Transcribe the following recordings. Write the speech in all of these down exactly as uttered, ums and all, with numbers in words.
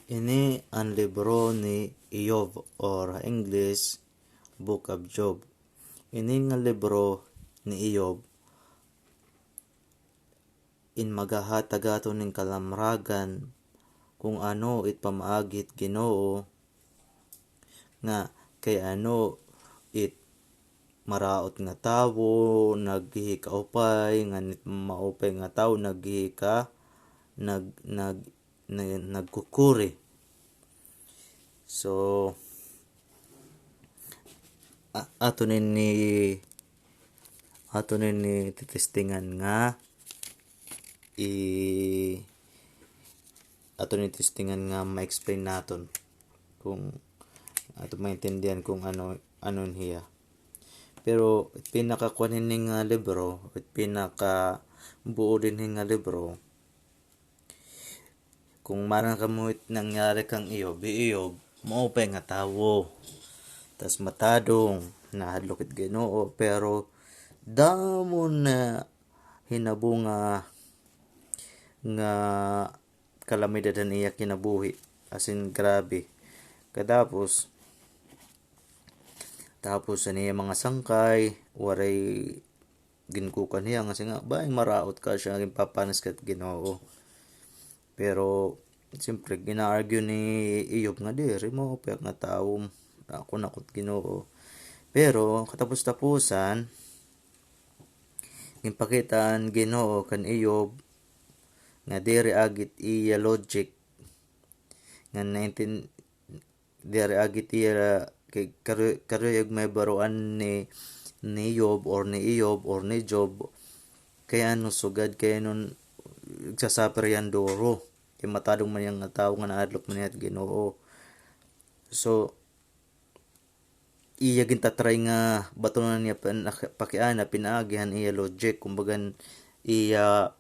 Ini an libro ni Iyob, or English, Book of Job. Ini nga libro ni Iyob, in magahatag aton nin kalamragan kon ano it pamaagi hit Ginoo, nga kay ano it maraot nga tawo naghihikaupay, ngan it maupay nga tawo naghihika-, nag-, nag-, na-, nagkukuri. So, a-, aton ini, aton ini titestingan nga i-, aton ini titestingan nga ma-explain naton kon aton maintindihan kon ano, ano hiya. Pero pinakakuan hini nga libro, pinakabuo dinhi nga libro, kon maaram kamo it nangyari kan Iyob, hi Iyob, maupay nga tawo. Tas matadong, nahadlok hit Ginoo, pero damo nga hinabo nga, nga kalamidad han iya kinabuhi. As in, grabe. Katapos, tapos an iya mga sangkay, waray ginkukuan hiya nga, siring nga, "Bay, maraot ka," siring nga ginpapanis ka hit Ginoo. Pero, siyempre, gina-argue ni Iyob nga, "Diri, maupay ak nga tawo, ako na ko hit Ginoo." Pero, katapos-tapusan, ginpakita han Ginoo kan Iyob nga diri agi it iya logic, nga naintin-, diri agi it iya, kay karo-, karuyag may baroan ni, ni Yob or ni Iyob or ni Job, kay ano sugad, kay ano nagsasuffer hiya hin duro. Kay matadong man hiya nga tawo nga nahadlok man hiya hit Ginoo. So, iya gintatry nga batonan niya pin-, pakiana pinaagi han iya logic, kumbaga, iya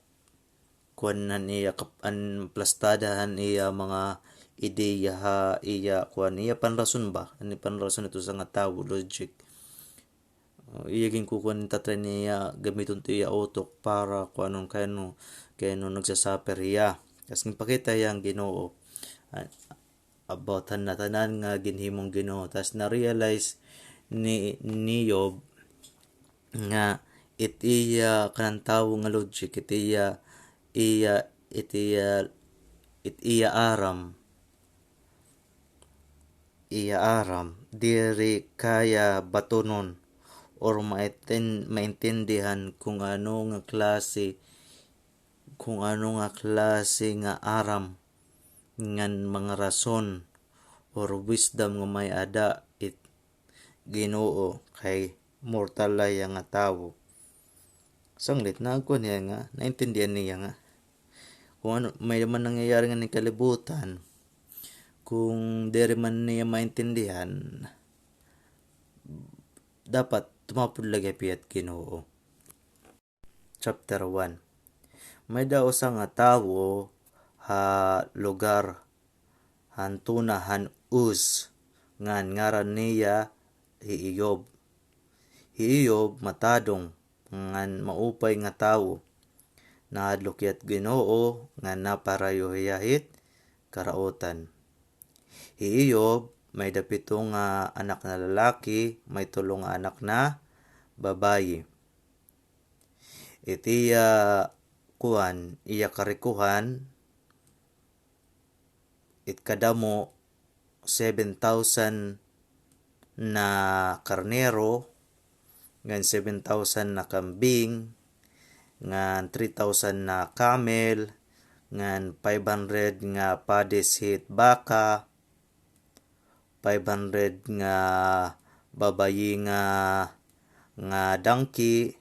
kuan, an iya kap-, an plastada han iya mga ideya ha iya kuan, iya panrason ba? An iya panrason ito sa nga tawo, logic. O, iya ginkukuan, tatry niya gamiton it iya utok para kuanon kay ano, kay ano nagsasuffer hiya. Tas ginpakita hiya han Ginoo. Ah, about han natanan nga ginhimo han Ginoo. Tas na-realize ni, ni Yob nga it iya kanan tawo nga logic, it iya, iya, it iya, it iya aram, iya aram, diri kaya batonon or maiten-, maintindihan kon ano nga klase, kon ano nga klase nga aram ngan mga rason or wisdom nga may-ada it Ginoo kay mortal la hiya nga tawo. Sanglit, nagkuan hiya nga, naintindihan niya nga kon ano, may man nangyayari nganhi ha kalibutan, kon diri man niya maintindihan, dapat tumapod la gihap hiya hit Ginoo. Chapter one. May-ada usa nga tawo ha lugar han tuna han Uz, ngan ngaran niya hi Iyob. Hi Iyob matadong ngan maupay nga tawo. Nahadlok hiya hit Ginoo ngan naparayo hiya hit karautan. Hi Iyob may-ada pito nga anak na lalaki, may tulo nga anak na babayi. It iya kuan, iya karikohan, it kadamo, seven thousand na karnero, ngan seven thousand na kambing, ngan three thousand na camel, ngan five hundred nga padis hit baka, five hundred nga babayi nga, nga donkey,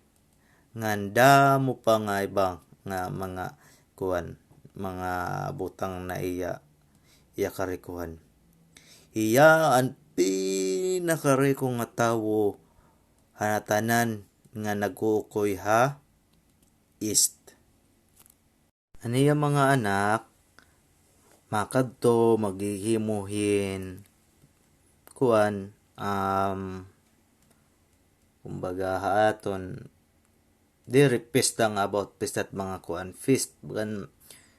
ngan damo pa nga iba nga mga kuan, mga butang na iya, iya karikohan. Hiya an pinakariko nga tawo ha natanan nga nag-uukoy ha East. An iya mga anak, makadto, maghihimo hin, kuan, um, kumbaga, ha aton, diri pista nga about pista it mga kuan, feast, bagan,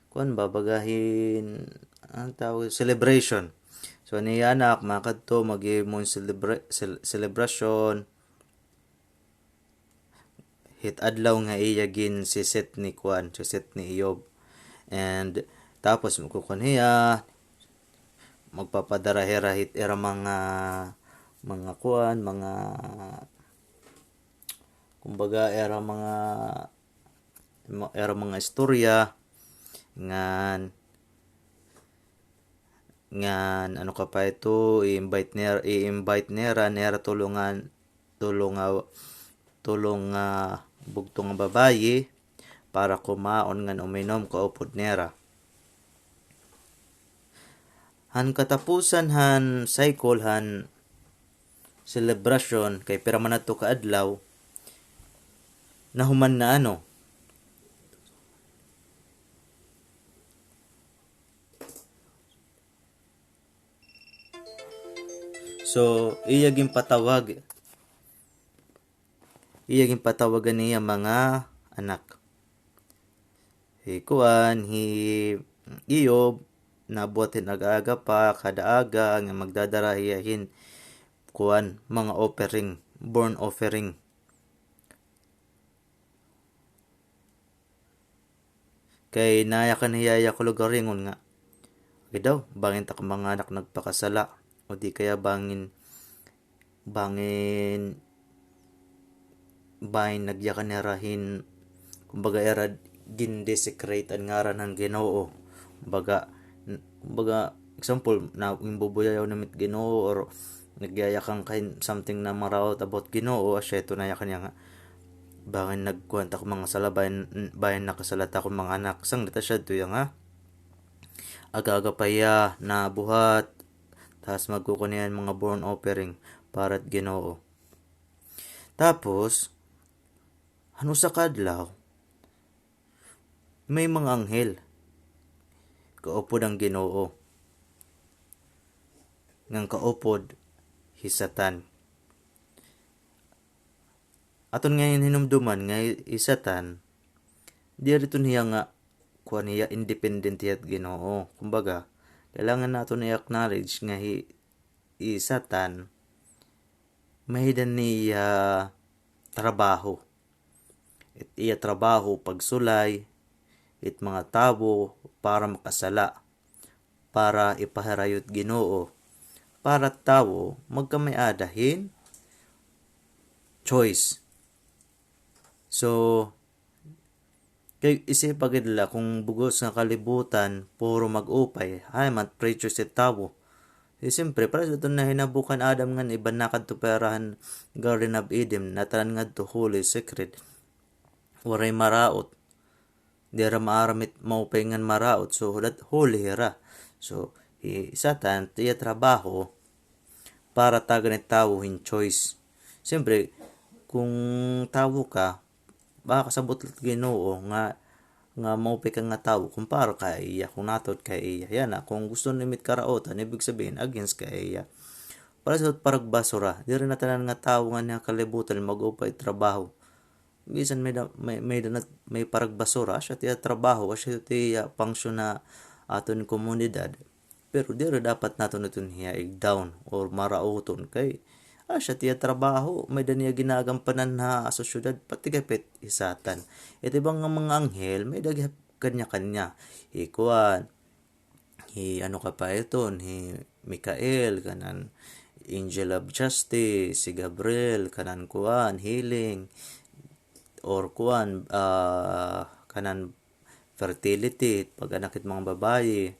kuan ba, baga hin, ano tawag, celebration. So, an iya anak, makadto, maghimo hin celebra-, cel-, celebration. Hit adlaw nga iya ginsisit ni kuan, sisit ni Eob. And tapos magkukuan hiya, magpapadara hira hit ira mga, mga kuan, mga, kumbaga, ira mga, ma-, ira mga istorya, ngan, ngan, ano ka pa ito, i-invite nira, i-invite nira, nira tulo nga, tulo nga, tulo nga bugto nga babayi para kumaon ngan uminom kaupod nira. Han katapusan han cycle han selebrasyon, kay pira man adto ka adlaw, nahuman na ano. So, iya ginpatawag, iya ginpatawag an iya mga anak. Hi kuan, hi Eob, nabuhat hin aga-aga pa, kada aga, nga magdadara hiya hin, kuan, mga offering, burnt offering. Kay nayakan hiya iya kalugaringon nga, agi daw, bangin it ak mga anak nagpakasala, o di kaya bangin, bangin, bangin nagyakan nira hin, kumbaga, ira gin-desecrate an ngaran han Ginoo. Kumbaga, n-, kumbaga, example, na, ginbubuyaw na mit Ginoo, or nagyayakan ka hin something na maraot about Ginoo, asya ito nayakan niya nga, bangin nagkuan it ak mga sala, bangin, bangin nakasala it akon mga anak. Sanglit asya ito iya nga, aga-aga pa hiya nabuhat, tas magkukuan hiya hin mga burnt offering para hit Ginoo. Tapos, han usa ka adlaw, may mga anghel kaupod an Ginoo, ngan kaupod hi Satan. Aton ngay-an hinumduman nga hi, hi Satan, diri iton hiya nga, kuan, hiya independent hiya hit Ginoo. Kumbaga, kailangan naton i-acknowledge nga hi, hi Satan, may-ada niya trabaho. It iya trabaho, pagsulay it mga tawo para makasala, para ipahirayo it Ginoo, para tawo magkamay-ada hin choice. So, kay isipa gad la kon bug-os nga kalibutan, puro mag-upay, hay man preacher it tawo. Di siyempre, pareho iton nahinabo kan Adam ngan Eva, nakadto pa hira han Garden of Eden, natanan ngadto holy, sacred. Waray maraot. Diri hira maaram it maupay ngan maraot. So, that holy hira. So, hi Satan, it iya trabaho, para tagan it tawo hin choice. Siyempre, kon tawo ka, makakasabot la it Ginoo nga, nga maupay ka nga tawo, kumpara ka ha iya, kon natuod ka ha iya. Yana, kon gusto nimo it karaotan, ibig sabihin, against ka ha iya. Pareho it paragbasura, diri na tanan nga tawo nganhi ha kalibutan mag-upay trabaho. Bisan may da-, may, may danat, may paragbasura, asya it iya trabaho, asya it iya function ha aton komunidad. Pero diri dapat naton iton hiya i-down or marauton kay asya it iya trabaho, may-ada niya ginagampanan ha sosyedad, pati gihap hi Satan. It iba nga mga anghel, may-ada gihap kanya-kanya. Hi kuan, hi ano ka pa iton, hi Mikael, kanan angel of justice, hi Gabriel, kanan kuan, healing, or kuan, ah, kanan fertility, pag-anak hit mga babayi.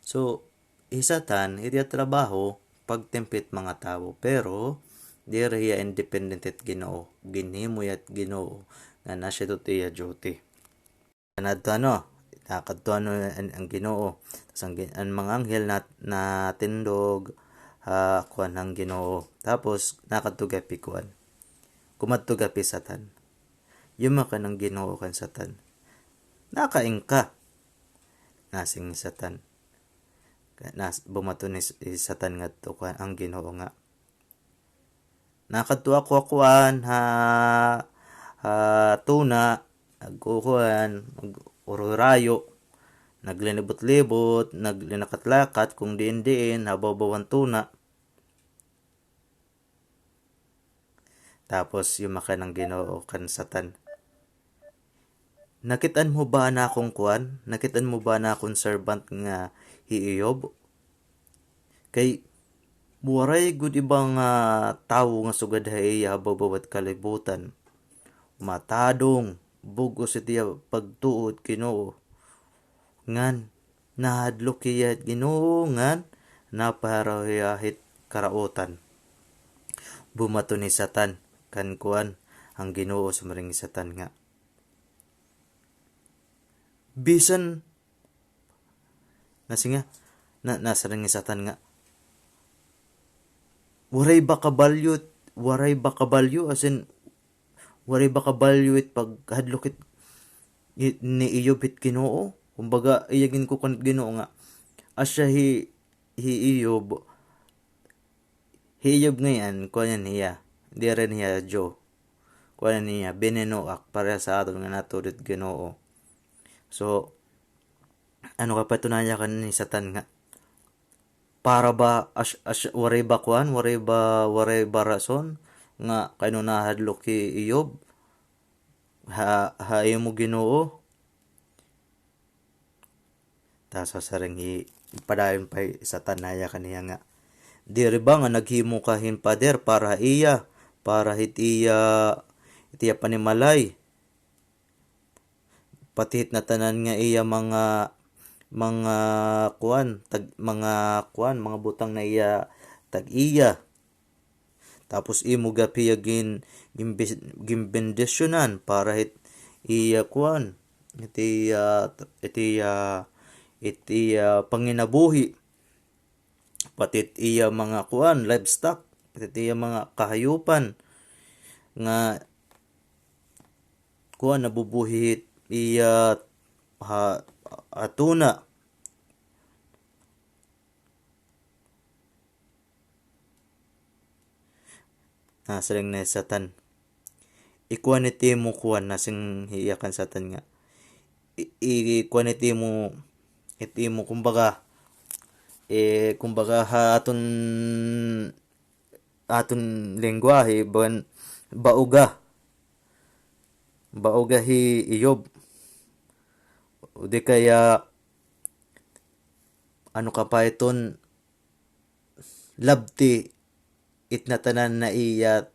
So, hi Satan, it iya trabaho, pagtempt hit mga tawo, pero diri hiya independent hit Ginoo, ginhimo hiya hit Ginoo, ngan asya ito it iya duty. Nakadto ano, nakadto ano an, an Ginoo. Tas an gin-, an mga anghel nat-, natindog ha kuan han Ginoo. Tapos, nakadto gihap hi kuan. Kumadto gihap hi Satan. Yumakan an Ginoo kan Satan. "Nakain ka," nasiring ni Satan. Nas-, bumaton ni S-, hi Satan ngadto kan, han Ginoo nga, "Nakadto ako ha kuan, ha, ha tuna, nagkukuan, nag-uroy-rayo, naglinibot-libot, naglinakat-lakat, kung diin-diin, ha bawbaw han tuna. Tapos, yumakan an Ginoo kan Satan. Nakit-an mo ba an akon kuan? Nakit-an mo ba an akon servant nga hi Iyob? Kay, waray gud iba nga tawo nga sugad ha iya ha bawbaw hit kalibutan. Matadong, bug-os it iya pagtuo hit Ginoo. Ngan, nahadlok hiya hit Ginoo ngan napareho hiya hit karautan. Bumaton hi Satan kan kuan, an Ginoo, siring hi Satan nga, bisan, nasiring nga, na, nasiring hi Satan nga, waray ba kabalyo, waray ba kabalyo, as in, waray ba kabalyo it paghadlok hit, hit ni Iyob hit Ginoo? Kumbaga, iya ginkukuan hit Ginoo nga, asya hi, hi Iyob, hi Iyob ngay-an, kuan hiya, diri hiya Diyo. Kuan hiya, bininuak, pareha sa aton nga natuod hit Ginoo. So, ano ka pa ito nayakan ni Satan nga, para ba, as, as, waray ba kuan, waray ba, waray ba rason nga kay ano nahadlok hi Iyob ha, ha imo Ginoo? Tas siring hi, padayon pa hi Satan nayakan niya nga, diri ba nga naghimo ka hin pader para ha iya, para hit iya, hit iya panimalay? Pati hit natanan nga iya mga, mga kuan, tag-, mga kuan, mga butang na iya tag-iya. Tapos imo gihap hiya gin-, ginbis-, ginbendisyonan para hit iya kuan, hit iya, hit iya, hit iya panginabuhi. Pati it iya mga kuan, livestock, pati it iya mga kahayupan nga kuan, nabubuhi hit iya ha, ha tuna. Nasiring na hi Satan, ikuan it imo kuan, nasiring hiya kan Satan nga, i-, i-, ikuan it imo, it imo, kumbaga, eh, kumbaga ha aton, aton lengguwahe, ban-, baoga. Baoga hi Iyob. O di kaya, ano ka pa iton, labti, it natanan na iya,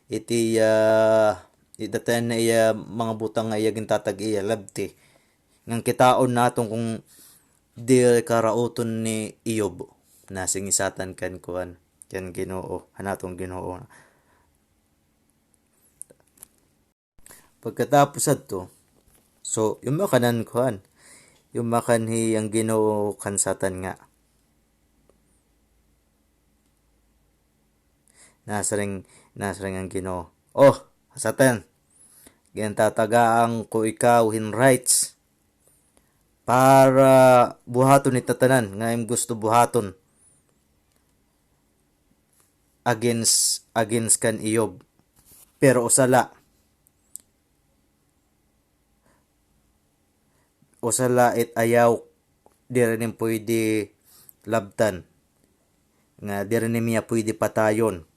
it iya, it natanan na iya mga butang nga iya gintatag-iya, labti. Ngan kitaon naton kon diri karauton ni Iyob. Nasiring hi Satan kan kuan, kan Ginoo, han aton Ginoo. Pagkatapos adto, so, yumakan an kuan, yumakan hi an Ginoo kan Satan nga. Nasiring, nasiring an Ginoo, "Oh, Satan, gintatagaan ko ikaw hin rights para buhaton it natanan nga im gusto buhaton against, against kan Iyob. Pero usa la, usa la it ayaw, diri nim puyde labtan, nga diri nim hiya puyde patayon."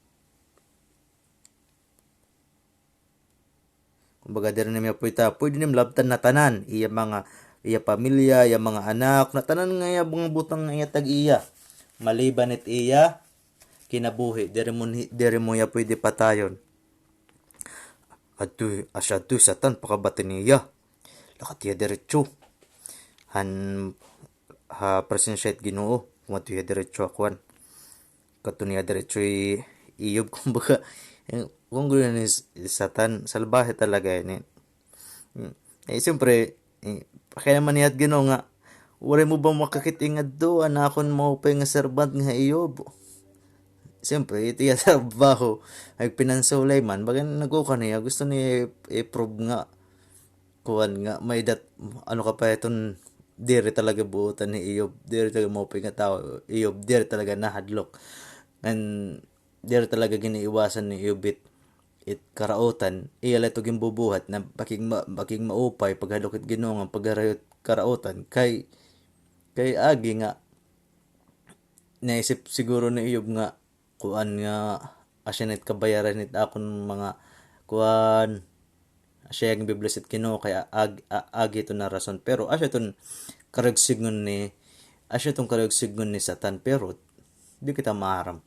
Kumbaga, diri nim hiya puyta, puyde nim labtan na tanan, iya mga, iya pamilya, iya mga anak, na tanan nga iya mga butang nga iya tag-iya. Maliban it iya kinabuhi, diri mo ni-, diri mo hiya puyde patayon. Adto, asya adto hi Satan, pakabati niya. Lakat hiya diretso han, ha presensya hit Ginoo, kumadto hiya diretso ha kuan. Kadto niya diretso hi Iyob, kumbaga, eh, kuan gud ni Satan, salbahe talaga ini. Eh, siyempre, eh, pakiana man niya hit Ginoo nga, waray mo ba makakit-i ngadto an akon maupay nga servant nga hi Iyob? Siyempre, it iya trabaho, ay pinansulay man, baga nagkukuan hiya, gusto niya i-, i-prove nga, kuan nga, may dat-, ano ka pa iton, diri talaga buotan hi Iyob, diri talaga maupay nga tawo, Iyob, diri talaga nahadlok. Ngan, diri talaga giniiwasan ni Iyob it, it karautan, iya la ito ginbubuhat na bakig ma-, bakig maupay, paghadlok hit Ginoo nga pagharayo it karautan, kay Kay agi nga, naisip siguro ni Iyob nga, kuan nga, asya na it kabayaran hit akon mga, kuan, asya nga ginbi-bless it Ginoo kay ag-, a-, agi iton nga rason. Pero asya iton karuyag sidngon ni, asya iton karuyag sidngon ni Satan. Pero di kita maaram.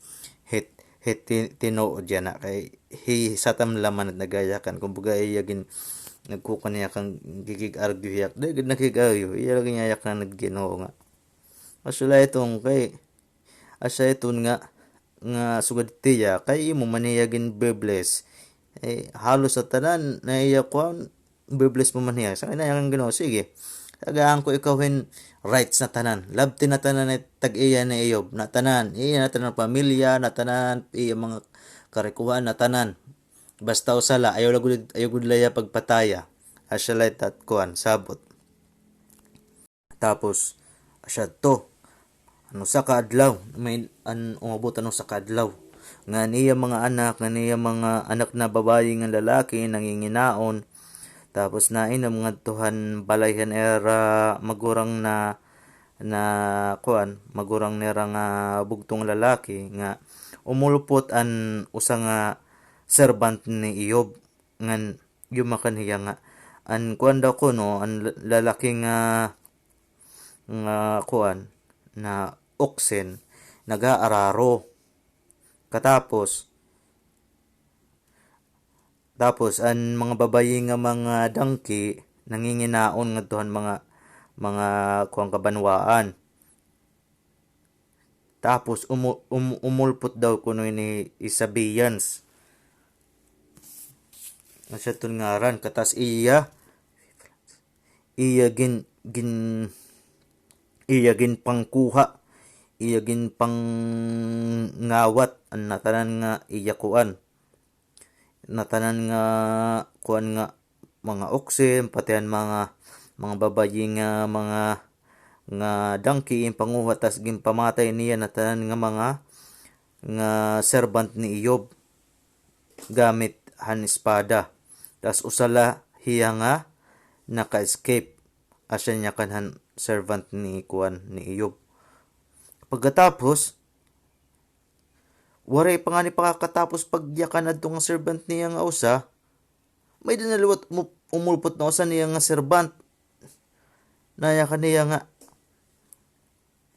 Hit, hit ti-, tinuod yana kay hi Satan la man it nagayakan. Kumbaga, iya gin-, nagkukuan hiya kan gikig-argue hiya. Di gud nakig-argue. Iya la gin-iyayakan it Ginoo nga. Asya la iton kay, asya iton nga, nga sugad hiya, kay imo man hiya ginbi-bless. Eh, halos ha tanan na iya kuan, bi-bless mo man hiya. Sa kanya kan Ginoo, sige. Tagaan ko ikaw hin rights na tanan. Labti na tanan it tag-iya ni Iyob. Na tanan, iya na tanan pamilya, na tanan, iya mga karikuhan, na tanan. Basta usa la, ayaw la gud, ayaw gud la iya pagpataya. Asya la it kuan, sabot. Tapos, asya to. An usa ka adlaw, may, an, umabot an usa ka adlaw. Nga an iya mga anak, nga an iya mga anak na babayi ngan lalaki, nanginginaon. Tapos nainom ngadto han balay han ira magurang na, na, kuan, magurang nira nga bugtong lalaki, nga umulpot an usa nga servant ni Iyob. Ngan yumakan hiya nga, an kuan daw kuno, an la-, lalaki nga, nga kuan, na oxen, nag-aararo. Katapos, tapos, an mga babayi nga mga dangki, nanginginaon ngadto han mga, mga kuan kabanwaan. Tapos, umu-, um-, umulpot daw kuno ini hi Sabeans. Asya ton ngaran, katas iya, iya gin-, gin-, iya ginpangkuha, iya ginpangawat, an natanan nga iya kuan. Natanan nga kuan nga mga oxen, pati an mga, mga babayi nga mga, nga dangki, ginpanguha, tas ginpamatay niya natanan nga mga, nga servant ni Iyob gamit han espada. Tas usa la hiya nga naka-escape. Asya niya kan han servant ni kuan ni Iyob. Pagkatapos, waray pa ngani pakakatapos pagyakan adto nga servant niya nga usa, may-ada na liwat umu-, umulpot na usa niya nga servant. Nayakan niya nga,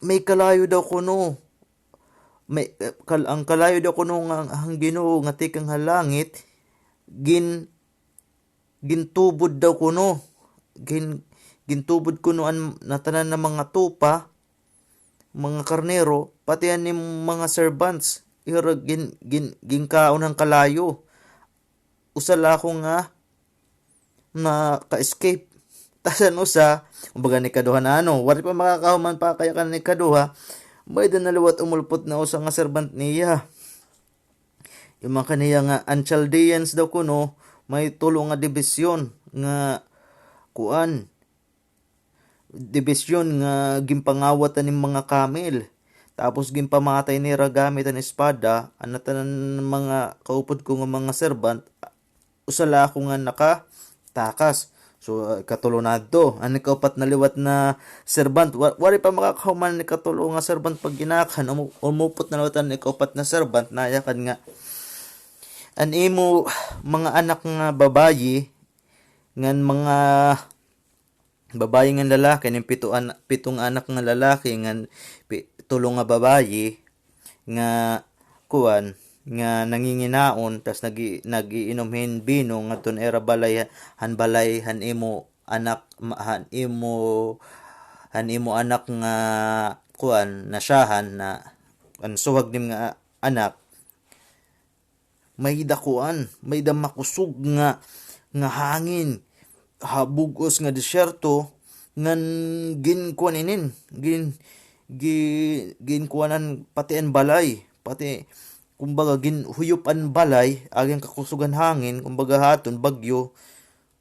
may kalayo daw kuno. May, eh, kal-, an kalayo daw kuno nga han Ginoo nga tikang ha langit, gin-, gintubod daw kuno. Gin-, gintubod kuno an natanan nga mga tupa, mga karnero, pati an im-, mga servants. Ira gin-, gin-, ginkaon han kalayo. Usa la ako nga naka-escape. Tas an usa, kumbaga, an ikaduha na ano, waray pa makakahuman pakakayakan an ikaduha, may-ada na liwat umulpot na usa nga servant niya. Yumakan hiya nga an Chaldeans daw kuno, may tulo nga dibisyon nga kuan, dibisyon nga ginpangawat an im mga kamel. Tapos ginpamatay nira gamit an espada, an natanan mga kaupod ko nga mga servant, usa la ako nga nakatakas. So, ah, ikatulo na adto. An ikaupat na liwat na servant, wa-, waray pa makakahuman an ikatulo nga servant pag-inakan, umu-, umulpot na liwat an ikaupat na servant, nayakan nga, an imo mga anak nga babayi, ngan mga babayi ngan lalaki, an im pito an-, pito nga anak nga lalaki, ngan pi-, tulo nga babayi, nga kuan, nga nanginginaon, tas nagi-, nagiinom hin bino ngadto han ira balay, han balay han imo anak, ma-, han imo, han imo anak nga kuan, nasyahan na, an suhag nim nga anak, may-ada kuan, may-ada makusog nga, nga hangin, ha bug-os nga disyerto, ngan ginkuan inin, gin-, gi-, ginkuanan pati an balay, pati, kumbaga, ginhuyop an balay, agi an kakusog han hangin, kumbaga, ha aton, bagyo,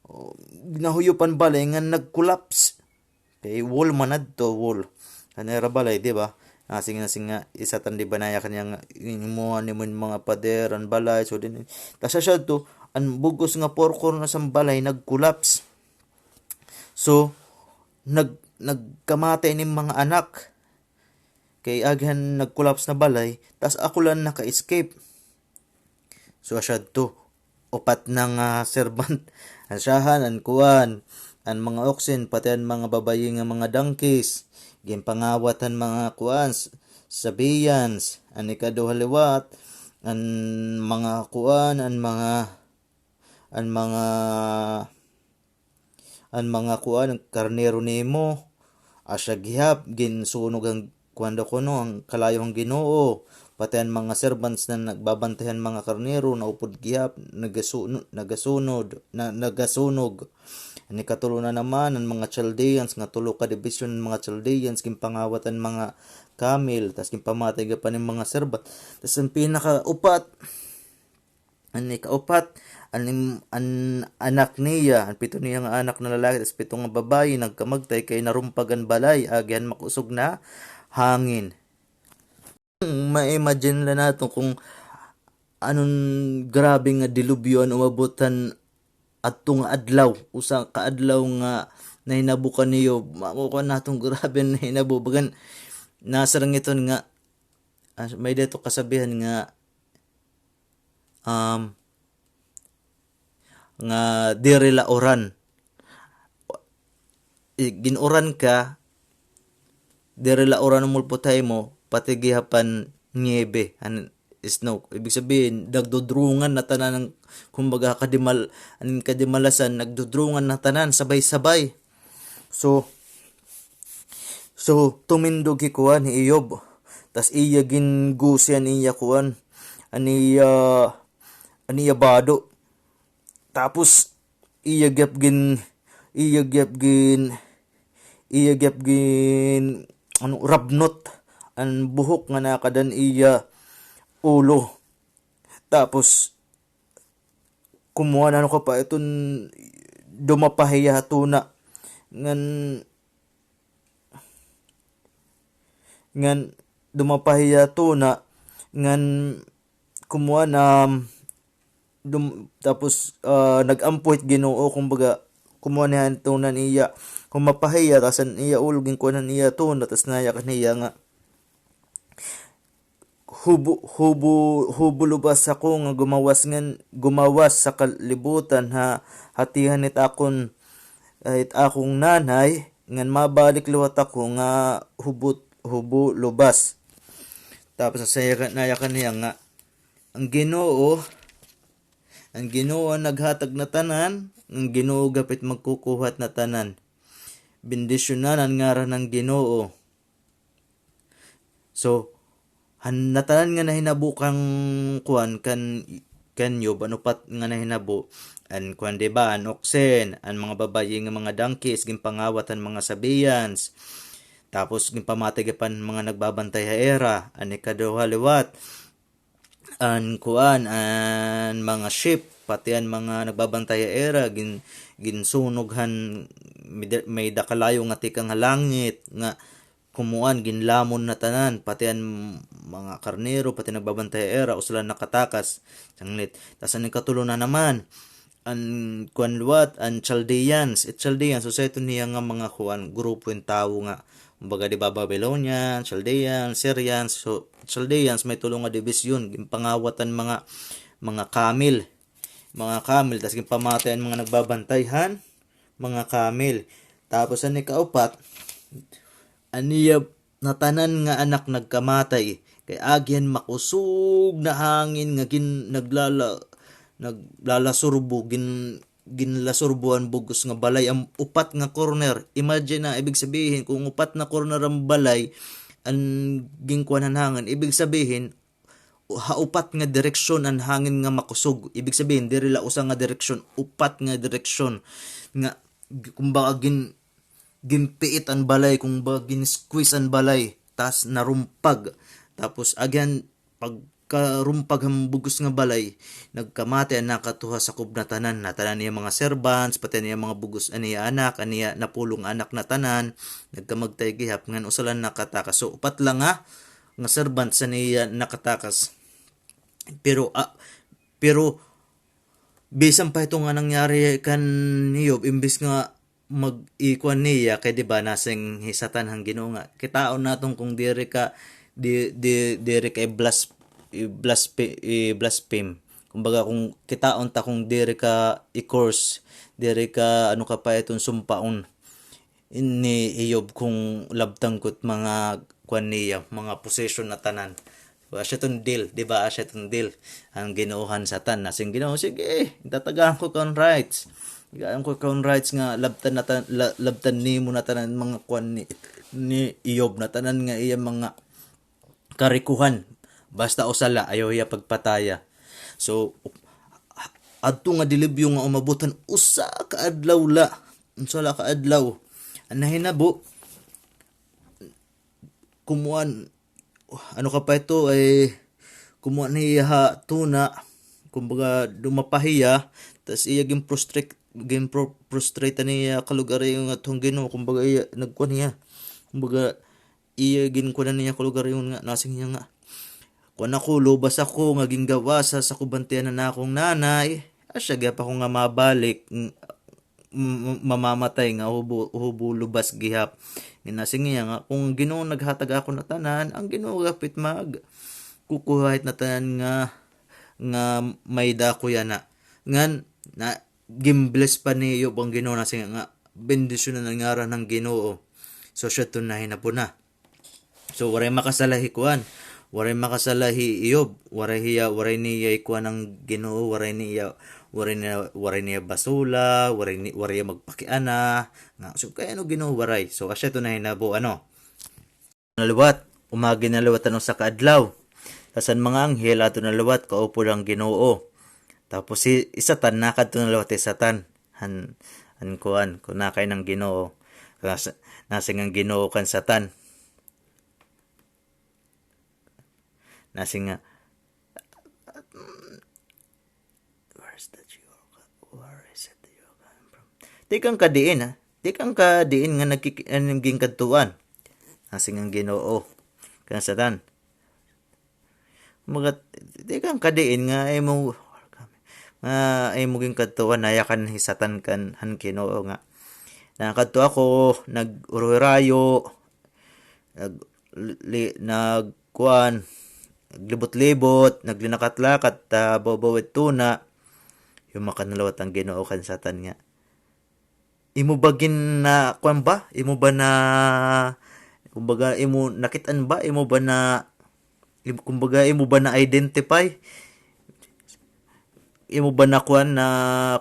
o, nahuyop an balay nga nag-collapse. Kay wall man adto, wall. An ira balay, di ba? Nasing-nasing nga, isa tan di ba nayakan niya nga, imuha nimo hin mga pader, an balay, so din. Tas asya adto, an bug-os nga four corners han balay, nag-collapse. So, nag-, nagkamatay an im mga anak. Kay agihan nag-collapse na balay, tas ako la an naka-escape. So, asya adto, upat na nga servant. Asyahan, an kuan, an mga oxen, pati an mga babayi nga mga donkeys. Ginpangawat han mga kuan, s-, Sabeans, an ikaduha liwat, an mga kuan, an mga, an mga an mga kuan, karnero nimo. Asya gihap, ginsunog han kuan daw kuno, an kalayo han Ginoo. Pati an mga servants na nagbabantay han mga karnero, naupod gihap, nagasu-, nagasunod, na, nagasunog. An ikatulo na naman, an mga Chaldeans, nga tulo ka dibisyon an mga Chaldeans, ginpangawat an mga camel, tas ginpamatay gihap an mga servant. Tas an pinakaupat, an ikaupat, an, an anak niya, an pito niya nga anak na lalaki, tas pito nga babayi, nagkamagtay kay narumpag an balay, agihan makusog na hangin. Ma-imagine la naton kung anon grabe nga dilubyo an umabot han adto nga adlaw, usa ka adlaw nga nahinabo kaniyo, makukuha naton grabe an nahinabo. Bagan, nasiring iton nga, ah, may-ada ito kasabihan nga, um, nga diri la uran. I-, gin-uran ka, diri la uran an mulpot ha imo, pati gihap an niyebe, an snow. Ibig sabihin, nagdudrungan na tanan, kumbaga, kadimal-, an kadimalasan, nagdudrungan na tanan, sabay-sabay. So, so, tumindog hi kuan, hi Iyob. Tas iya gingusi an iya kuan, an iya, an iya bado. Tapos, iya gihap gin-, iya gihap gin-, iya gihap gin-, ano, rabnot an buhok nga nakad han iya ulo. Tapos, kumuha na, ano ka pa, iton dumapa hiya ha tuna. Ngan, ngan dumapa hiya ha tuna, ngan kumuha na, dum-, tapos, ah, nag-ampo hit Ginoo, kumbaga, kumuha niya an tuna niya, humapa hiya, tas an iya ulo ginkuha han iya tuna, tas nayakan hiya nga, Hubo, hubo, hubo lubas ako nga gumawas ngan, gumawas sa kalibutan ha hatihan it akon, it akon nanay, ngan mabalik liwat ako nga hubot, hubo lubas. Tapos nasayakan, nayakan niya nga, an Ginoo, an Ginoo an naghatag na tanan, an Ginoo gihap it magkukuha hit na tanan. Bendisyonan an ngaran han Ginoo. So, han natanan nga nahinabo kan kuan, kan, kan Yob, an upat nga nahinabo, an kuan, di ba, an oxen, an mga babayi nga mga donkeys, ginpangawat han mga Sabeans. Tapos, ginpamatay gihap an mga nagbabantay ha ira, an ikaduha liwat, an kuan, an mga sheep, pati an mga nagbabantay ha ira, gin-, ginsunog han may da-, may da kalayo nga tikang ha langit, nga kumuan, ginlamon na tanan, pati an mga karnero, pati nagbabantay ha ira, usa la nakatakas, sanglit. Tas an ikatulo na naman, an kuan liwat, an Chaldeans. It Chaldeans, usa ito niya nga mga kuan, grupo hin tawo nga, kumbaga, di ba, Babylonian, Chaldeans, Syrians. So, Chaldeans, may tulo nga dibisyon, ginpangawat an mga, mga camel. Mga camel, tas ginpamatay an mga nagbabantay han mga camel. Tapos, an ikaupat, an iya natanan nga anak nagkamatay, kay agi han makusog na hangin nga gin-, naglala-, naglalasurbo, gin-, ginlasurbo an bug-os nga balay, an upat nga corner. Imagine na, ibig sabihin, kung upat na corner an balay, an ginkuan han hangin, ibig sabihin, ha upat nga direksyon an hangin nga makusog. Ibig sabihin, diri la usa nga direksyon, upat nga direksyon nga, kumbaga, gin-, ginpiit an balay, kumbaga, gin-squeeze an balay, tas narumpag. Tapos, agi han pagkarumpag han bug-os nga balay, nagkamatay an nakatuha sakob na tanan, natanan niya mga servants, pati niya mga bug-os, an iya anak, an iya napulong anak natanan, nagkamagtay gihap, ngan usa la nakatakas. So, upat la nga, nga servants an iya nakatakas. Pero, ah, pero, bisan pa ito nga nangyari kan Yob, imbis nga mag-ikuan niya, kay di ba, nasing hi Satan han Ginoo nga, kitaon naton kung diri ka, di, di, diri ka i-blas-, i-blaspe-, i-blaspheme. Kumbaga, kung kitaon ta kung diri ka i-curse, diri ka, ano ka pa iton sumpaon ni Job kung labtan ko it mga kuan niya, mga possession na tanan. Asya iton deal, di ba? Asya iton deal. An Ginoo han Satan, nasing Ginoo, sige, tatagaan ko ikaw hin rights. Tatagaan ko ikaw hin rights nga labtan na tan-, la-, labtan nimo na tanan mga kuan ni, ni Job na tanan nga iya mga karikohan. Basta usa la, ayaw hiya pagpataya. So, adto nga dilubyo nga umabot han usa ka adlaw la. Usa la ka adlaw. An nahinabo, kumuan, ano ka pa ito, ay, kumuan hiya ha tuna, kumbaga, dumapa hiya, tas iya gin-prostrate, gin-pro-, prostrate niya kalugaringon ngadto han Ginoo, kumbaga, iya, nagkuan hiya, kumbaga, iya ginkuan niya kalugaringon nga, nasing hiya nga, kuan ako, lubas ako nga ginggawasa sa kubantian han akon nanay, asya gihap ako nga mabalik, ng-, m-, mamamatay nga hubo, hubo lubas gihap. Nga nasing hiya nga, kung Ginoo naghatag ako na tanan, an Ginoo gihap it magkukuha hit na tanan nga, nga may-ada ako yana. Ngan, na, gin-bless pa ni Job an Ginoo, nasing nga, bendisyonan an ngaran han Ginoo. So, asya iton nahinabo na. So, waray makasala hi kuan. Waray makasala hi Job. Waray hiya, waray niya ikuan an Ginoo, waray niya, waray niya, waray niya basula, waray ni, waray niya magpakiana. Nga, so, kay ano Ginoo waray? So, asya iton nahinabo, ano? Naliwat, umagi naliwat an usa ka adlaw. Tas an mga anghel adto naliwat, kaupod han Ginoo. Tapos hi, hi Satan, nakadto naliwat hi Satan. Han, han kuan, kun nakay han Ginoo. Nas-, nasing an Ginoo kan Satan. Nasing nga, where is that you are, where is it you are coming from? Tikang ka diin, ha? Tikang ka diin nga nagkik-, ano, ginkadtuan? Nasing an Ginoo kan Satan. Mga, tikang ka diin nga imo, nga imo ginkadtuan, nayakan hi Satan kan han Ginoo nga. Nakadto ako, nag-uroy-rayo, nag-, li-, nagkuan, naglibot-libot, naglinakat-lakat, ah, bawbaw it tuna. Yumakan naliwat an Ginoo kan Satan nga, imo ba gin-, na, kuan ba? Imo ba na, kumbaga, imo nakit-an ba? Imo ba na, im-, kumbaga, imo ba na-identify? Imo ba na kuan na,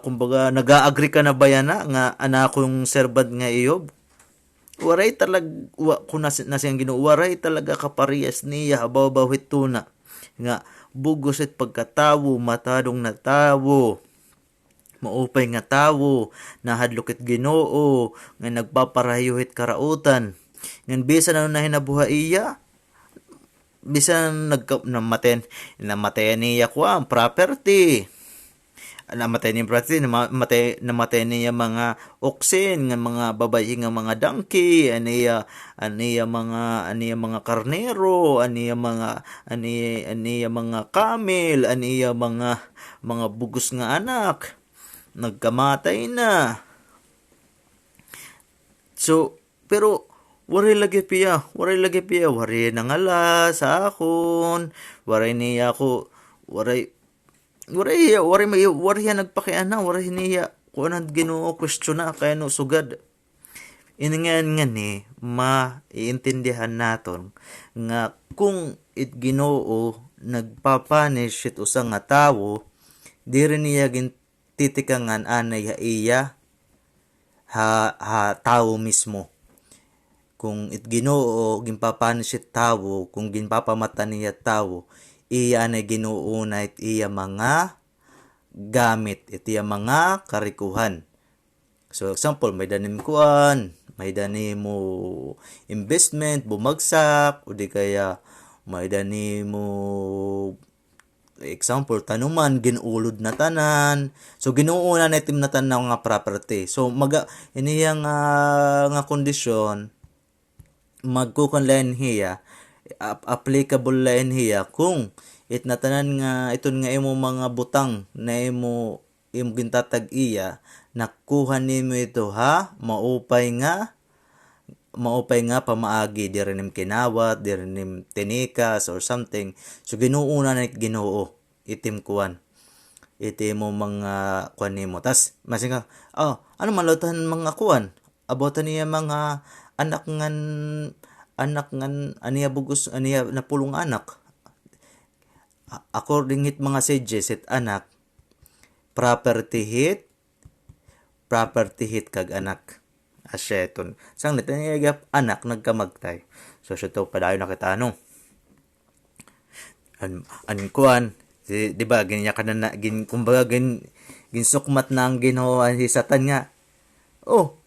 kumbaga, nag-a-agree ka na ba yana nga an akon servant nga hi Job? Waray talag-, wa-, kun nas-, nasing an Ginoo, waray talaga kaparehas niya ha bawbaw hit tuna. Nga, bug-os it pagkatawo, matadong na tawo, maupay nga tawo, nahadlok hit Ginoo, nga nagpaparahiyo hit karautan. Ngan bisan ano nahinabo ha iya, bisan nagka-, namatay, namatay niya kuan, property. Namatay niya property, nama-, matay, namatay niya mga oxen, nga mga babayi nga mga donkey, an iya, an iya mga, an iya mga karnero, an iya mga, an iya, an iya mga camel, an iya mga, mga bug-os nga anak. Nagkamatay na. So, pero waray lagi pa hiya, waray lagi pa hiya, waray nangala sa akon, waray niya ako, waray, waray hiya, waray may, waray hiya nagpakiana, waray niya kuan an Ginoo, question na, kay ano sugad. Ini nga, ngani, maiintindihan naton nga kung it Ginoo nagpa-punish hit usa nga tawo, diri niya gin-, titikangan anay ha iya, ha, ha tawo mismo. Kung it Ginoo ginpa-punish it tawo, kung ginpapamata niya tawo, iya anay ginuuna it iya mga gamit, it iya mga karikohan. So, example, may-ada nimo kuan, may-ada nimo investment, bumagsak, o di kaya may-ada nimo, example, tanuman, gin-ulod na tanan. So, ginuuna na it im na tanan nga property. So, maga-, ini iya nga, nga kondisyon, magkukuan la ini hiya, ap-, applicable la ini hiya kung it na tanan nga, iton nga imo mga butang na imo, imo gintatag-iya, nakuha nimo ito ha maupay nga, maupay nga pamaagi, diri nim kinawat, diri nim tinikas or something. So, Ginoo na ni Ginoo, it im kuan. It imo mga kuan nimo. Tas, masing ka, "Oh, ano man liwat han mga kuan? About han iya mga anak ngan, anak ngan, an iya bug-os, an iya napulong nga anak." A-, according hit mga sages, it anak, property hit, property hit kag anak. Asya iton. Sanglit, an iya gihap anak, nagkamagtay. So, siya to, padayon na kita, ano? An, an kuan, si, di ba, ginyakan na, gin-, kumbaga, gin-, ginsukmat na an Ginoo, an si Satan nga, "Oh,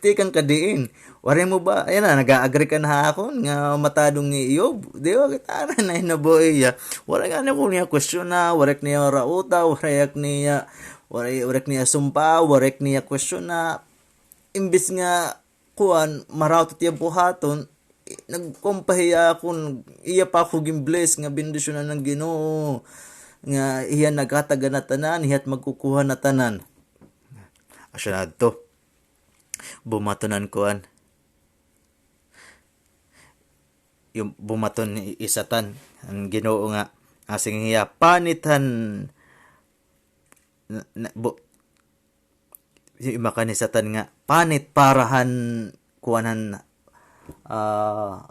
tikang ka diin. Waray mo ba?" Ayan na, nag-a-agree ka na ha akon nga matadong ni Job. Di ba, kita na na hinabuhi iya. Waray ngani ako niya question na, waray ak niya rauta, waray ak niya, waray, waray ak niya sumpa, waray ak niya question na. Imbis nga kuan, maraot it iya buhaton, i-, nagkuan pa hiya akon, iya pa ako gin-bless nga bendisyonan han Ginoo, nga hiya naghatag han tanan, hiya it magkukuha han tanan. Asya na adto. Bumaton an kuan. Yung bumaton hi, hi Satan, an Ginoo nga, asing hiya, panit han, na, na, bu-, Yung imakan ni Satan nga, panit para han, kuan han, ah,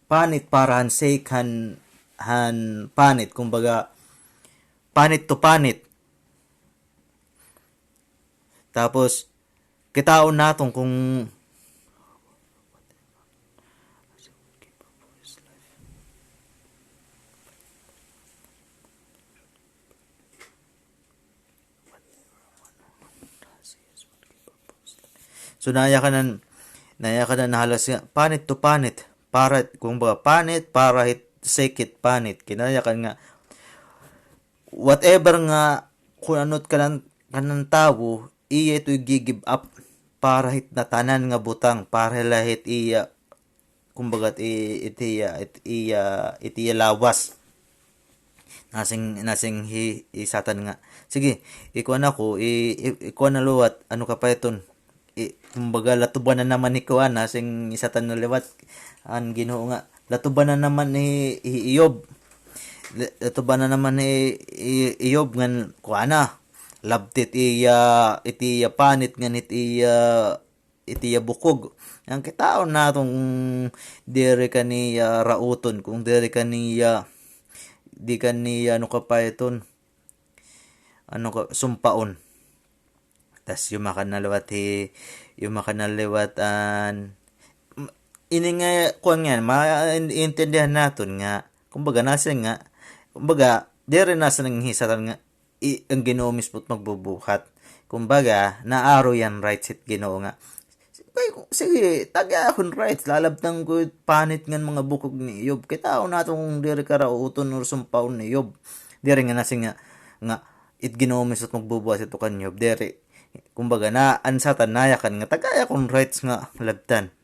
panit para han sake han, han panit, kumbaga, panit to panit. Tapos, kitaon naton kung So, nayakan an, nayakan an halas nga, panit to panit. Para, kumbaga, panit, para hit, sake hit panit. Kinayakan nga, whatever nga, kun ano it kanan, kanan tawo, iya ito i-give up para hit natanan nga butang, para la hit iya, kumbaga, it, it iya, it iya, it iya lawas. Nasing, nasing hi, hi Satan nga, "Sige, ikuan ako, i, i, ikuan na liwat, ano ka pa iton?" I, kumbaga, latuban na naman ni kuan, nasing hi Satan na liwat, an Ginoo nga, latuban na naman ni, hi Iyob. La-, latuban na naman ni, hi Iyob ngan kuan na. Labtit iya, it iya panit ngan it iya it iya bukog. An kitaon naton kung diri ka niya rauton, kung diri ka niya, di ka niya, ano ka pa iton, ano ka, sumpaon. Tas yumakan na liwat hi, yumakan na liwat an, m-, ini nga, kuan nga, maintindihan naton nga, kumbaga, nasa nga, kumbaga, diri nasa nang hi Satan nga, i-, an Ginoo mismo it magbubuhat. Kumbaga, naaro yan rights hit Ginoo nga, "Ay, sige, tagi akon rights, lalabtan ko it panit ngan mga bukog ni Iyob." Kitaon naton kung diri ka rauton or sumpaon ni Iyob. Diri nga nasi nga, nga, it Ginoo mismo it magbubuhat hito kan Iyob. Diri. Kumbaga, na, an Satan nayakan nga, "Tagi akon rights nga labtan."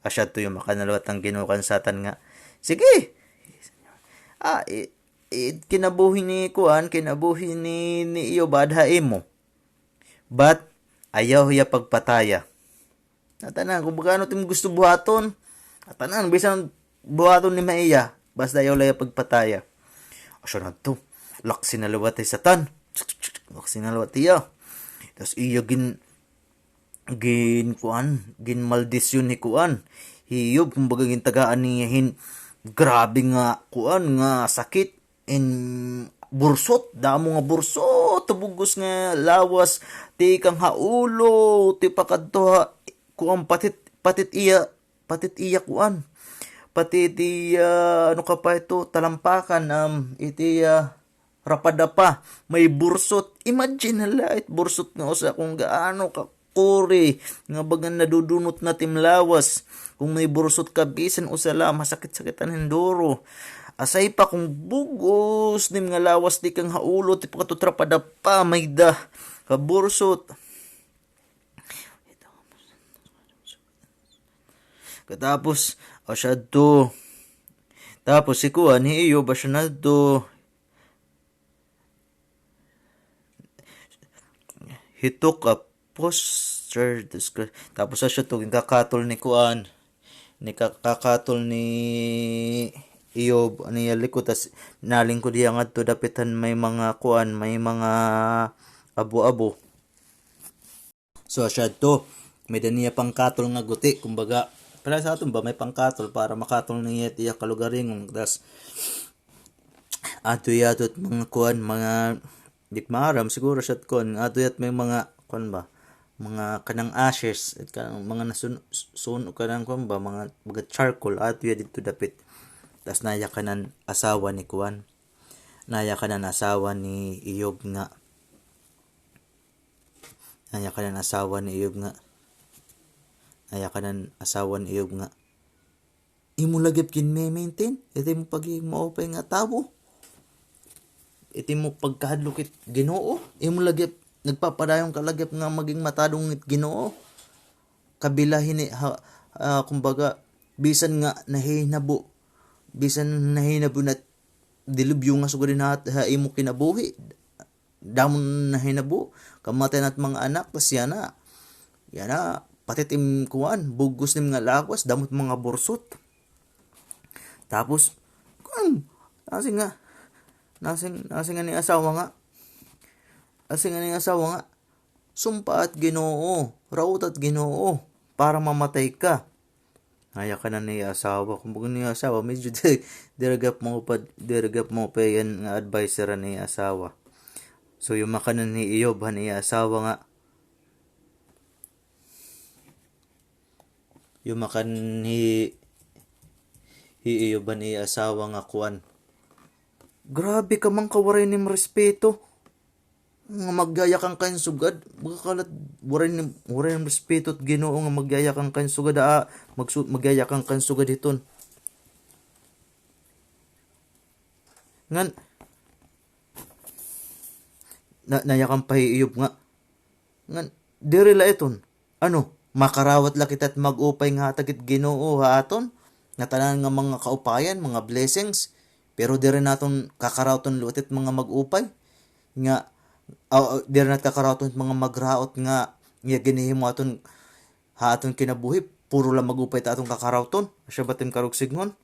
Asya adto yumakan na liwat an Ginoo kan Satan nga, "Sige. Ah, i-, i-, kinabuhi ni kuan, kinabuhi ni, ni Iyob aada ha imo. But, ayaw hiya pagpataya. Natanan, kumbaga ano it imo gusto buhaton. Natanan, bisan buhaton nimo hiya. Basta ayaw la hiya pagpataya." Asya na adto. Laksi na liwat hi Satan. Laksi na liwat hiya. Tas iya gin-, gin-, kuan, ginmaldisyon hi kuan, hi Iyob, kumbaga gintagaan niya hin grabe nga kuan, nga sakit, in bursot, damo nga bursot, bug-os nga lawas, tikang ha ulo, tipakadto ha, kuan, pati it, pati it iya, pati it iya kuan, pati it iya, ano ka pa ito, talampakan, um, it iya, rapadapa, may bursot. Imagine la, it bursot nga usa kung gaano ka kuri, nga bagan nadudunot na it im lawas. Kung may bursot ka, bisan usa la, masakit-sakitan hin duro. Asay pa kung bug-os nim nga lawas tikang ha ulo, tipakadto ha rapadapa, may-ada ka bursot. Katapos, asya adto. Tapos si kuan, hi Iyob, asya na adto. He took a posture discre-, tapos asya to, ginkakatol ni kuan, ni ka-, kakatol ni Iyob an iya likod, tas nalingkod hiya ngadto dapit han may mga kuan, may mga abo-abo. So, asya to, may-ada niya pangkatol nga guti, kumbaga, para sa aton ba, may pangkatol para makatol niya it iya kalugaringon, tas adto hiya adto it mga kuan, mga, di ko maaram, siguro siya kuan, adto hiya may mga, kuan ba, mga kanang ashes, it kanang mga nasun-, sun-, kanang kuan ba, mga, mga charcoal, adto hiya didto dapit. Tas nayakan an asawa ni kuan. Nayakan an asawa ni Iyob nga. Nayakan an asawa ni Iyob nga. Nayakan an asawa ni Iyob nga. Imo la gihap ginme-maintain it imo pagiging maupay nga tawo. It imo pagkahadlok hit Ginoo. Imo la gihap, nagpapadayon ka la gihap nga maging matarong hit Ginoo. Kabila hini, ha, ah, kumbaga, bisan nga nahinabo, bisan nahinabo na dilubyo nga sugad dinha ha imo kinabuhi. Damo nahinabo, kamatay na it mga anak, tas yana, yana, pati it im kuan, bug-os nim nga lawas, damo it mga bursot. Tapos, kuan, nasiring nga, nasiring, nasiring an iya asawa nga, nasiring an iya asawa nga, sumpa it Ginoo, rawta it Ginoo, para mamatay ka. Nayakan an iya asawa. Kumbaga an iya asawa, medyo di-, diri gihap maupay, diri gihap maupay nga adviser an iya asawa. So, yumakan an hi Iyob han iya asawa nga, yumakan hi, hi Iyob han iya asawa nga kuan. Grabe ka man ka waray nim respeto. Nga magyayakan ka hin sugad, baga ka la, waray nim, waray nim respeto it Ginoo nga magyayakan ka hin sugad, ah, magsu-, magyayakan ka hin sugad hiton. Ngan, na, nayakan pa hi Iyob nga, ngan, diri la iton. Ano, makarawat la kita it mag-upay nga hatag it Ginoo ha aton, nga tanan nga mga kaupayan, mga blessings, pero diri naton kakarawton liwat it mga mag-upay, nga, ah, ah, diri naton kakarawton it mga magraot nga iya ginhihimo aton ha aton kinabuhi, puro la mag-upay it aton kakarawton. Asya ba it im karuyag sidngon?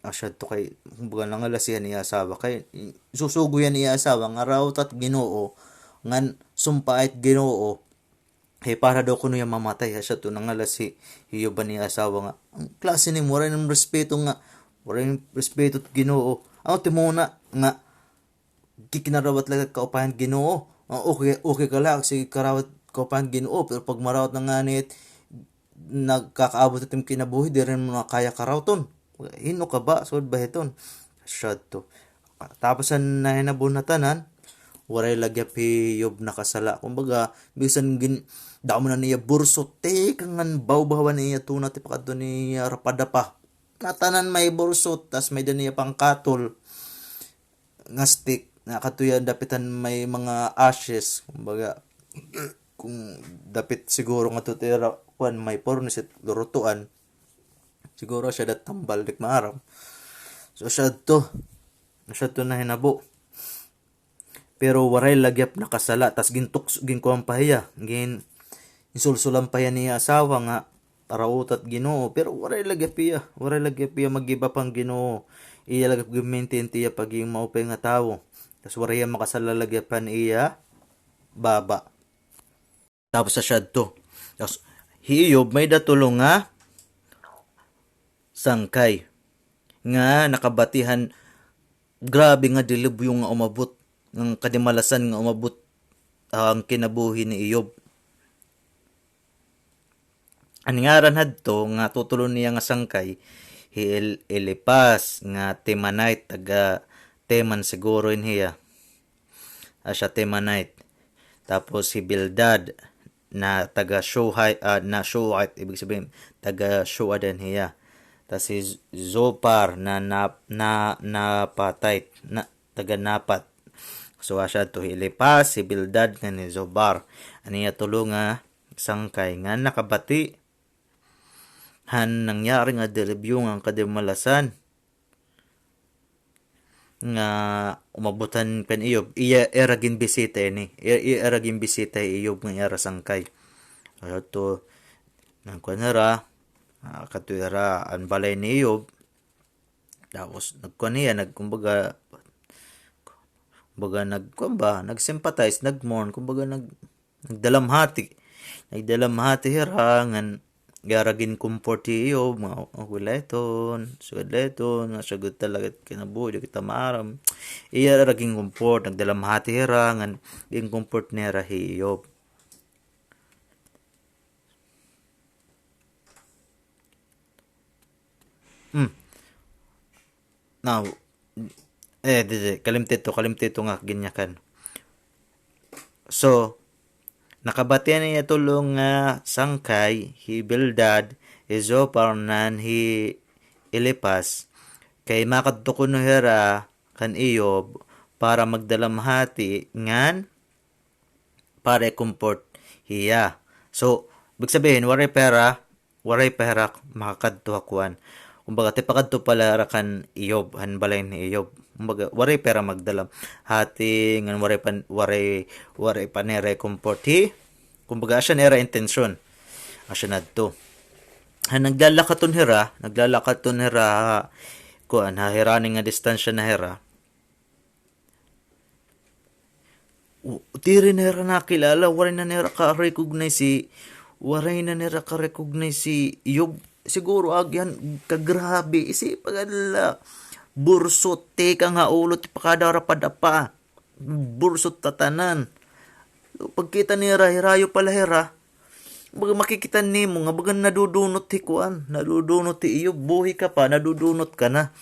Asya to kay, kumbaga, nangalas hiya han iya asawa. Kay, susugo hiya han iya asawa, nga rawta it Ginoo, ngan sumpa it Ginoo, kay para daw kuno hiya mamatay, asya to, nangalas hi, hi Iyob han iya asawa nga, an klase nim, waray nim respeto nga, waray nim respeto it Ginoo. Ano it imo na, nga, kikinarawat la it kaupayan Ginoo. Ah, okay, okay ka la, sige karawat kaupayan Ginoo, pero pag marawat na ngani it nagkakaabot it im kinabuhi, diri mo na kaya karawton. Hin-o ka ba? Sugad ba hiton? Asya to. Tapos an nahinabo na tanan, waray la gihap hi Iyob nakasala. Kumbaga, bisan gin-, damo na niya bursot, tikang ngan bawbaw an iya tuna, tipakadto niya rapadapa. Nga tanan may bursot, tas may-ada niya pangkatol nga stick, nga kadto hiya dapit han may mga ashes, kumbaga, kung dapit siguro ngadto it ira, kuan, may furnace it lurutuan, siguro asya dat tambal, di ko maaram. So, asya adto, asya adto nahinabo. Pero waray la gihap nakasala, tas gintuks-, ginkuan pa hiya, gin-, insulsulan pa hiya han iya asawa nga, rawta it Ginoo, pero waray la gihap hiya, waray la gihap hiya mag-give up han Ginoo. Iya la gihap gin-maintain it iya pagiging maupay nga tawo. Tas waray hiya makasala la gihap han iya baba. Tapos asya adto. Tapos, hi Iyob may-ada tulo nga sangkay nga nakabati han grabe nga dilubyo nga umabot, nga kadimalasan nga umabot, ah, han kinabuhi ni Iyob. An ngaran hadto nga tutulo niya nga sangkay, hi El-, Elifaz nga Temanite, taga Teman siguro ini hiya. Asya Temanite. Tapos hi Bildad na taga Shuhite, ah, na Shuhite, ibig sabihin, taga Shuah din hiya. Tas hi Z-, Zophar na, na, na, Napathite, na, taga Napat. So, asya adto hi Elifaz, hi Bildad, ngan hi Zophar. An iya tulo nga sangkay nga nakabati han nangyari nga dilubyo nga kadimalasan. nga umabot han kan Iyob, iya, ira ginbisita ini. I-, i-, ira ginbisita hi Iyob nga ira sangkay. Ato, nagkuan hira, ah, kadto hira han balay ni Iyob. Tapos, nagkuan hiya, nag-, kumbaga, kumbaga, nag-, kuan ba, nag-sympathize, nag-mourn, kumbaga, nag-, nagdalamhati. Nagdalamhati hira ngan ira gin-comfort hi Iyob, nga, "Okay la iton, sugad la iton, nga sugad talaga kinabuhi, di kita maaram." Ira gin-comfort, nagdalamhati hira ngan gin-comfort nira hi Iyob. Hmm. Now, eh, di, di, kalimti ito, kalimti ito nga ginyakan. So, nakabati an iya tulo nga sangkay, hi Bildad, hi Zophar, ngan hi Eliphaz, kay makadto kuno hira kan Iyob para magdalamhati ngan para i-comfort hiya. So, ibig sabihin, waray pa hira, waray pa hira makakadto ha kuan. Kumbaga, tipakadto pa la hira kan Iyob, han balay ni Iyob. Kumbaga, waray pa hira magdalamhati, ngan waray pa, waray, waray pa nira i-comfort hi. Kumbaga, asya na ira intensyon. Asya na adto. Han naglalakaton hira, naglalakaton hira, kuan, ha hira ini nga distansya na hira. O, diri na nira nakilala, waray na nira ka-recognize si, waray na nira ka-recognize si Iyob. Siguro agi han kagrabe, isipa gad la. Bursot, tikang ha ulo, tipakada ha rapadapa. Bursot tatanan. So, pagkita nira, hirayo pa la hira. Baga makikita nimo nga baga nadudunot hi kuan, nadudunot hi Iyob, buhi ka pa, nadudunot ka na.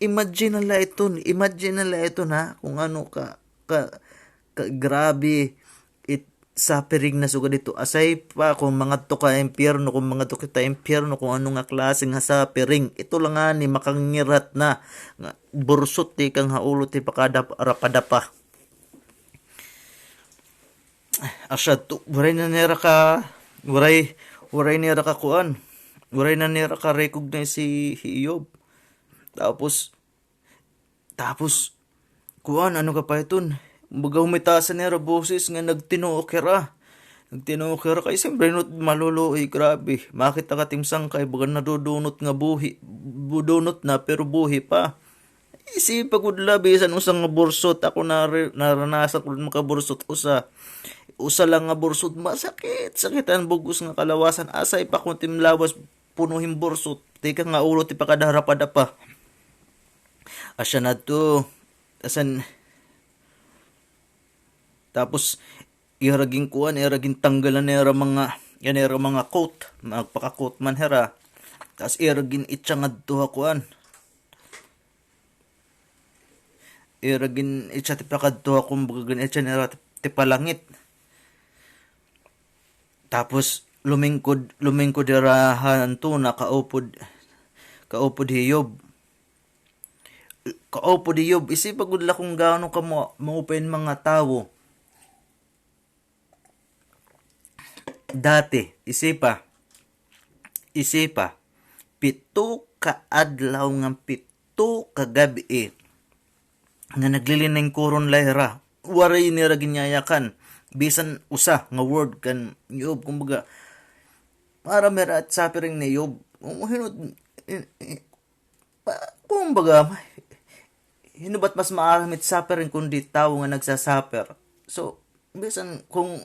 Imagine na la iton, imagine na la iton ha, kung ano ka, ka, ka grabe it suffering na sugad ito. Asay pa kung mangadto ka impyerno, kung mangadto kita impyerno, kung ano nga klase nga suffering. Ito la ngani makangirat na nga bursot tikang ha ulo, tipakada ha rapadapa. Asya to, waray na nira ka, waray, waray nira ka kuan. Waray na nira ka-recognize si, si Iyob. Tapos, tapos, kuan, ano ka pa iton? Baga humitasan nira boses nga nagtinuok hira. Nagtinuok hira kay siyempre, no, maluluoy, grabe. Makita ka tim sangkay, baga nadudunot nga buhi. Budunot na, pero buhi pa. Isipa gud la, bisan usa nga bursot, ako nari-, naranasan ko gud makabursot usa. Usa lang nga bursot, masakit, sakit an bug-os nga kalawasan. Asay pa kon tim lawas, puno hin bursot. Tikang ha ulo, tipakada ha rapadapa. Asya na to. Asan, tapos, ira ginkuan, ira gintanggalan nira mga, yana ira mga coat, magpaka-coat man hira. Tas ira gin-itsa ngadto ha kuan. Ira gin-itsa tipakadto ha, kumbaga gin-itsa nira tip-, tipalangit. Tapos lumingkod, lumingkod hira han tuna, kaupod, kaupod hi Iyob. Kaupod hi Iyob, isipa gud la kung gaano ka mo-, maupay an mga tawo. Dati, isipa, isipa, pito ka adlaw ngan pito ka gab-i nga nagliliningkuron la hira. Waray nira ginyayakan bisan usa nga word kan Iyob. Kumbaga, maaram hira it suffering ni Iyob. Kung hino-, i-, i-, pa-, kumbaga, hino ba it mas maaram it suffering kundi tawo nga nagsa-suffer? So, bisan kung,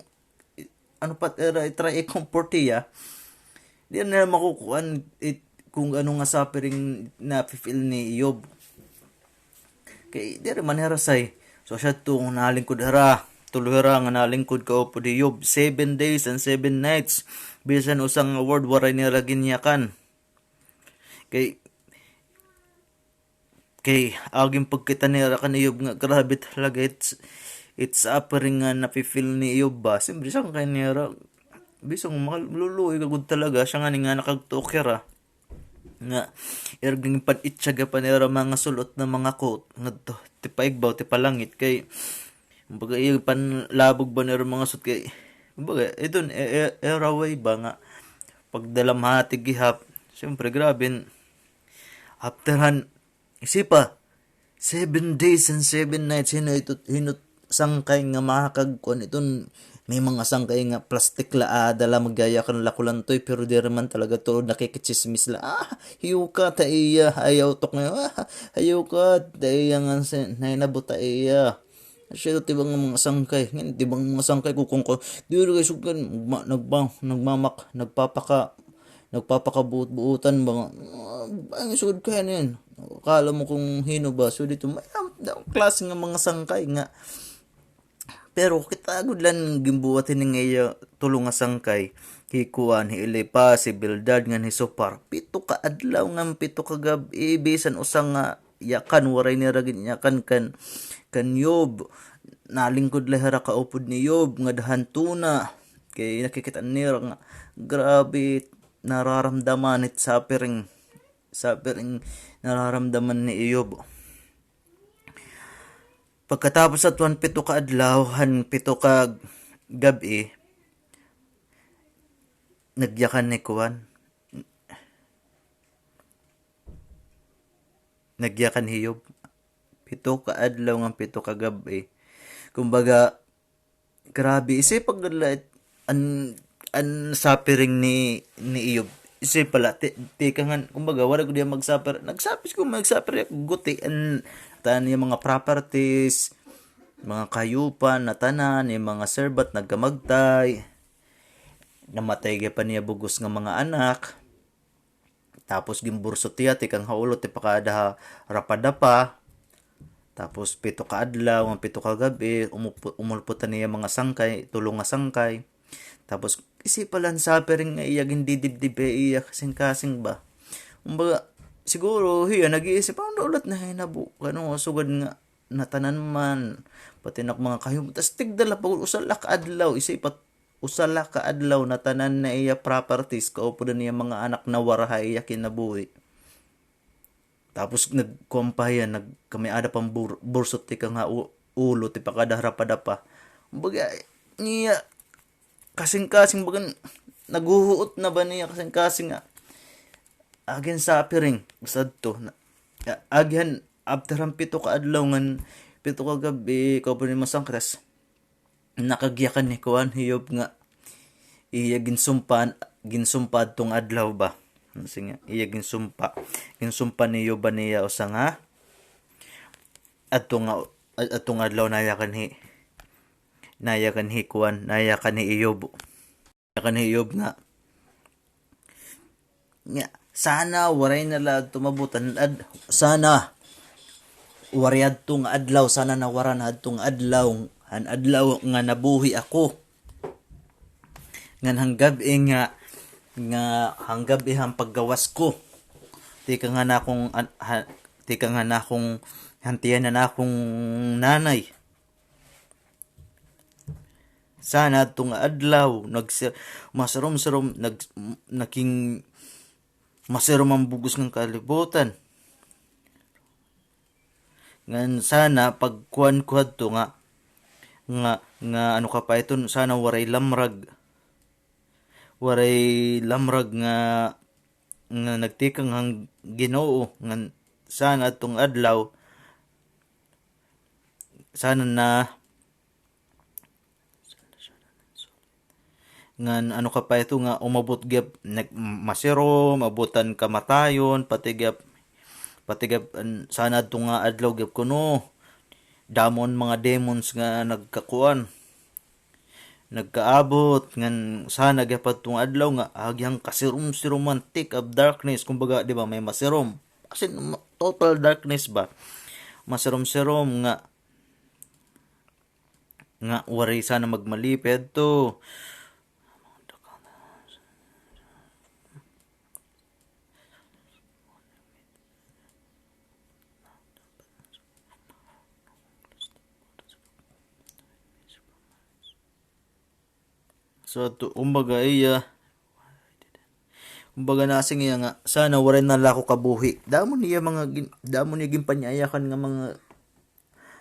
ano pa it ira i-try i-comfort hiya, di na makukuan it, kung ano nga suffering nafi-feel ni Iyob. Kay diri man hira say. So, asya to, nalingkod hira, tulo hira nga nalingkod kaupod hi Iyob, seven days and seven nights. Bisan usa nga word waray nira ginyakan. Kay, kay agi hin pagkita nira kan Iyob nga grabe talaga it, it suffering nga nafi-feel ni Iyob ba. Siyempre, sangkay nira, bisan maluluoy ka gud talaga, asya ngani nga nakagtuok hira. Nga, ira ginpan-itsa pa nira mga sul-ot na mga coat ngadto, tipaigbaw, tipalangit, kay, kumbaga, iya panlabog ba nira mga suot kay, kumbaga, iton, e-, e-, ira way ba nga pagdalamhati gihap. Siyempre, grabe, after han, isipa, Seven days and seven nights, hino ito, hino sangkay nga makagkuan iton, may mga sangkay nga plastik la, ah, dala, magyayakan la kulantoy, pero diri man talaga tuod, nakikitsismis la. Ah, hayuka ta iya, ayaw tok nga, ah, hayuka ta iya nga si, nahinabo ta iya. Asya, tibang nga mga sangkay. Ngan, tibang mga sangkay, kukong ko. Diri kay sugdan, nagma-, nagma-, nagmamak-, nagpapaka-, nagpapakabuot-buotan ba nga, ah, ang sugad kaya na yan. Akala mo kung hino ba? So, dito, may am-, da-, klase nga mga sangkay nga. Pero kita gud lang ginbuhat ini nga iya tulo nga sangkay. Hi kuan, hi Elipas, hi Bildad, ngan hi Sopar. Pito ka adlaw ngan pito ka gab-i, bisan usa nga yakan, waray nira gin-yakan kan, kan Yob. Nalingkod la hira kaupod ni Yob, nga dahan tuna. Kay nakikita nira nga, grabe, nararamdaman it suffering. Suffering, nararamdaman ni Yob. Pagkatapos sa tuwan pito ka adlaw, han pito ka gab-i, nagyakan ni kuan, nagyakan hi Yob. Pito ka adlaw ngan pito ka gab-i. Kumbaga, grabe, isip pag la-, an, an suffering ni, ni Iyob. Isip pala, ti-, tikang han, kumbaga, wala ko diyan mag-suffer. Nag-suffer ko, mag-suffer ako, guti, an, tanan niya mga properties, mga kahayupan, natanan, niya mga servant, nagkamagtay. Namatay gihapon niya bug-os nga mga anak. Tapos ginbursot hiya, tikang ha ulo, tipakada ha rapadapa. Tapos pito ka adlaw, ngan pito ka gab-i, umupo-, umulpot an iya mga sangkay, tulo nga sangkay. Tapos, isip pala an suffering nga iya gindidibdib ha iya kasingkasing ba. Kumbaga, siguro, hiya, nag-iisip, ano daw la it nahinabo, kano, sugad nga, natanan man, pati nak mga kahayup-, tas tigda la pa gud, usa la ka adlaw, isip pa, usa la ka adlaw natanan na iya properties, kaupod an iya mga anak nawara ha iya kinabuhi. Tapos nagkuan pa hiya, nag-, kami-ada pa an bur-, bursot tikang ha u-, ulo, tipakada ha rapadapa. Kumbaga, niya, kasingkasing, bagan, naghuhuot na ba niya kasingkasing nga, agi han suffering, basta adto, na, ya, agi han, after han pito ka adlaw ngan, pito ka gab-i, kaupod an iya mga sangkay, nakagyakan ni kuan, hi Yob nga iya ginsumpa, ginsumpa adto nga adlaw ba. Sige, iya ginsumpa. Ginsumpa ni Yob an iya usa nga, adto nga, ad-, adto nga adlaw nayakan hi, nayakan hi kuan, nayakan hi Iyob. Kan hi Iyob nga, nga, sana waray na la adto maabot an ad-, sana waray adto nga adlaw, sana nawara na adto nga adlaw, an adlaw nga nabuhi ako. Ngan han gab-i nga, nga han gab-i han paggawas ko. Tikang han akong, an-, ha-, tikang han akong, han tiyan han akong nanay. Sana adto nga adlaw, nagsi-, masirom-sirom, nag-, naging masirom an bug-os ngan kalibutan. Ngan sana pagkuan ko hadto nga, nga, nga ano ka pa iton, sana waray lamrag. Waray lamrag nga, nga nagtikang han Ginoo, ngan sana adto nga adlaw, sana na, ngan ano ka pa ito nga umabot gihap, nag-, masirom, abot han kamatayon, pati gihap, pati gihap, an-, sana adto nga adlaw gihap kuno, damo an mga demons nga nagkakuan, nagkaabot, ngan sana gihap adto nga adlaw nga agi han kasirom-siroman, thick of darkness, kumbaga, di ba, may masirom. As in, ma-, total darkness ba? Masirom-sirom nga, nga waray sana magmalipay adto. So, to, kumbaga, iya, kumbaga, nasiring hiya nga, sana waray na la ako kabuhi. Damo niya mga gin-, damo niya ginpanyayakan nga mga,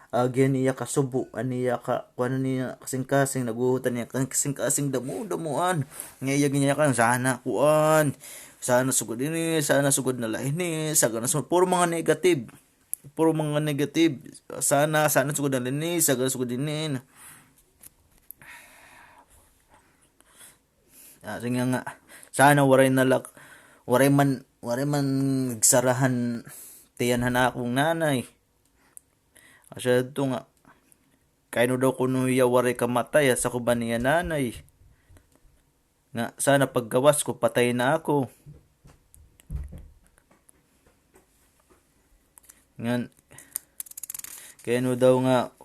ah, agi han iya kasubo, an iya ka-, kuan, an iya kasingkasing, naghuhuot an iya kasingkasing, damo-damoan. Nga iya ginyayakan, sana kuan, sana sugad ini, sana sugad na la ini, sana sugad, puro mga negative. Puro mga negative. Sana, sana sugad na linis, sana sugad ini. Ah, sige nga. Sana waray na lak-, waray man, waray man nagsara han tiyan han akon nanay. Asya to nga. Kay ano daw kuno hiya waray kamatay, asa ko ba niya nanay? Nga, sana paggawas ko, patay na ako. Ngan, kay ano daw nga,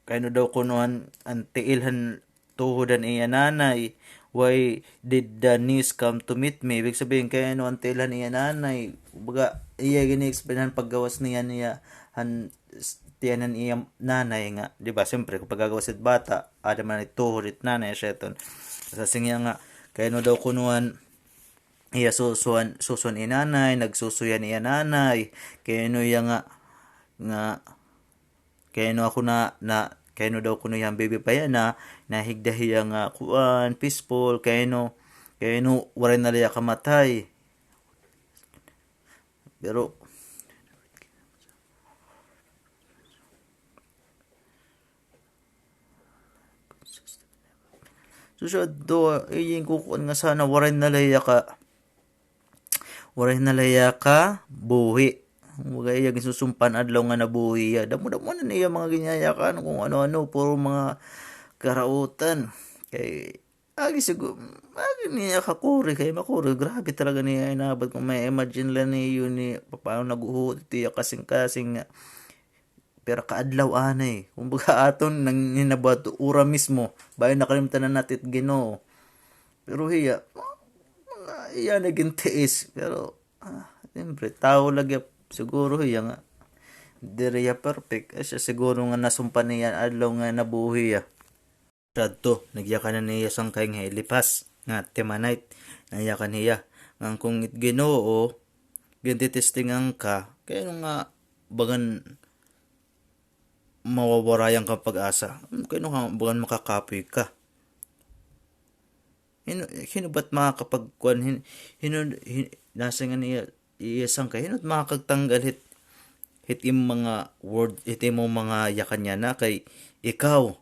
kay ano daw kuno han, an tiil han tuhod han iya nanay, "Why did the niece come to meet me?" Ibig sabihin, kay ano an tiil han iya nanay. Kumbaga, iya gini-explain han paggawas niya, niya, han s-, tiyan han iya nanay nga, di ba, siyempre, kung pagagawas it bata, ada man it tuhod it nanay, asya iton. Sa siya nga, kay ano daw kuno han iya susuan, susuan iya nanay, nagsusuyan iya nanay, kay ano iya nga, nga, kay ano ako na, na, kay ano daw kuno iya baby pa yana, nahigda hiya nga, kuan, peaceful, kay ano, kay ano, waray na la hiya kamatay. Pero, so, siya do, eh, iyang kukuan nga sana, waray na la hiya ka, waray na la hiya kabuhi. Kumbaga, iya ginsusumpan adlaw nga nabuhi hiya. Damo-damo na niya mga ginyayakan, kung ano-ano, puro mga karautan. Kay, agi sigu-, agi niya kakuri, kay makuri. Grabe talaga niya inabot. Kung ma-imagine la niyo ni, paano naghuhuot it iya kasingkasing nga pira ka adlaw anay. Kumbaga aton nanginabuhat ura mismo. Bayo nakalimtan na natin it Ginoo. Pero hiya, mga iya na gintiis. Pero, ah, siyempre, tawo lagi siguro hiya nga. Diri hiya perfect. Ay, siya siguro nga nasumpa niya adlaw nga nabuhi hiya. Siya adto, nagyakan na niya sangkay nga ilipas, nga Temanite, nayakan hiya. Ngan kung it Ginoo, gintitestingan ka, kay ano nga, bagan mawawarayan ka pag-asa. Kay ano nga, bagan makakapoy ka. Hino, hino ba't makakapagkuan, hin-, hino, hin-, nasa nga niya, iya sangkay, hino't makakagtanggal hit, hit im mga word, hit imo mga yakan yana kay ikaw.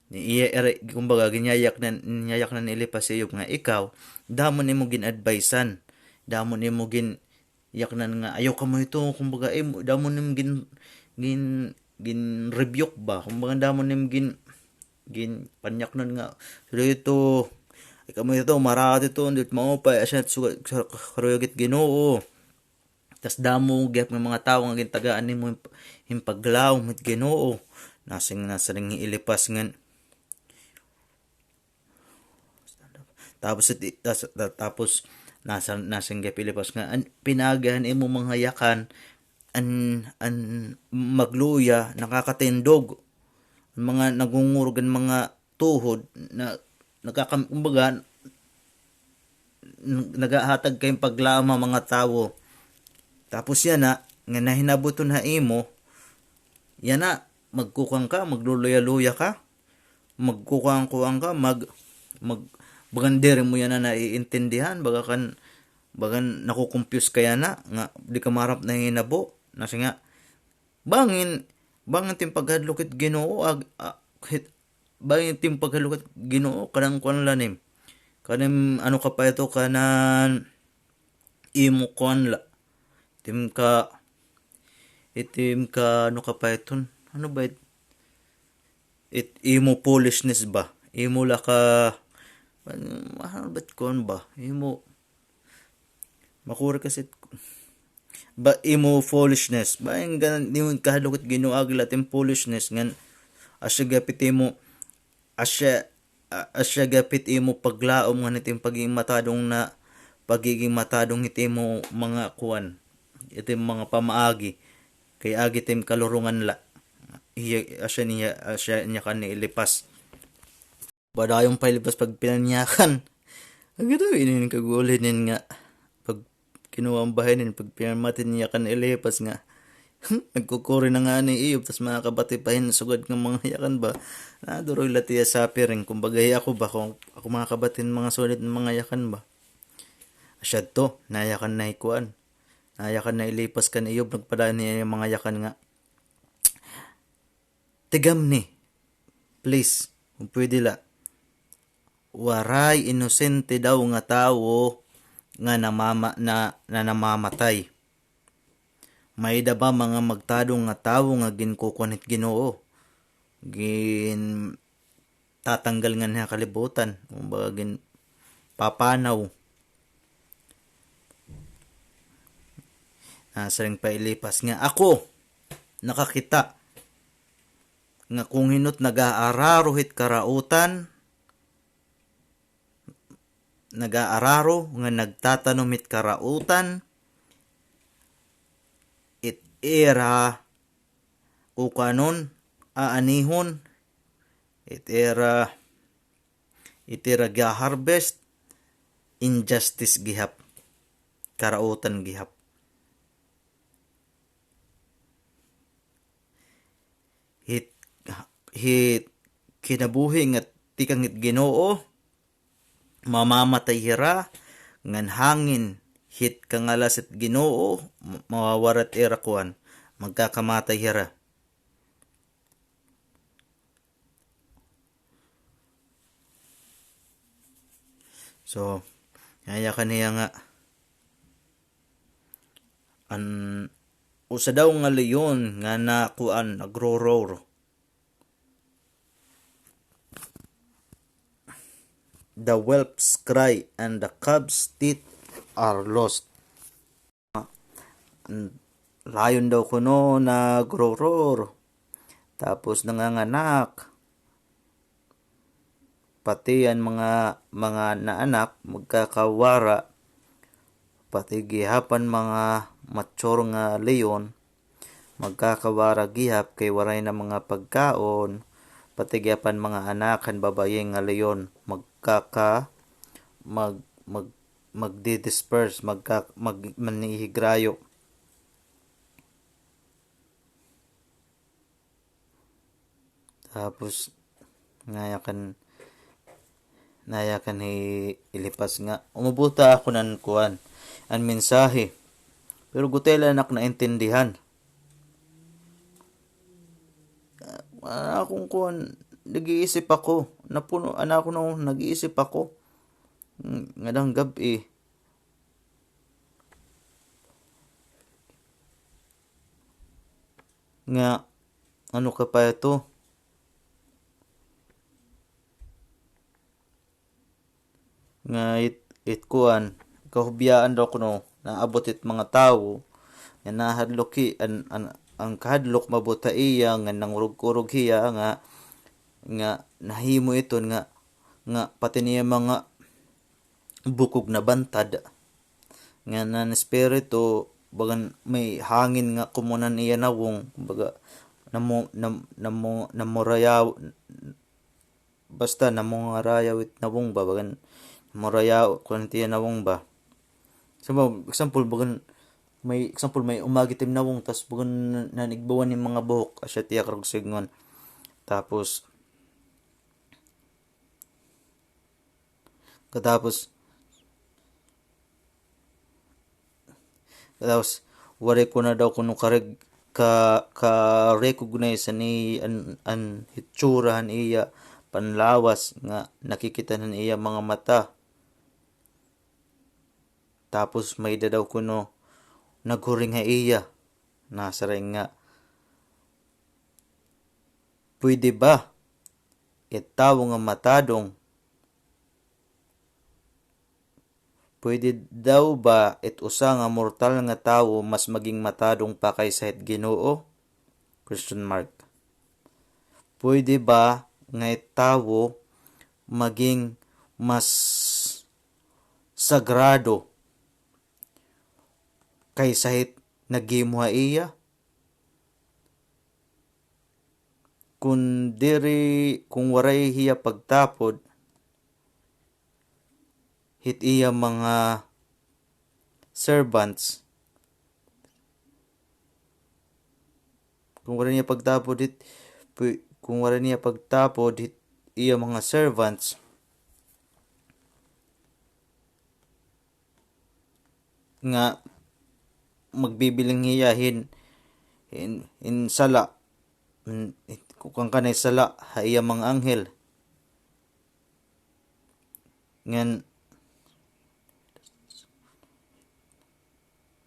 Ni iya, ere, kumbaga, ginyayak na, ginyayak na ni Elipas si Job nga ikaw, damo nimo gin-advisean, damo nimo gin-, yaknan nga, "Ayaw kamo hito," kumbaga, eh, damo nim gin-, gin-, gin-rebuke ba? Kumbaga, damo nim gin-, ginpanyaknan nga, "Diri ito, ay kamo hito, maraot ito, diri maupay, asya, suga-, sa-, karuyag it Ginoo." Tas damo gihap nga mga tawo nga gintagaan nimo hin-, hin paglaom hit Ginoo. Nasing, nasiring hi Elipas ngan, Tapos, iti-, tas-, ta-, tapos, nasa-, nasingga hi Elipas nga, an, pinaagi han imo mga yakan, an, an magluya, nakakatindog. An mga nagungurog an mga tuhod, na, nakakam-, kumbaga, n-, nagahatag kay paglaom ha mga tawo. Tapos yana, nga nahinabuton ha imo, yana, magkukuan ka, magluluya-luya ka, magkukuan-kuan ka, mag-, mag-, bagan diri mo yana naiintindihan, baga kan, bagan nakukumpyus ka yana, nga di ka maharap nahinabo, nasi nga, bangin, bangin tim paghadlok hit Ginoo, ag-, a-, hit, bangin tim paghadlok hit Ginoo, kanang kuan la nim. Kanan, ano ka pa ito, kanan, imo kuan la. Tim ka, itim ka, ano ka pa iton? Ano ba it-, it-, imo foolishness ba? Imo la ka, ano ba it kuan ba? Imo, makuri kasi it-, ba, imo foolishness. Ba, yung ganan, di mo kahadlok it Ginoo, agi la tim foolishness, ngan, asya gapit imo, asya, a-, asya gapit imo paglaom ngan itim pagiging matadong na, pagiging matadong hit imo mga kuan, itim mga pamaagi, kay agi tim kalurongan la. Iya, asya niya, asya niya kan ni Elipas. Padayon pa Elipas pagpinanyakan. Ang ito, inin kagulin nga pag kinuha an bahay nin, pagpinamati niya kan Elipas nga, nagkukuri na ngani Iyop, tas makakabati pa hin sugad nga mga yakan ba? Naduroy la tiya suffering, kumbaga, hi ako ba, kung ako makakabati hin mga sugad nga mga yakan ba? Siya to, nayakan na hi kuan. Nayakan na hi Elipas kan Eob, nagpadayon niya an mga yakan nga, "Tigamni, please, kon pwede la. Waray inosente daw nga tawo nga namama-, na, na namamatay." May-ada ba mga magtadong nga tawo nga ginkukuan hit Ginoo? Gintatanggal nganhi ha kalibutan, kumbaga ginpapanaw. Nasiring pa hi Elipas nga, "Ako, nakakita nga kon hin-o it nag-aararo hit karautan, nag-aararo nga nagtatanom hit karautan, it ira kukuanon, aanihon, it ira, it ira ga-harvest, injustice gihap, karautan gihap." Hit, hit kinabuhi nga tikang hit Ginoo, mamamatay hira, ngan hangin hit kangalas hit Ginoo, ma-, mawawara it ira kuan, magkakamatay hira. So, nayakan hiya nga, an usa daw nga leon nga nakuan, nagro-roar. The whelp's cry and the calf's teeth are lost. An lion daw kuno nagro-roar. Tapos nanganganak. Pati an mga, mga naanak magkakawara. Pati gihap an mga mature nga leon, magkakawara gihap kay waray na mga pagkaon, pati gihap an mga anak han babaye nga leon, magkaka-, mag-, mag-, magdi-disperse, magka-, mag-, manhihigrayo. Tapos, nayakan, nayakan hi Elipas nga, umabot ha akon an kuan, an mensahe. Pero gutiay la an ak naintindihan. Ah, an akon kuan, nag-iisip ako. Napuno, an akon, nag-iisip ako. Ng-, ngada nga gab-i. Nga, ano ka pa ito? Nga it, it kuan, kahubyaan daw kuno, naabot it mga tawo, nga nahadlok hi-, an, an, an kahadlok maabot ha iya, nga nangurog-urog hiya, nga, nga nahimo iton nga, nga pati niya mga bukog nabantad. Ngan an espiritu, bagan may hangin nga kumuna han iya nawong, baga, namo-, nam-, namo-, namurayaw, basta namungarayaw it nawong ba, bagan namurayaw, kuan it iya nawong ba. So, mag-, example, bagan, may, example, may umagi it im nawong, tas bagan nanigbawan hin mga buhok, asya it iya karuyag sidngon. Tapos, Katapos, katapos, waray ko na daw kuno kareg-, ka-, ka-recognize an i-, an, an hitsura han iya panlawas nga nakikita han iya mga mata. Tapos may-ada daw kuno naghuring ha iya, nasiring nga, "Pwede ba it tawo nga matadong, pwede daw ba it usa nga mortal nga tawo mas maging matadong pa kaysa hit Ginoo?" Question mark. Pwede ba nga it tawo maging mas sagrado kaysa hit naghimo ha iya? Kon diri, kon waray hiya pagtapod hit iya mga servants, kon waray niya pagtapod hit, pu-, kon waray niya pagtapod hit iya mga servants, nga magbibiling hiya hin, hin, hin sala, hin, kuan kanay sala ha iya mga anghel. Ngan,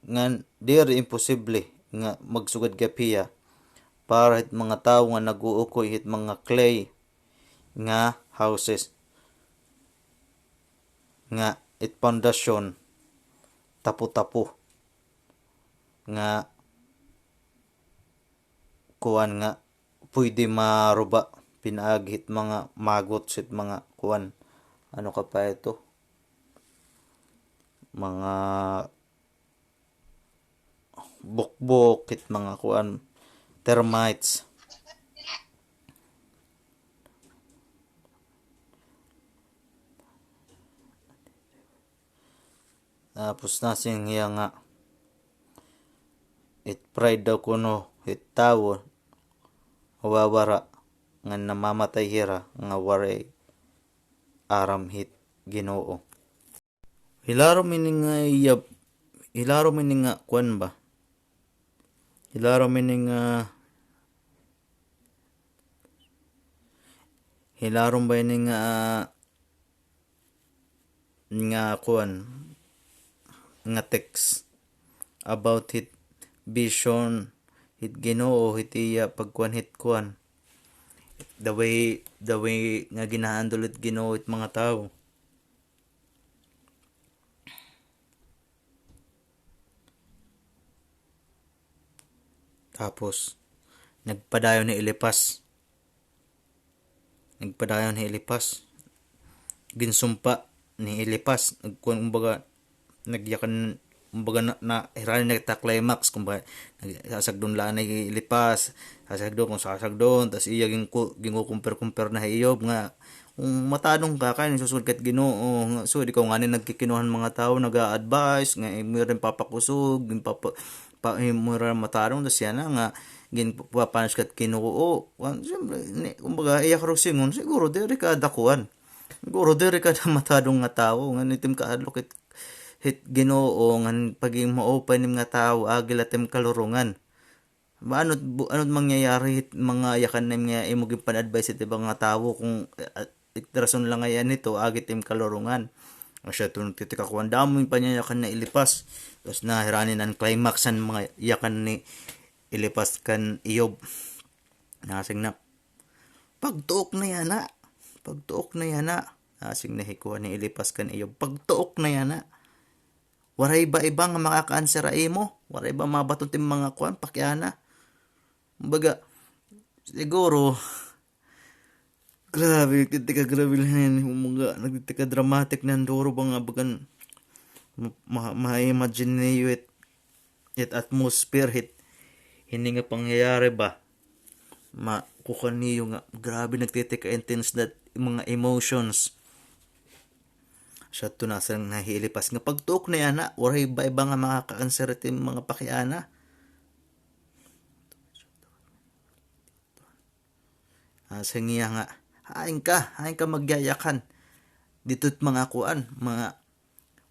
ngan diri imposible nga magsugad gihap hiya para hit mga tawo nga nag-uukoy hit mga clay nga houses, nga it pundasyon tapo-tapo, nga kuan, nga pwede maruba pinaagi hit mga maggots, hit mga kuan. Ano ka pa ito? Mga bukbok, hit mga kuan, termites. Tapos nasiring hiya nga it pride daw kuno hit tawo mawawara, nga namamatay hira nga waray aram hit Ginoo. Hilarom ini nga iya, hilarom ini nga kuan ba? Hilarom ini nga, hilarom ba ini nga, nga kuan, nga text about hit vision hit Ginoo, hit iya pagkuan hit kuan. The way, the way nga ginahandle hit Ginoo hit mga tawo. Tapos, nagpadayon hi Elipas. Nagpadayon hi Elipas. Ginsumpa ni Elipas. Nagkuan, kumbaga, nagyakan, kumbaga, na, na, hirani na kita climax, kumbaga, nagsasagdon la anay hi Elipas, sasagdon kung sasagdon, tas iya ginku-, ginkukumpir-kumpir na hi Job nga, kung matadong ka, kay nagsusugad ka hit Ginoo, nga, so, ikaw ngani nagkikinuha han mga tawo, nag-a-advise, nga, imo rin papakusog, ginpapa-, pa, imo rin matadong, tas yana nga, ginpapanis ka hit Ginoo, kuan, siyempre, ni, kumbaga, iya karugsingon, siguro, diri ka dakuan. Siguro diri ka da matadong nga tawo, ngan it im kahadlok hit, hit Ginoo, ngan pagiging maupay nim nga tawo, agi la it im kalurongan. Ba, ano, bu-, ano mangyayari hit mga yakan nim nga imo ginpan-advise hit iba nga tawo kung, ah, it rason la ngay-an hito, agi it im kalurongan. Asya ito nagtitika kuan, damo it panyayakan ni Elipas. Tapos na hirani na an climax han mga yakan ni Elipas kan Job. Nasiring na, "Pagtuok na yana. Pagtuok na yana." Nasiring na hi kuan ni Elipas kan Job, "Pagtuok na yana. Waray ba iba nga makaka-answer ha imo? Waray ba mabaton it im mga kuan, pakiana?" Kumbaga, siguro, grabe, nagtitika, grabe la ini, kumbaga, nagtitika dramatic na duro ba nga bagan, ma-, ma-, ma-imagine niyo it it atmosphere hit hini nga pangyayari ba. Makukuan niyo nga grabe nagtitika intense na mga emotions. Asya ito nasiring na hi Elipas nga, "Pagtuok na yana, waray ba iba nga makaka-answer hit im mga pakiana?" Nasiring hiya nga, "Hain ka, hain ka magyayakan? Didto it mga kuan, mga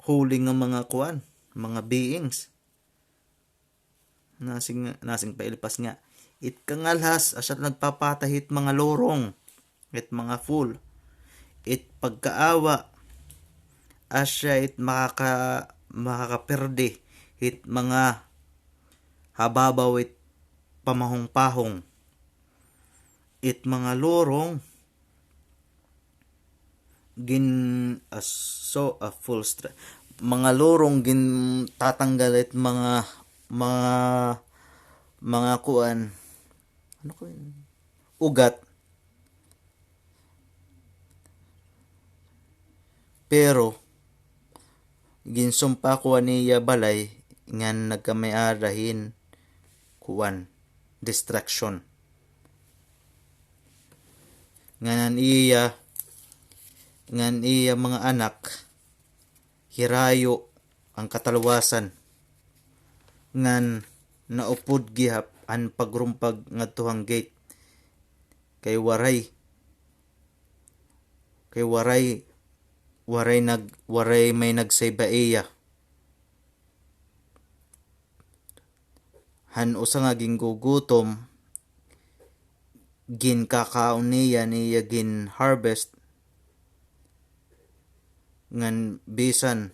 holy nga mga kuan, mga beings." Nasiring, nasiring pa Elipas nga, "It kangalhas, asya it nagpapatay hit mga lurong, it mga fool. It pagkaawa, asya it makaka-, makakaperde hit mga hababaw it pamahong-pahong. It mga lurong gin-, ah, so, ah, full stra-, mga lurong gintatanggal it mga, mga, mga kuan, ano ko yun? Ugat." Pero, ginsumpa ko an iya balay ngan nagkamay-ada hin kuan, destruction. Ngan an iya, ngan iya mga anak, hirayo an katalwasan, ngan naupod gihap an pagrumpag ngadto han gate, kay waray, kay waray, waray nag-, waray may nag-save ha iya. an usa nga gingugutom, ginkakaon niya an iya gin-harvest, ngan bisan,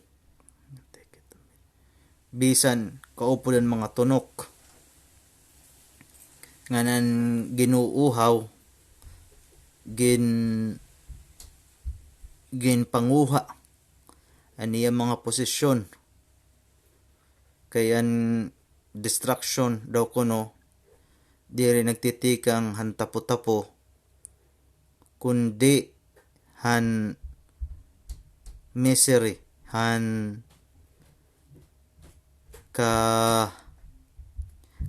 bisan kaupod an mga tunok, ngan an ginuuhaw, gin-, ginpanguha an iya mga posisyon. Kay an destruction daw kuno, diri nagtitikang han tapo-tapo, kundi han misery, han ka-,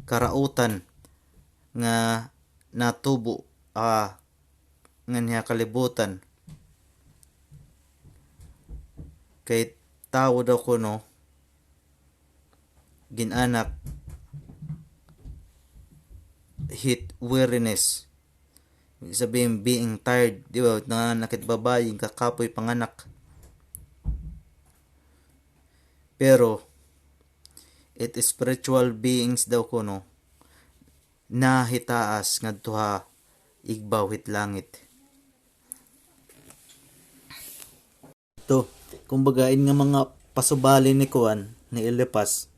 karautan nga natubo, ah, nganhi ha kalibutan. Kay tawo daw kuno, gin-anak hit weariness. Ibig sabihin, being tired, di ba? Nanganak it babayi, kakapoy panganak. Pero, it spiritual beings daw kuno, nahitaas ngadto ha igbaw hit langit. To, kumbaga, in nga mga pasubali ni kuan, ni Eliphaz,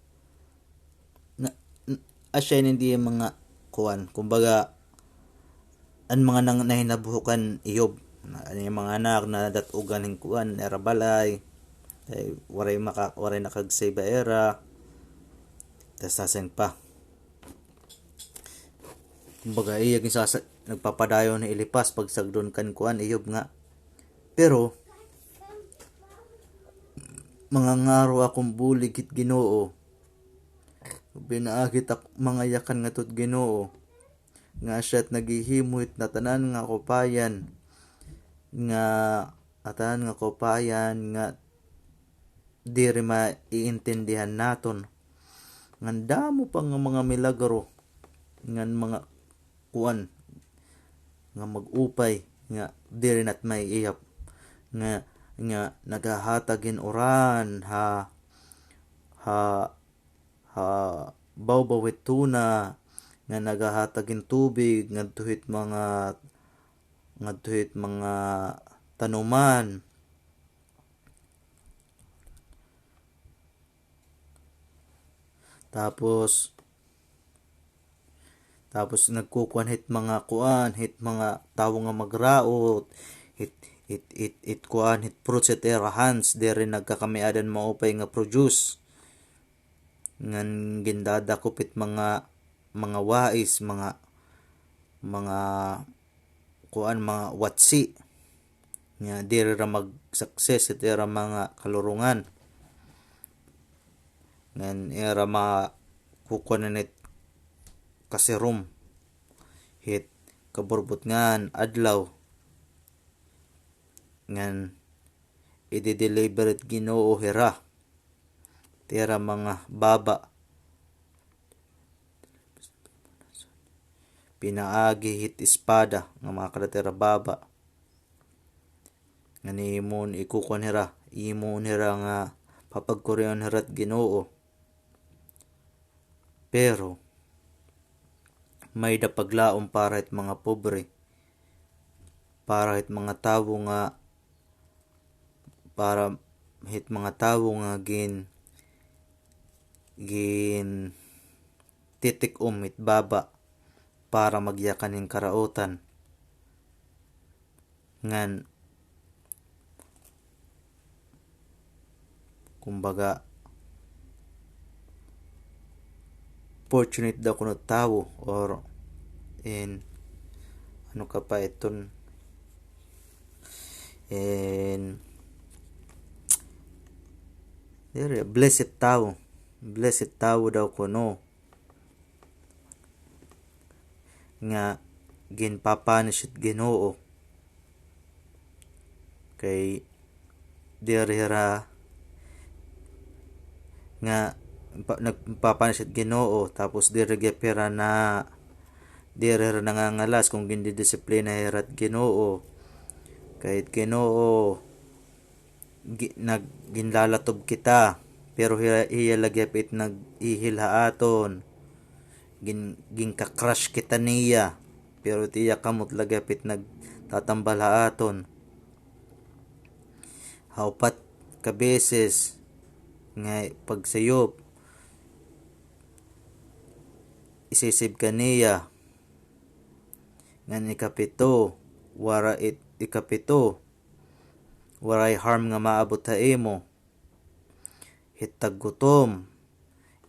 na, n-, asya ini nga mga kuan, kumbaga, an mga nang-, nahinabuhi kan Iyob, na, an iya mga anak, nadat-ogan hin kuan, ira balay, kay waray maka-, waray nakag-save ha ira, tas asya pa. Kumbaga, iya ginsasa-, nagpapadayon ni Eliphaz pagsagdon kan kuan, Iyob nga. Pero, mangangaro akon bulig hit Ginoo. Pinaagi it ak-, mga yakan ngadto hit Ginoo. Nga asya it naghihimo hit ngatanan nga kaupayan. Nga, ngatanan nga kaupayan nga diri maiintindihan naton. Ngan damo pa nga mga milagro, ngan mga kuan, nga mag-upay, nga diri nat maiihap, nga, nga naghahatag hin uran ha, ha, ha bawbaw hit tuna, nga naghahatag hin tubig ngadto hit mga, ngadto hit mga tanuman. Tapos, tapos nagkukuan hit mga kuan, hit mga tawo nga magraot, hit, hit, hit, hit kuan, hit fruits hit ira hands, diri nagkakamiadan maupay nga produce. Ngan gindadakop hit mga, mga wais, mga, mga kuan, mga watsi. Nga diri ra mag-success hit ira mga kalurongan. Ngan ira makukuan hit kasirom hit kaburbot ngan adlaw. Ngan ide-deliver hit Ginoo hira. Hit ira mga baba. Pinaagi hit espada nga makakada hit ira baba. Ngan imo ikukuan hira, imo hira nga papagkurion hira hit Ginoo. Pero, may-ada paglaom para hit mga pobre, para hit mga tawo nga, para hit mga tawo nga gin-, gintitikom hit baba para magyakan hin karautan. Ngan, kumbaga, fortunate daw kuno tawo, or in, ano ka pa iton, in, diri, blessed tawo. Blessed tawo daw kuno. Nga ginpa-punish it Ginoo. Kay diri hira nga pa-, nagpa-punish it Ginoo, tapos diri gyud hira na, diri hira nangangalas kon gindidisiplina hira it Ginoo. Kay it Ginoo, gi-, nag-, ginlalatob kita, pero hiya, hiya la gihap it nag-ihil ha aton. gin-, ginka-crush kita niya. Pero it iya kamot la gihap it nagtatambal ha aton. Ha upat ka beses nga pagsayop, isisib ka niya. Ngan ikapito, wara it-, ikapito, waray harm nga maabot ha imo. Hit taggutom,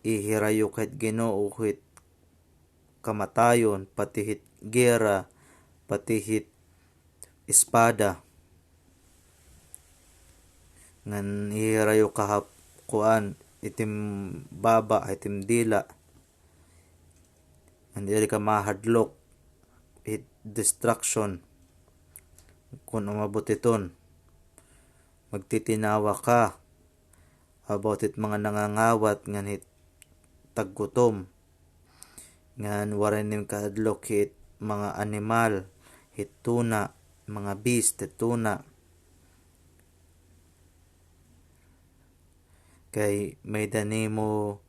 ihirayo ka hit Ginoo hit kamatayon, pati hit gera, pati hit espada. Ngan ihirayo ka ha kuan, itim baba, itim dila. Ngan diri ka mahadlok hit destruction. Kun umabot iton, magtitinawa ka about hit mga nangangawat ngan hit taggutom. Ngan waray nim kahadlok hit mga animal, hit tuna, mga beast, hit tuna. Kay may-ada nimo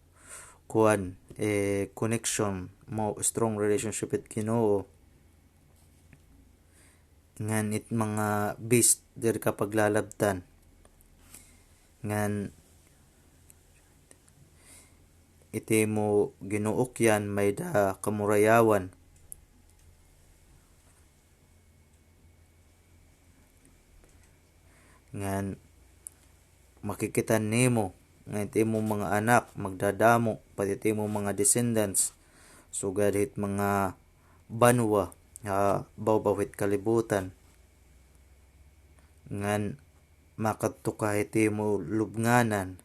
kuan, eh, connection mo, strong relationship hit Ginoo. Ngan it mga beast diri ka paglalabtan. Ngan it imo ginuukyan may-ada kamurayawan. Ngan makikita nimo nga it imo mga anak magdadamo, pati it imo mga descendants, sugad hit mga banwa ha bawbaw hit kalibutan. Ngan makadto ka hit imo lubnganan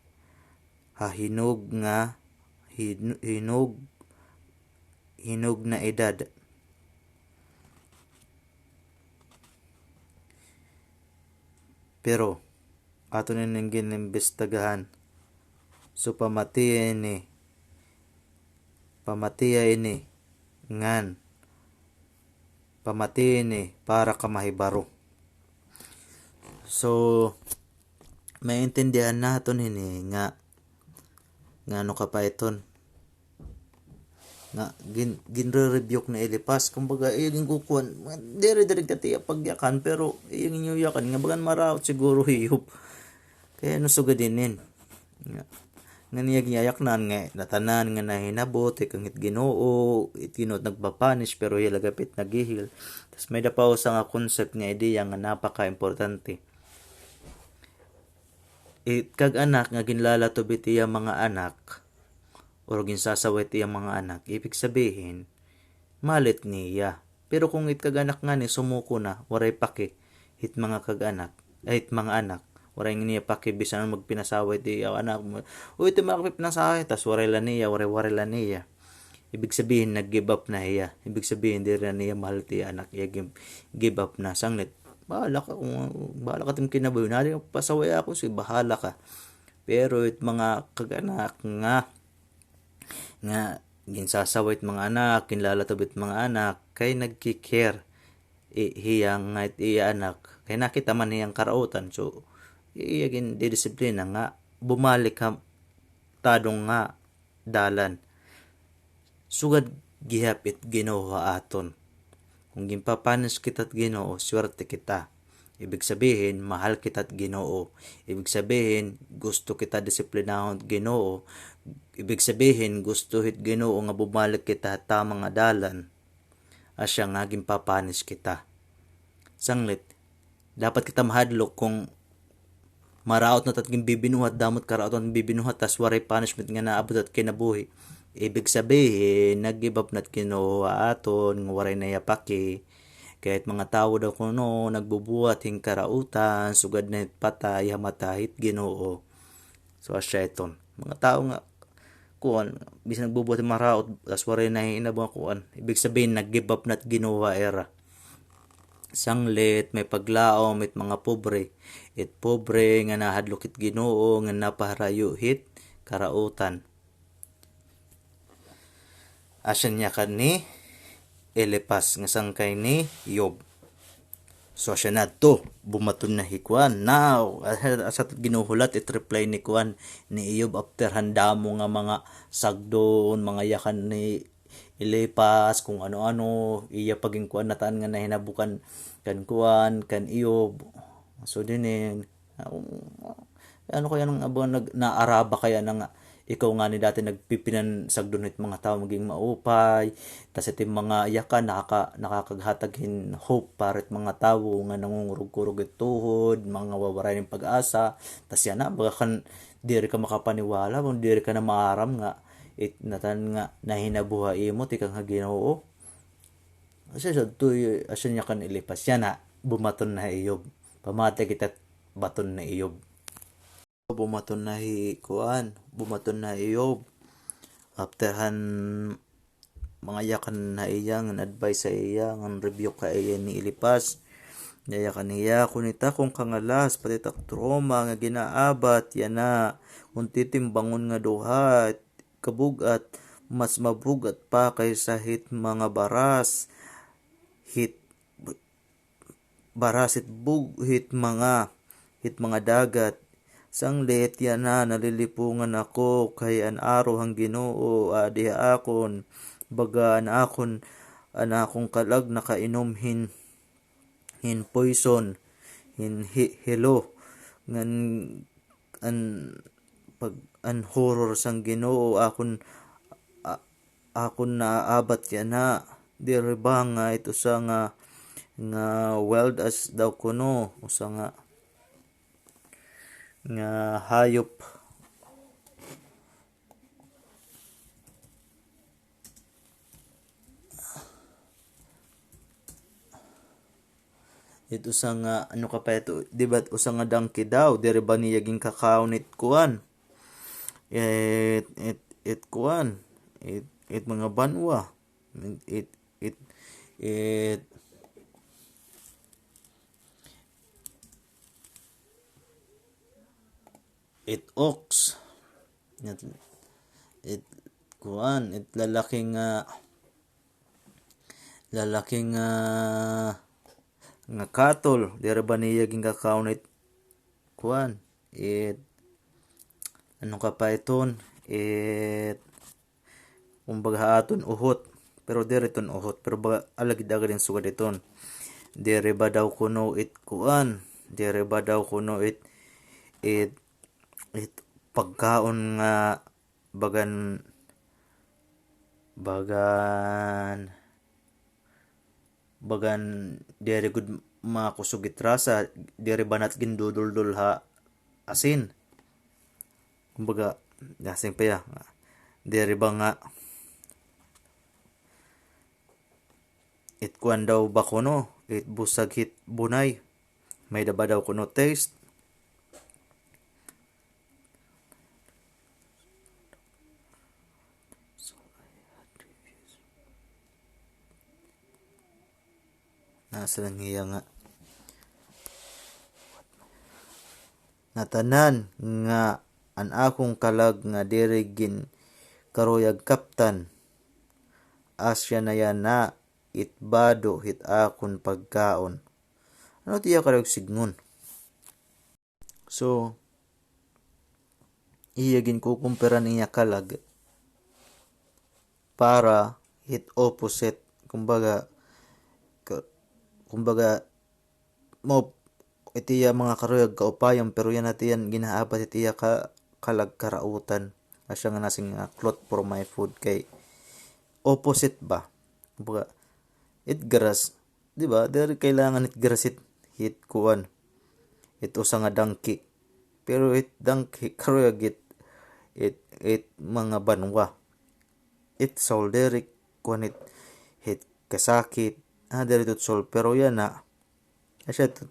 ha hinog nga, hin-, hinog, hinog na edad. Pero aton ini gin-imbestigahan. So, pamatiya ini, pamatiya ini ngan pamatiya ini para ka mahibaro. So, maintindihan naton ini nga, nga ano ka pa iton. Nga gin-, ginre-rebuke ni Eliphaz. Kumbaga, iya ginkukuan, diri-diri ka tiya pagyakan, pero iya ginyuyakan nga bagan maraot siguro hi Job. Kay ano sugad inin? Nga, nga niya ginyayaknan nga natanan nga nahinabo, tikang hit Ginoo, it Ginoo nagpa-punish, pero hiya la gihap it nag-heal. Tas may-ada pa usa nga concept nga ideya nga napaka-importante. It kag-anak nga ginlalatob it iya mga anak, or ginsasaway it iya mga anak, ibig sabihin, mahal it niya. Pero kung it kag-anak ngani sumuko na, waray paki hit mga kag-anak, ay, hit mga anak, waray niya paki bisan ano magpinasaway it iya anak. Uy, ito mga pinasaway, tas waray la niya, waray-waray la niya. Ibig sabihin, nag-give up na hiya. Ibig sabihin, diri na niya mahal it iya anak, iya gi-, give up na. Sanglit, bahala ka kung, bahala ka tim kinabuhi. Nari, pasaway ako, sige, bahala ka. Pero it mga kag-anak nga, nga ginsasaway it mga anak, ginlalatob it mga anak, kay nagki-care i-, hiya nga it iya anak. Kay nakita man hiya nga karautan, so, iya gindidisiplina nga bumalik ha tadong nga dalan. Sugad gihap it Ginoo ha aton. Kung ginpa-punish kita hit Ginoo, swerte kita. Ibig sabihin, mahal kita hit Ginoo. Ibig sabihin, gusto kita disiplinahon hit Ginoo. Ibig sabihin, gusto hit Ginoo nga bumalik kita ha tama nga dalan. Asya nga ginpa-punish kita. Sanglit, dapat kita mahadlok kung maraot na ta hit ginbibinuhat, damo it karaot nga bibinuhat, tas waray punishment nga naabot ha aton kinabuhi. Ibig sabihin, nag-give up na it Ginoo ha aton, nga waray na hiya paki. Kay it mga tawo daw kuno, nagbubuhat hin karautan, sugad na hit patay, ha mata hit Ginoo. So, asya iton. Mga tawo nga, kuan, bisan nagbubuhat hin maraot, tas waray nahihinabo nga kuan. Ibig sabihin, nag-give up na it Ginoo ha ira. Sanglit, may paglaom it mga pobre. It pobre nga nahadlok hit Ginoo, nga napaharayo hit karautan. Asya niya kan ni Eliphaz, nga sangkay ni Job. So, asya na adto, bumaton na hi kuan. Now, asa, asa ginuhulat it reply ni kuan, ni Job after han damo nga mga sagdon, mga yakan ni Elipas, kung ano-ano, iya pa ginkuan, natan nga nahinabo kan, kan kuan, kan Eob. So, dinin, ah, ano kaya nang abang nag-, naaraba kaya na nga, ikaw ngani dati nagpipinansagdon hit mga tawo maging maupay, tas it mga yakan nakaka-, nakakaghatag hin hope para hit mga tawo nga nangungurog-kurog it tuhod, mga wawaray hin pag-asa, tas yana, baga kan diri ka makapaniwala, kung diri ka na maaram nga, it natan nga nahinabo ha imo tikang ha Ginoo. Asya siya, tuy, asya niya kan Elipas. Yana, bumaton na hi Eob. Pamati kita, baton na hi Eob. Bumaton na hi kuan, bumaton na hi Eob. After han mga yakan ha iya, ngan advice ha iya, ngan rebuke ha iya ni Elipas. Yayakan hiya, kun it akon kangalas, pati it ak trauma nga ginaabat, yana, kun titimbangon nga duha, kabug-at, mas mabug-at pa kaysa hit mga baras, hit baras hit bug-, hit mga, hit mga dagat. Sanglit yana nalilipungan ako kay an aro han Ginoo adi ha akon, baga an akon, an akon kalag nakainom hin, hin poison, hin hi-, hilo, ngan an pag-, an horror sang Ginoo akon, a-, akon naaabat yana. Diri ba nga it usa nga, nga wild as daw kuno, usa nga, nga hayop. It usa nga, ano ka pa ito, di ba, usa nga donkey daw, diri ba niya ginkakaon it kuan? It, it, it kuan, it, it mga banwa, it, it, it, it ox, it, it kuan, it lalaki nga, lalaki nga, nga cattle, diri ba niya ginkakaon it kuan, it, ano ka pa iton, it, kumbaga ha aton uhot, pero diri iton uhot, pero baga alagid-agid an sugad iton. Diri ba daw kuno it kuan, diri ba daw kuno it, it, it pagkaon nga bagan, bagan, bagan diri gud makusog it rasa, diri ba nat ginduduldol ha asin. Kumbaga, asin pa iya. Diri ba nga, it kuan daw ba kuno, it busag hit bunay. May-ada ba daw kuno taste? Nasa lang hiya nga. Natanan nga an akon kalag nga diri ginkaruyag kaptan. Asya na yana it bado hit akon pagkaon. Ano it iya karuyag sidngon? So, iya ginkukumpara an iya kalag para hit opposite. Kumbaga, ka-, kumbaga, mao it iya mga karuyag kaupayan, pero yana it iya ginaabat it iya ka-, kalag karautan. Asya nga nasiring nga cloth for my food kay opposite ba? Kumbaga, it grass, di ba? Diri kailangan it grass it, it kuan. It usa nga donkey. Pero it donkey, karuyag it, it, it mga banwa. It soul, diri kuan it, it kasakit. Ah, diri it soul. Pero yana, asya it,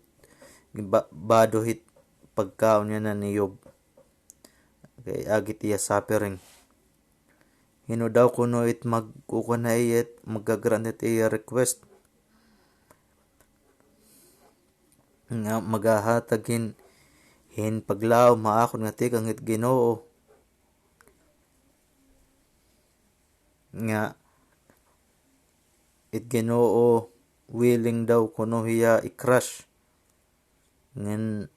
ba-, bado hit pagkaon yana ni Job. Kay agi it iya suffering. Hin-o daw kuno it magkukuan ha iya, it magga-grant hit iya request. Nga maghahatag hin, hin paglaom ha akon nga tikang hit Ginoo. Nga it Ginoo willing daw kuno hiya i-crush. Ngan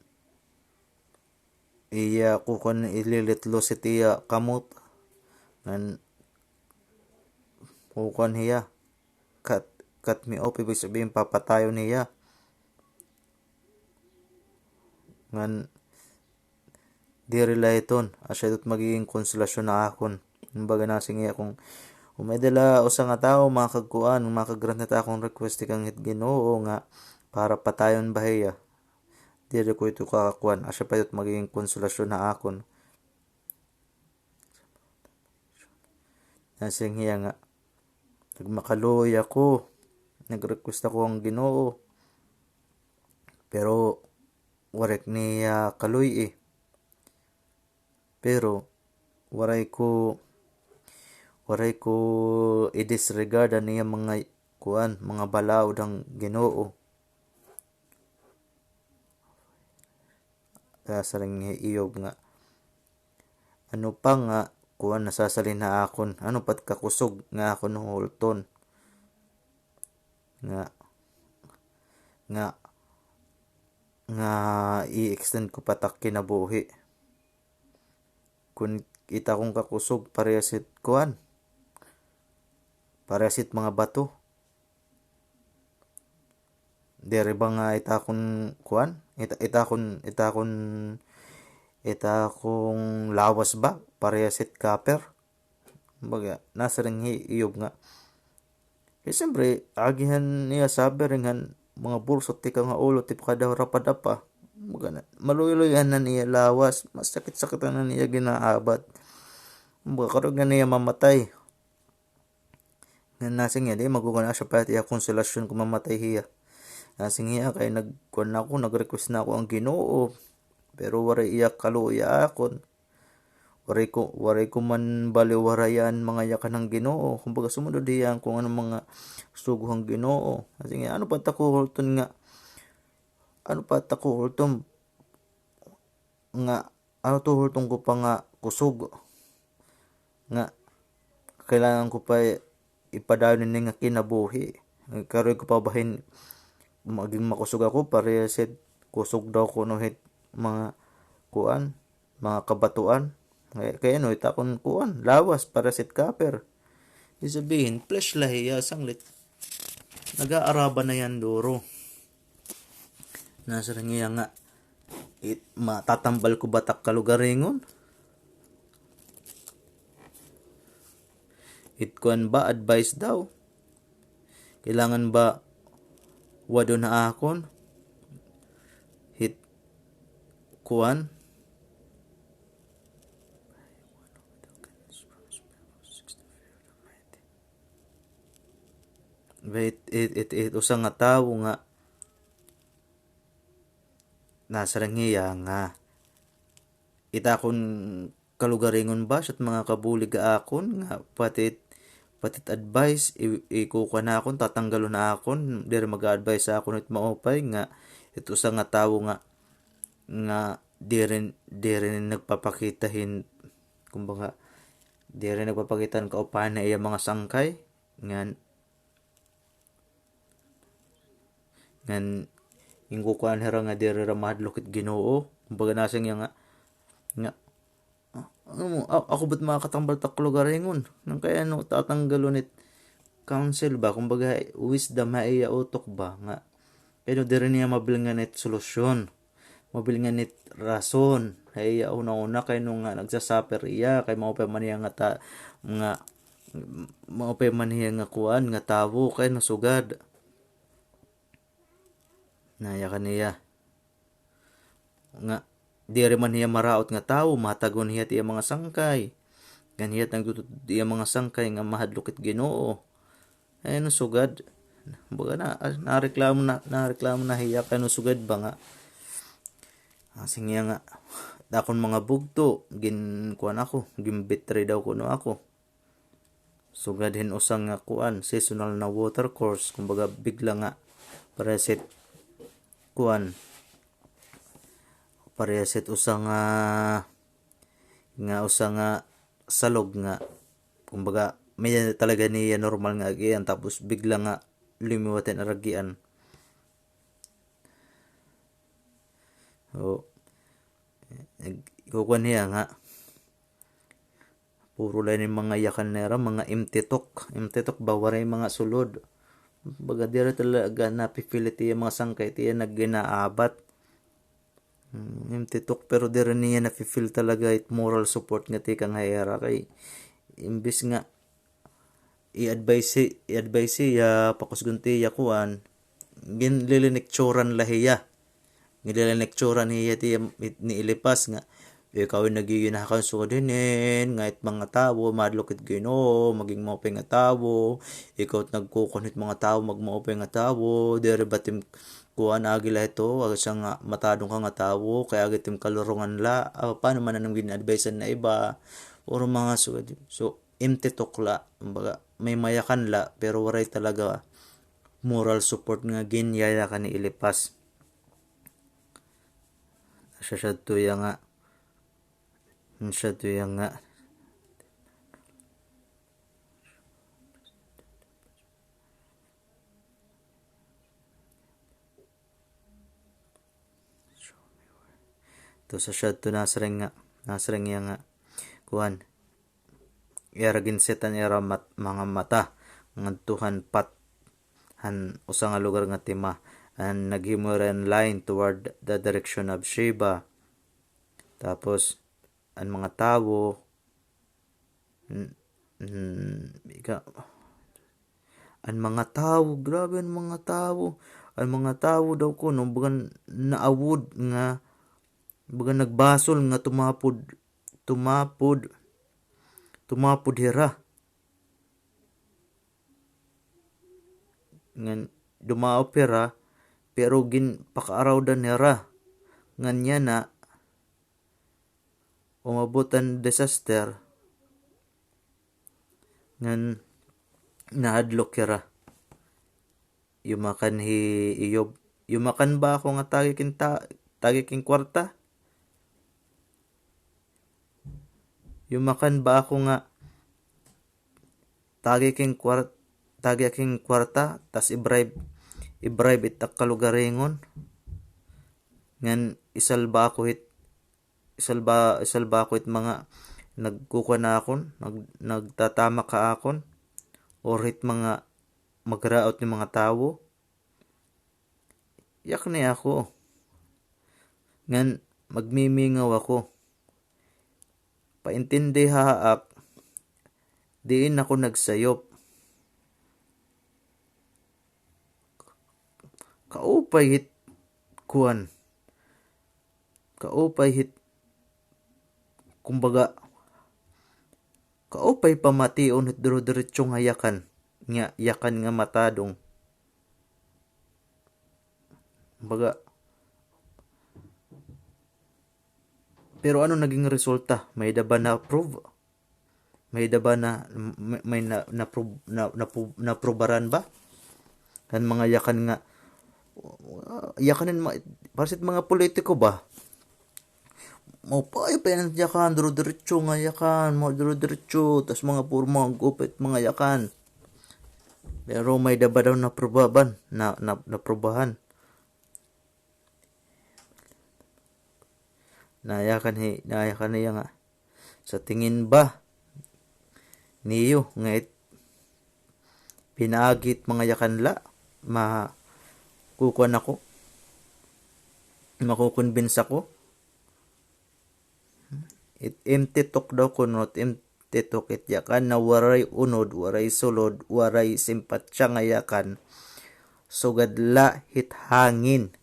iya kukuan, ililitlos it iya kamot. Ngan kuan hiya, cut, cut me off, ibig sabihin papatayon hiya. Ngan diri la iton, asya ito magiging konsolasyon ha akon. Kumbaga nasiring hiya kon, kon may-ada la usa nga tawo makagkuan, makagrant hit akon request tikang hit Ginoo nga para patayon ba hiya. Diri ko ito kakakuan, asya pa ito magiging konsolasyon ha akon. Nasiring hiya nga, nagmakaluoy ako, nag-request ako han Ginoo. Pero waray niya kaluy-i. Pero waray ko, waray ko i-disregard an iya mga kuan, mga balaod han Ginoo. Nasiring hi Iyob nga, ano pa nga kuan nasasalin ha akon, ano pa it kakusog nga akon huhulton? Nga, nga, nga i-extend ko pa it ak kinabuhi. Kon it akon kakusog parehas hit kuan, parehas hit mga bato. Diri ba nga it akon kuan? It, it akon, it akon, it akon lawas ba parehas hit copper? Kumbaga, nasiring hi Iyob nga, eh, siyempre, agihan niya sabi rin han mga bulso tikang ha ulo, tipakada ha rapadapa. Kumbaga, maluloy-an an iya lawas, masakit-sakit an iya ginaabat. Kumbaga, karuyag na niya mamatay. Ngan nasiring hiya, di maguguna siya pa it iya konsolasyon kon mamatay hiya. Nasiring hiya, kay nagkuan na ako, nag-request na ako han Ginoo. Pero waray iya kaluoy ha akon. Waray ko, waray ko man baliwarayan mga yakan han Ginoo. Kumbaga, sumunod hiya kon ano mga sugo han Ginoo. Nasiring hiya, ano pa it ak huhulton nga, ano pa it ak huhulton nga, ano, huhulton ko pa nga kusog. Nga, kailangan ko pa ipadayon ini nga kinabuhi. Karuyag ko pa ba hin maging makusog ako, parehas hit kusog daw kuno hit mga kuan, mga kabatoan. Kay, kay ano, it akon kuan, lawas, parehas hit copper. Ibig sabihin, flesh la hiya, sanglit. Nag-aaraba na hiya duro. Nasiring hiya nga, it, matatambal ko ba it ak kalugaringon? It kuan ba, advice daw. Kailangan ba wadon ha akon hit kuan? It, it, it, it usa nga tawo nga nasiring hiya nga it akon kalugaringon ba, siya it mga kabulig ha akon, nga pati it, pati it advice, i-, ikukuan ha akon, tatanggalon ha akon, diri mag-a-advice ha akon it maupay, nga it usa nga tawo nga, nga diri, diri nagpapakita hin, kumbaga, diri nagpapakita hin kaupahan ha iya mga sangkay, ngan Ngan, ginkukuan hira nga diri hira mahadlok hit Ginoo. Kumbaga, nasiring hiya nga, nga, "Ah, ano mo, a-, ako ba't makakatambal it ak kalugaringon?" Ngan kay ano, tatanggalon it counsel ba? Kumbaga, wisdom ha iya utok ba? Nga, kay ano, diri niya mabilngan it solusyon. Mabilngan it rason ha iya hunahuna kay ano nga nagsa-suffer hiya, kay maupay man hiya nga ta-, nga, maupay man hiya nga kuan, nga tawo, kay ano sugad. Nayakan hiya. Nga, diri man hiya maraot nga tawo, mahatagon hiya it iya mga sangkay. Ngan hiya it nagtutod iya mga sangkay nga mahadlok it Ginoo. Ay, ano sugad? Baga na, ah, nareklamo na, nareklamo na hiya kay ano sugad ba nga. Ah, sige nga, akon mga bugto, gin-, kuan ako, gin-betray daw kuno ako. Sugad hin usa nga kuan, seasonal na water course, kumbaga bigla nga, parehas hit kuan, parehas hit usa nga, nga usa nga salog nga, kumbaga, may talaga niya normal nga agian, tapos bigla nga lumiwat hin aragian. O, nag-, kukuan hiya nga, Puro la ini mga yakan nira, mga empty talk. Empty talk ba, waray mga sulod. Baga diri talaga napipilit iya mga sangkay, iya nagginaabat. Hmm, empty talk, pero diri niya nafi-feel talaga it moral support nga tikang ha ira kay imbis nga i-advise, i-advise hiya, pakusgon it iya kuan, ginlilinekturan la hiya. Ginlilinekturan hiya it iya ni Elipas nga, ikaw it nagiginahakan sugad hinin, nga it mga tawo, mahadlok it Ginoo, maging maupay nga tawo, ikaw it nagkukuan hit mga tawo, magmaupay nga tawo, diri ba it im kuan agi la hito, agi siya nga matadong ka nga tawo, kay agi it im kalurongan la, ah, paano man an gin-advisean na iba, puro mga sugad. So, empty talk la, kumbaga, may mayakan la, pero waray talaga moral support nga ginyayakan ni Elipas. Siya, siya tuya nga, siya tuya nga, to sa siya to nasiring nga, nasiring iya nga, kuan, ira ginset an ira mat-, mga mata ngadto han pat-, han usa nga lugar nga tima, an naghimo ira hin line toward the direction of Sheba. Tapos, an mga tawo, n-, n-, ika-, an mga tawo, grabe an mga tawo. An mga tawo daw kuno, baga naawod nga, baga nagbasol nga tumapod, tumapod, tumapod hira. Ngan dumaop hira, pero ginpakaarawdan hira. Ngan yana, umabot an disaster, ngan nahadlok hira. Yumakan hi Iyob. Yumakan ba ako nga tagi kin ta-, tagi kin kwarta? Yumakan ba ako nga tagi kin kwar-, tagi kin kwarta, tas i-bribe, i-bribe it ak kalugaringon? Ngan isalba ako hit, isalba, isalba ako hit mga nagkukuan ha akon, nag-, nagtatamak ha akon, or hit mga magraot nga mga tawo? Yakni ako. Ngan magmimingaw ako. Paintindi ha ak, diin ako nagsayop. Kaupay hit kuan. Kaupay hit, kumbaga, kaupay pamation hit duro-diretso nga yakan, nga yakan nga matadong. Kumbaga, pero ano naging resulta? May-ada ba na-prove? May-ada ba na, may, may na, na-prove, na, na-prove, na-probaran ba? Kan mga yakan nga, ah, yakan nga ma-, para sa mga politiko ba? Maupay pa an yakan, duro-diretso nga yakan, mga duro-diretso, tas mga puro mga gupit, mga yakan. Pero may-ada ba daw naprobaban, na, na, naprobahan? Nayakan hi-, nayakan hiya nga, sa tingin ba niyo nga it pinaagi it mga yakan la, makukuan ako? Makukonbinsa ako? It empty talk daw kuno, it empty talk it yakan na waray unod, waray sulod, waray simpatya nga yakan. Sugad la hit hangin.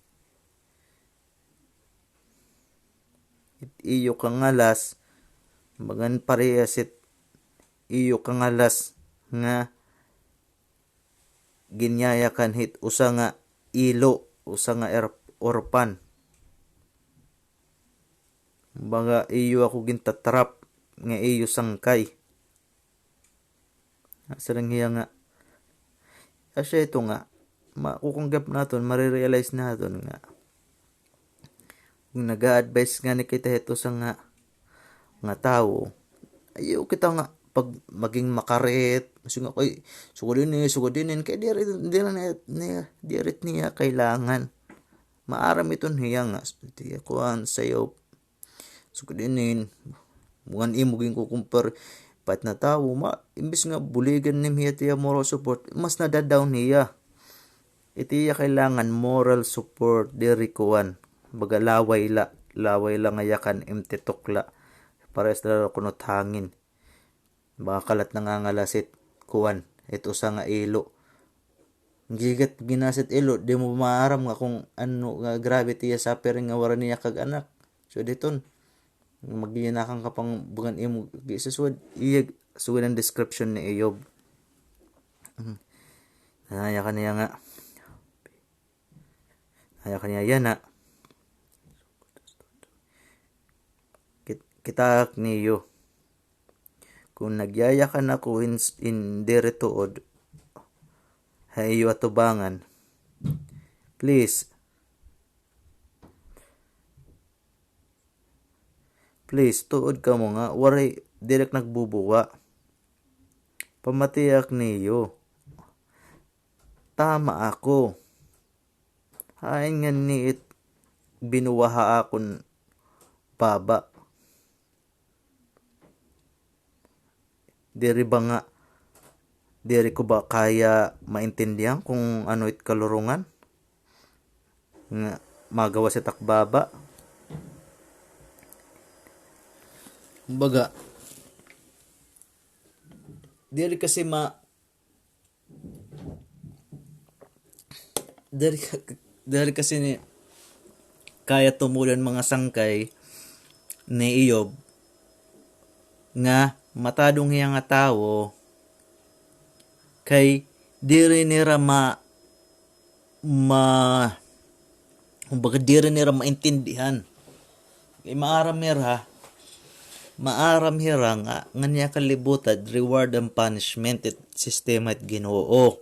It iyo kangalas, bagan parehas it iyo kangalas nga ginyayakan hit usa nga ilo, usa nga er-, orphan. Baga iyo ako gintatrap nga iyo sangkay. Siring hiya nga, asya ito nga, makukunggap naton, marirealize naton nga, kung naga-advise ngani kita hito sa nga, nga tawo, ayaw kita nga pag maging makarit, kasi nga, "Ay, sugad ini, sugad ini," kay diri, diri na, niya, diri niya kailangan. Maaram iton hiya nga, kuan, sayo, sugad inin, bukan imo ginkukumpar, Pait na tawo, ma, imbis nga buligan nim hiya it iya moral support, mas nada-down hiya. It iya kailangan moral support, diri kuan. Baga laway la, laway la nga yakan, empty talk la. Parehas la kuno it hangin. Baga kalat nangangalasit, kuan, it usa nga ilo. Gigat ginasit ilo, di mo maaram nga kung ano nga grabe it iya suffering nga wara niya kag-anak. So, diton, magginakang ka pang bungan imo, gisaswad, iya, sugad an description ni Eyob. Hmm. Naya ka niya nga. Naya ka niya yana. Kit-, kita ak niyo. Kung nagyayakan ako in, in diri tuod, ha iyo atubangan, please, please, tuod kamo nga waray, diri ak nagbubuwa. Pamatiak niyo. Tama ako. Hain ngani it binuwa ha akon baba? Diri ba nga, diri ko ba kaya maintindihan kung ano it kalurongan nga magawas it ak baba? Kumbaga, diri kasi ma-, diri, diri kasi ni kaya tumod an mga sangkay ni Eyob nga matadong hiya nga tawo kay diri nira ma-, ma-, kumbaga, diri nira maintindihan. Kay maaram hira, maaram hira nga, ngan iya kalibutan, reward and punishment, it sistema it Ginoo.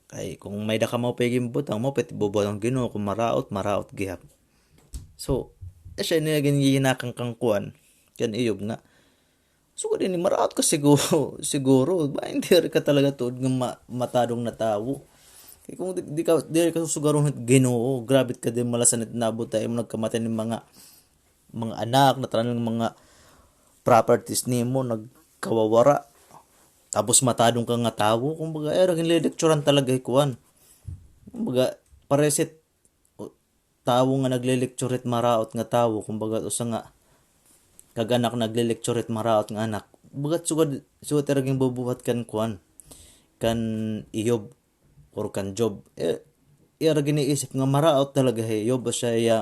Kay kung may-ada ka maupay ginbutang, maupay it bubuhat han Ginoo, kung maraot, maraot gihap. So, asya ini ginginakang kan kuan, kan Eyob nga, sugad ini, maraot ka siguro, siguro. Ba, diri ka talaga tuod nga ma-, matadong na tawo. Kay kung di, di ka, diri ka susugaron hit Ginoo, grabe ka din malasan it naabot ha imo, nagkamatay nim mga, mga anak, natanan nim mga properties nimo, nagkawawara. Tapos matadong ka nga tawo, kumbaga, eh, ira ginlelekturan talaga hi kuan. Kumbaga, paresit o, tawo nga naglelekture hit maraot nga tawo, kumbaga, usa nga kag-anak naglelekture hit maraot nga anak. Bagat sugad, sugad ira ginbubuhat kan kuan, kan Eyob or kan Job. Eh, ira giniisip nga maraot talaga hi Eyob, asya iya,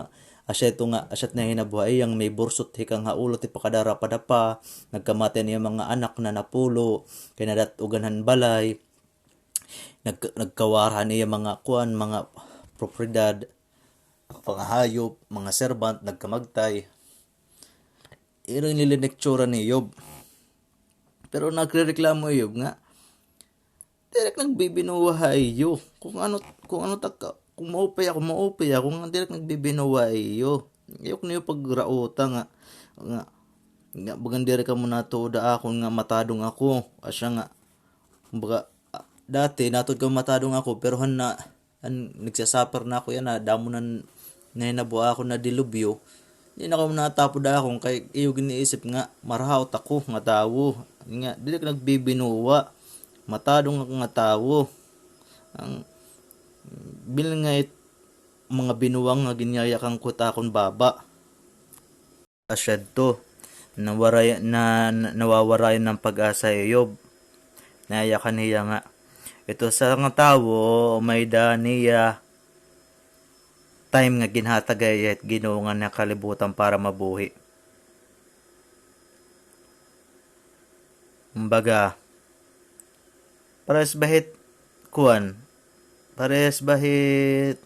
asya ito nga, asya it nahinabo ha iya nga may bursot hikang ha ulo, tipakadara padapa, nagkamatay an iya mga anak na napulo, kay nadat-ogan han balay. Nag-, nagkawara an iya mga kuan, mga propiedad, mga hayop, mga servant, nagkamagtay. Ira ini linektura ni Eyob. Pero nagrereklamo hi Eyob nga, diri ak nagbibinuwa ha iyo. Kung ano, kung ano ta ka, kung maupay ako, maupay ako, nga diri ak nagbibinuwa ha iyo. Ayaw ko niyo pagrauta nga, nga, nga, bagan diri kamo natuod ha akon nga matadong ako. Asya nga, kumbaga, ah, dati, natuod kamo matadong ako, pero han na, han nagsasuffer na ako yana, damo na nahinabo ha akon na dilubyo. Di na kamo natapod ha akon, kay iyo giniisip nga maraot ako nga tawo. Nga, diri ak nagbibinuwa. Matadong ako nga tawo. An, bilin nga it mga binuwang nga ginyayakan ko hit akon baba. Asya adto, nawaray-, na, na, nawawarayan an pag-asa hi Eyob. Nayakan hiya nga, it usa nga tawo, may-ada niya time nga ginhatag ha iya hit Ginoo nga nakalibutan para mabuhi. Kumbaga, parehas ba hit, kuan, parehas ba hit,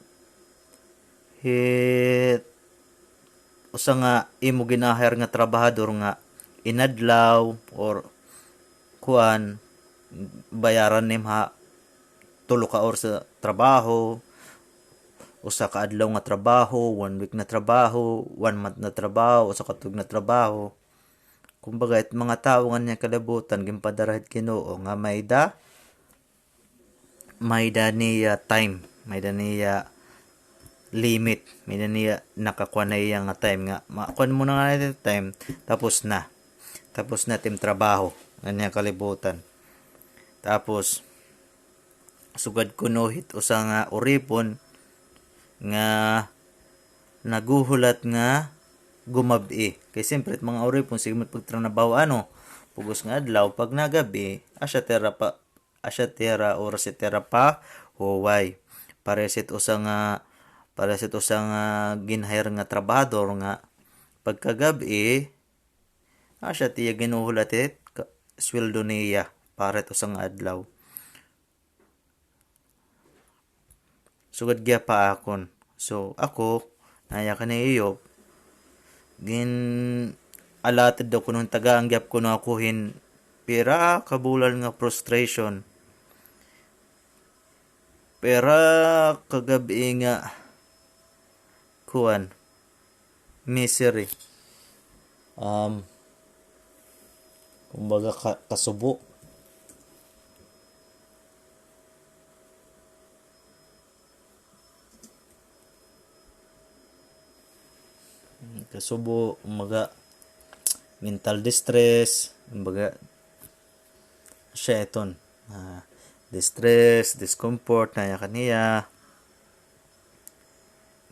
hit usa nga imo gin-hire nga trabahador nga inadlaw or kuan, bayaran nim ha tulo ka oras nga trabaho, usa ka adlaw nga trabaho, one week nga trabaho, one month nga trabaho, usa ka tuig nga trabaho. Kumbaga, it mga tawo nganhi ha kalibutan, ginpadara hit Ginoo nga may-ada, may-ada niya time, may-ada niya limit, may-ada niya nakakuan ha iya nga time nga, ma-, kuan mo na nga it time, tapos na. Tapos na it im trabaho, ngan iya kalibutan. Tapos, sugad kuno hit usa nga uripon nga naghuhulat nga gumab-i. Kay siyempre, it mga uripon, sige man pagtranabaho, ano, pugos nga adlaw, pag nagab-i, asya tira pa, asya tira, oras tira pa huway. Pareho hit usa nga, pareho hit usa nga gin-hire nga trabahador nga pagkagab-i, asya tiya ginhuhulat it ka-, sweldo niya para hit usa nga adlaw. Sugad gihap ha akon. So, ako, nayakan ni Iyob, gin-allotted daw kuno, tagaan gihap kuno ako hin pira ka bulan nga frustration. Pira ka gab-i nga kuan, misery. Um, kumbaga, ka-, kasubo. Kasubo, kumbaga, mental distress, kumbaga, siya iton. Ah, distress, discomfort, nayakan niya.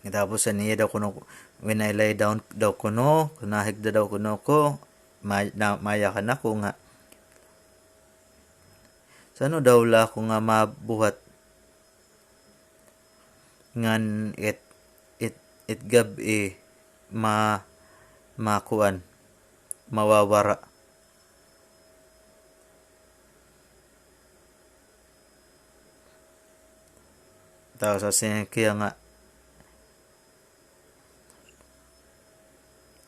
Tapos, an iya daw kuno, when I lie down daw kuno, nahigda daw kuno ko, ma-, na-, mayakan ako nga, san-o daw la ako nga mabuhat ngan it, it, it gab-i ma-, makuan, mawawara. Tapos, asya niya nga,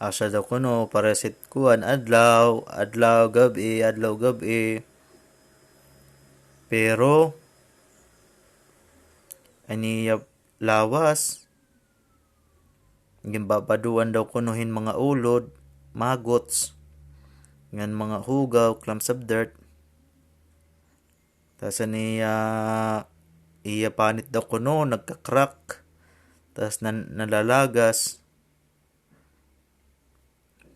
asya daw kuno, pareho hit kuan, adlaw, adlaw, gab-i, adlaw, gab-i. Pero, an iya lawas, ginbabadoan daw kuno hin mga ulod, maggots, ngan mga hugaw, clumps of dirt. Tas an iya, iya panit daw kuno nagka-crack. Tas nan-, nalalagas.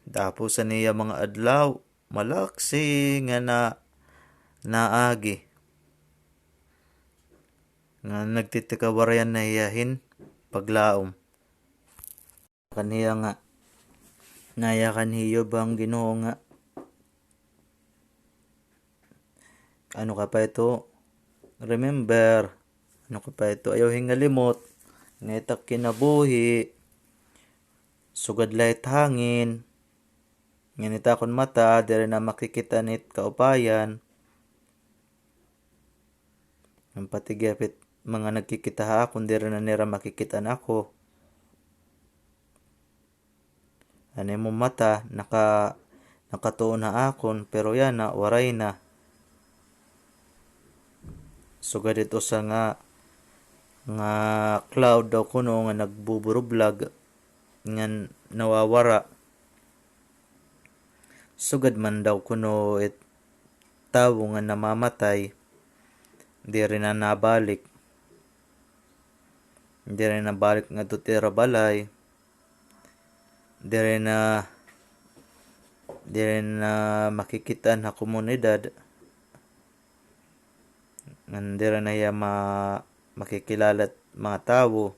Tapos an iya mga adlaw, malaksi nga na-, naagi. Nga nagtitikawarayan na hiya hin paglaom. Kan hiya nga, nayakan hi Job han Ginoo nga, ano ka pa ito? Remember, ano ka pa ito? Ayaw hingalimot nga it ak kinabuhi, sugad la it hangin. Ngan it akon mata, diri na makikit-an it kaupayan. Ngan pati gihap it mga nagkikita ha akon, diri na nira makikit-an ako. An imo mata, naka-, nakatuon ha akon, pero yana, waray na. Sugad it usa nga, nga cloud daw kuno nga nagbuburublag, ngan nawawara. Sugad man daw kuno it tawo nga namamatay, diri na nabalik. Diri na balik ngadto ha ira balay. Diri na, diri na makikit-an ha komunidad. Ngan diri na hiya ma-, makikilala it mga tawo.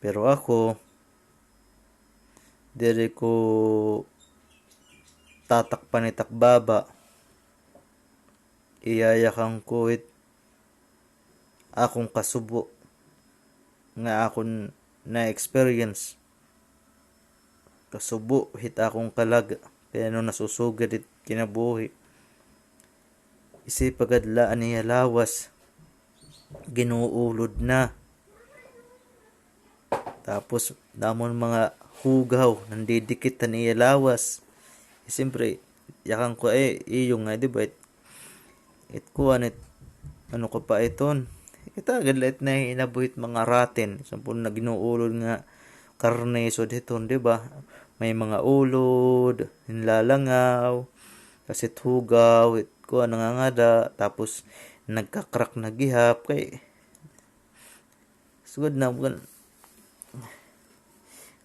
Pero ako, diri ko tatakpan it ak baba. Iyayakan ko it akon kasubo nga akon na-experience. Kasubo hit akon kalag, kay ano nasusugad it kinabuhi. Isip agad la an iya lawas, ginuulod na. Tapos, damo nga mga hugaw, nandidikit han iya lawas. Eh, siyempre, yakan ko, eh, iyo nga, di ba, it, it kuan, it, ano ko pa iton? Kita agad la it nahinabo hit mga rotten. Sampol nga ginuulod nga karne, sud hiton, di ba? May mga ulod, hinlalangaw, tas it hugaw, it kuan, nangangada, tapos nagka-crack na gihap, kay, sugad na, bukan,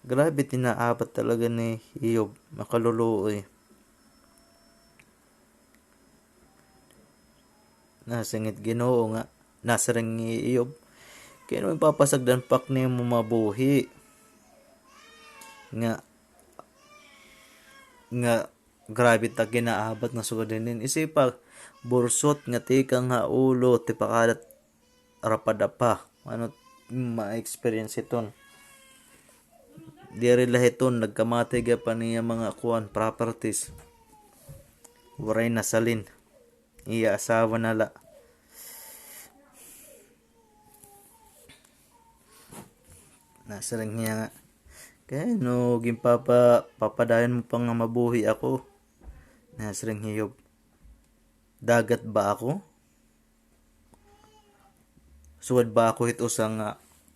Grabe it inaabat talaga ni Iyob, makaluluoy. Nasingit Ginoo nga, nasiring hi Iyob, "Kay ano ipapasagdan pa ak nimo mabuhi?" Nga, nga grabe it ak ginaabat nga sugad hinin. Isipa, bursot nga tikang ha ulo, tipakadat rapadapa. Ano ma-experience hiton? Diri la hiton, nagkamati gihap an iya mga kuan, properties. Waray nasalin. Iya asawa na la. Nasiring hiya nga, "Kay ano, ginpapa-, papadayon mo pa nga mabuhi ako?" Nasiring hi Iyob, "Dagat ba ako? Sugad ba ako hit usa nga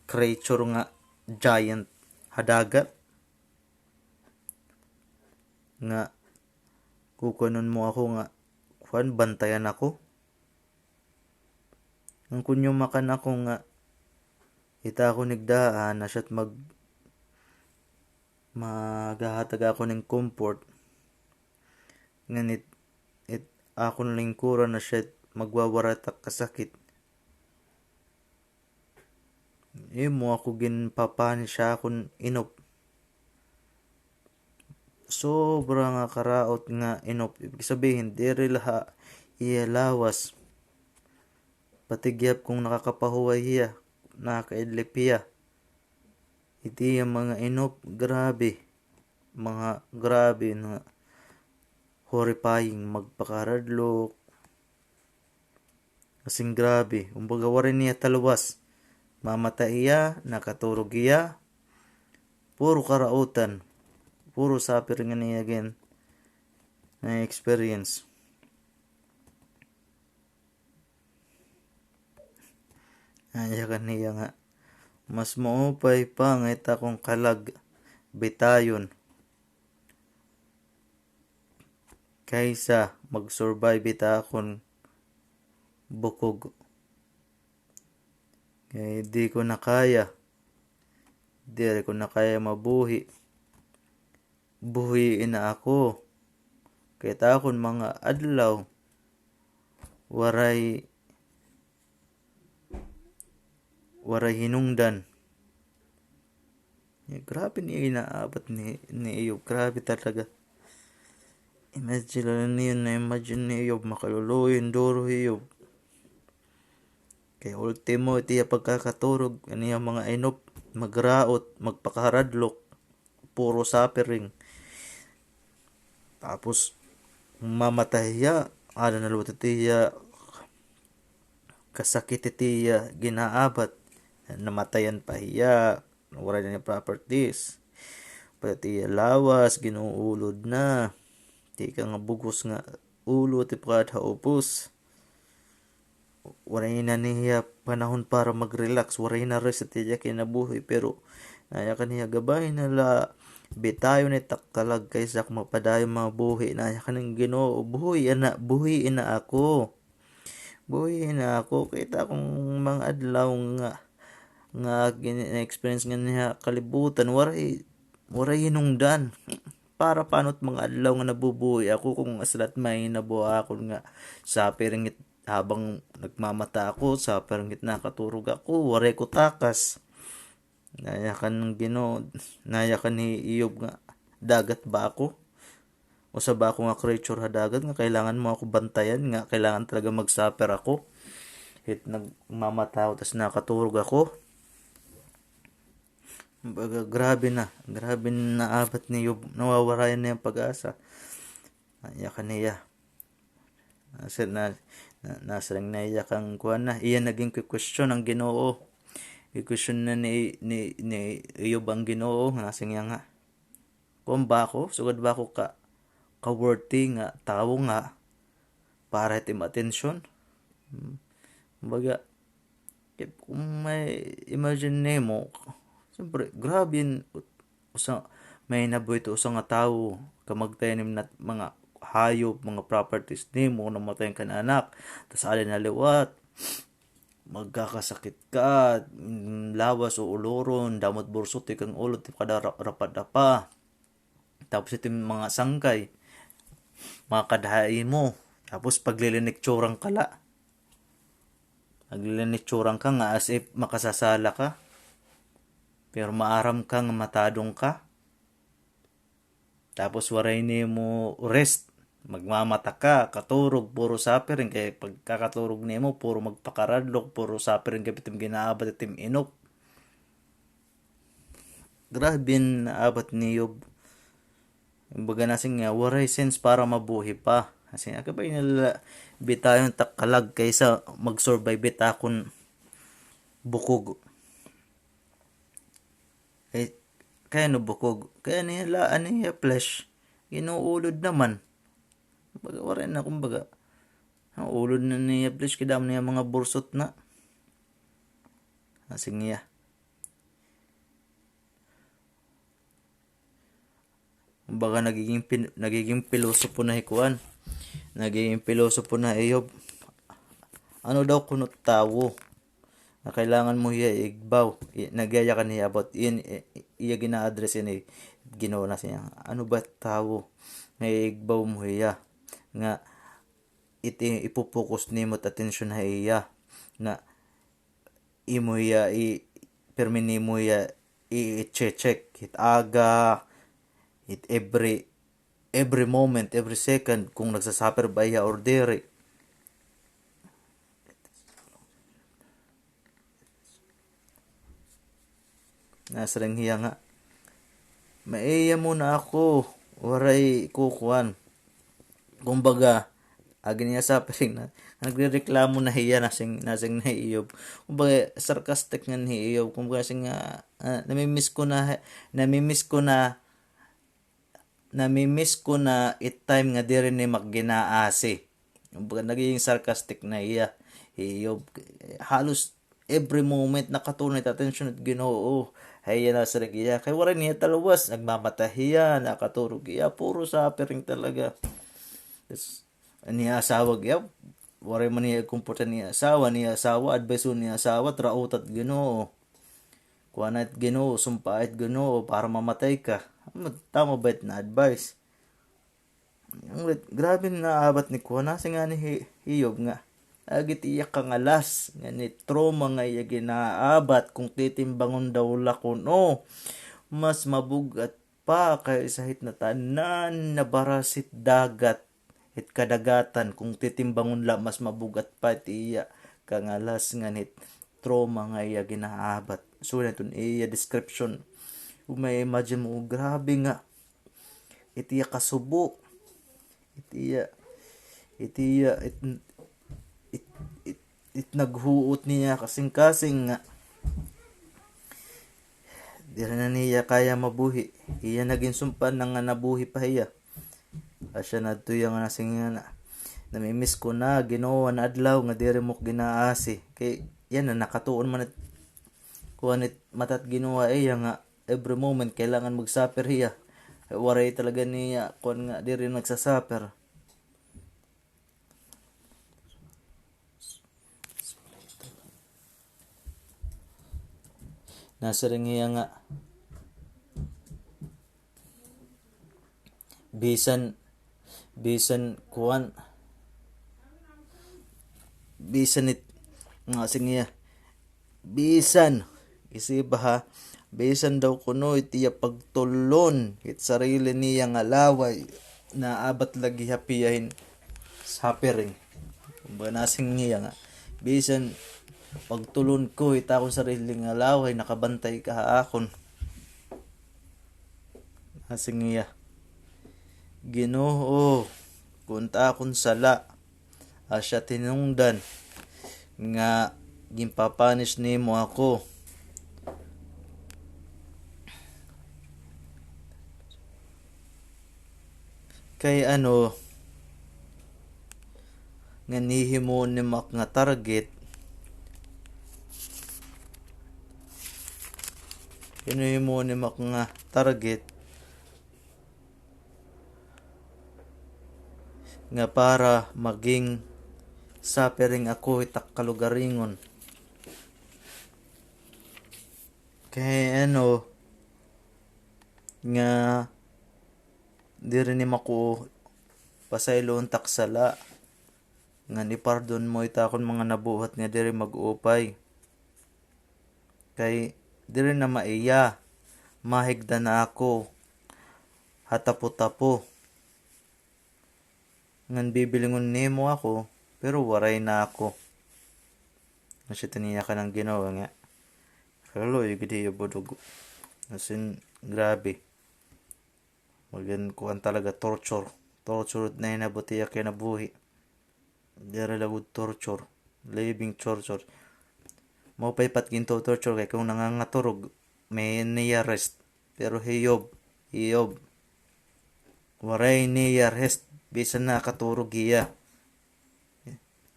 creature nga giant ha dagat? Nga kukuanon mo ako nga, kuan, bantayan ako? Ngan kon yumakan ako nga, it akon higdaan, asya it mag-, maghahatag ha akon hin comfort. Ngan it, it akon lingkuran, asya it magwawaray ha kasakit. Imo ako ginpapani ha akon inop." Sobra nga karaot nga inop. Ibig sabihin, diri la ha iya lawas, pati gihap kon nakakapahuway hiya, nakakaidlip hiya. It iya mga inop, grabe. Mga grabe nga horrifying, magpakaradlok. As in, grabe. Kumbaga, waray niya taluwas. Mamata hiya, nakaturog hiya. Puro karautan. Puro suffering an iya gin-, na-experience. Nayakan hiya nga, "Mas maupay pa nga it akon kalag bitayon kaysa mag-survive it akon bukog. Kay di ko na kaya. Diri ko na kaya mabuhi. Buhii na ako. Kay it akon mga adlaw, waray, waray hinungdan." Eh, grabe niya inaabat ni, ni Iyob. Grabe talaga. Imagine na niyo, na-imagine ni Iyob, makaluluoy hin duro hi Iyob. Kay ultimo, it iya pagkakaturog, an iya mga inop, magraot, magpakaradlok, puro suffering. Tapos, mamatay hiya, ada na liwat it iya kasakit, it iya ginaabat. Namatayan pa hiya, waray na niya properties. Pati iya lawas, ginuulod na. Tikang ha bug-os nga ulo, tipakad ha upos. Waray na niya panahon para mag-relax, waray na rest it iya kinabuhi, pero nayakan hiya, "Gabay na la bitayon it ak kalag kaysa ak mapadayon mabuhi." Nayakan hin Ginoo, "Buhii na, buhii na ako. Buhii na ako. Kay it akon mga adlaw nga, nga gin-, na-experience nganhi ha kalibutan, waray, waray hinungdan. Para paano it mga adlaw nga nabubuhi ako kon asya la it mahinabo ha akon nga suffering it habang nagmamata ako, suffering it nakaturog ako, waray ko takas?" Nayakan hin Ginoo, nayakan hi Iyob nga, "Dagat ba ako? Usa ba ako nga creature ha dagat nga kailangan mo ako bantayan, nga kailangan talaga mag-suffer ako hit nagmamata ako tas nakaturog ako?" Baga, grabe na, grabe na naabat ni Iyob, nawawarayan na iya hin pag-asa. Nayakan hiya. Nasiring na, na, nasiring na iya kan kuan na. Iya na ginkukwestiyon an Ginoo. Gikwestiyon na ni, ni, ni Iyob an Ginoo. Nasiring niya nga, "Kuan ba ako? Sugad ba ako ka, ka-worthy nga tawo nga para hit imo atensyon?" Hmm. Kumbaga, Kay kon ma-imagine nimo, siyempre, grabe hin usa, mahinabo hito usa nga tawo, kamagtayan nimo na mga hayop, mga properties nimo, namatayan kan anak, tas ada na liwat. magkakasakit ka, mm, lawas o uloron, damo it bursot, tikang ulo, tikada ra-, rapadapa. Tapos ito yung mga sangkay, makadha ha imo. Tapos paglilinitsuran ka la. Paglilinitsuran ka nga as if makasasala ka. Pero maaram ka nga matadong ka. Tapos waray nimo rest. Magmamata ka, katurog, puro suffering. Kay pagkakaturog nimo, puro magpakaradlok, puro suffering kay itim ginaabat, itim inok. Grabe an naabat ni Job. Kumbaga, nasiring nga, waray sense para mabuhi pa. Kasi, akabay nila bitayon ta kalag kaysa mag-survive it akon bukog. Eh, kay ano bukog? Kay an iya, an iya flesh, ginuulod naman. Kumbaga, waray na, kumbaga. Ang ulod na niya flesh, kay damo niya mga bursot na. Nasiring hiya. Kumbaga, nagiging pin-, nagiging pilosopo na hi kuan. Nagiging pilosopo na hi Job. Ano daw kuno tawo nga kailangan mo hiya igbaw? I-, nagyayakan hiya about iyan, i-, i-, iya gina-address ini, Ginoo, nasiring hiya. Ano ba tawo nga igbaw mo hiya? Nga iti ipo-focus nimo it atensyon ha iya. Nga imo hiya i-, pirmi nimo hiya i-, i-check, it aga, it every, every moment, every second, kung nagsasuffer ba hiya or diri. Nasiring hiya nga, "Maiya muna ako, waray ko kuan." Kumbaga, agi niya suffering na, nagrereklamo na hiya, nasiring, nasiring na hi Job. Kumbaga, sarcastic nga hi Job. Kumbaga, siring nga, ah, "Namimiss ko na, namimiss ko na, namimiss ko na it time nga diri ni mak ginaasi." Kumbaga, nagiging sarcastic na hiya, hi Job. Halos every moment, naka-turn it atensyon it Ginoo. Hay, yana sa hiya. Kay waray niya talwas, nagmamata hiya, nakaturog hiya, puro suffering talaga. Tas, an iya asawa, hiya, waray man hiya igkomporta an iya asawa, an iya asawa, advice an iya asawa, trauta it Ginoo. Kuan it Ginoo, sumpa it Ginoo, para mamatay ka. Tama ba it na advice? Ang lit-, grabe nga naabat ni kuan, nasiring ngani hi, hi Job nga, agi it iya kangalas, ngani trauma nga iya ginaabat, kung titimbangon daw la kuno, mas mabug-at pa kaysa hit natanan na baras hit dagat, hit kadagatan, kung titimbangon la, mas mabug-at pa it iya kangalas, ngani trauma nga iya ginaabat. So, naton iya description. Kung may imagine mo, grabe nga, it iya kasubo. It iya, it iya, it, it, it, it naghuot niya kasingkasing nga diri na niya kaya mabuhi. Iya na ginsumpa na nga nabuhi pa hiya. Asya na adto iya nga nasiring nga na, "Namimiss ko na, Ginoo, an adlaw nga diri mo ginaasi." Kay yana, nakatuon man it, kuan it mata it Ginoo ha iya nga every moment kailangan mag-suffer hiya. Kay waray talaga niya, kuan nga, diri nagsa-suffer. Nasiring hiya nga, bisan, bisan kuan, bisan it, nga, sige, bisan, isiba ha, bisan daw kuno it iya pagtulon it sarili niya nga laway, naabat lagi ha piyahin suffering. Kumbaga, nasiring hiya nga, bisan pagtulon ko it akon sarili nga laway, nakabantay ka ha akon. Nasiring hiya, Ginoo, kun ta akon sala, asya tinungdan nga ginpa-punish nimo ako. Kay ano, ngan hihimuon nimo ak nga target. Hinuhimo nimo ak nga target nga para maging suffering ako hit ak kalugaringon. Kay ano, nga diri nimo ako pasayloon tak sala, ngan ipardon mo ita akon mga nabuhat nga diri mag-upay. Kay diri na maiya, mahigda na ako ha tapo-tapo. Ngan bibilingon nimo ako, pero waray na ako. Asya tiniyakan an Ginoo nga. Kaluoy gid hiya budog. As in, grabe. Magin kuan talaga, torture. Torture na inabot hiya kinabuhi. Diri la gud torture. Living torture. Maupay pa it ginto-torture kay kon nangangaturog, may niya rest. Pero hi Job, hi Job, waray niya rest, bisan nakaturog hiya.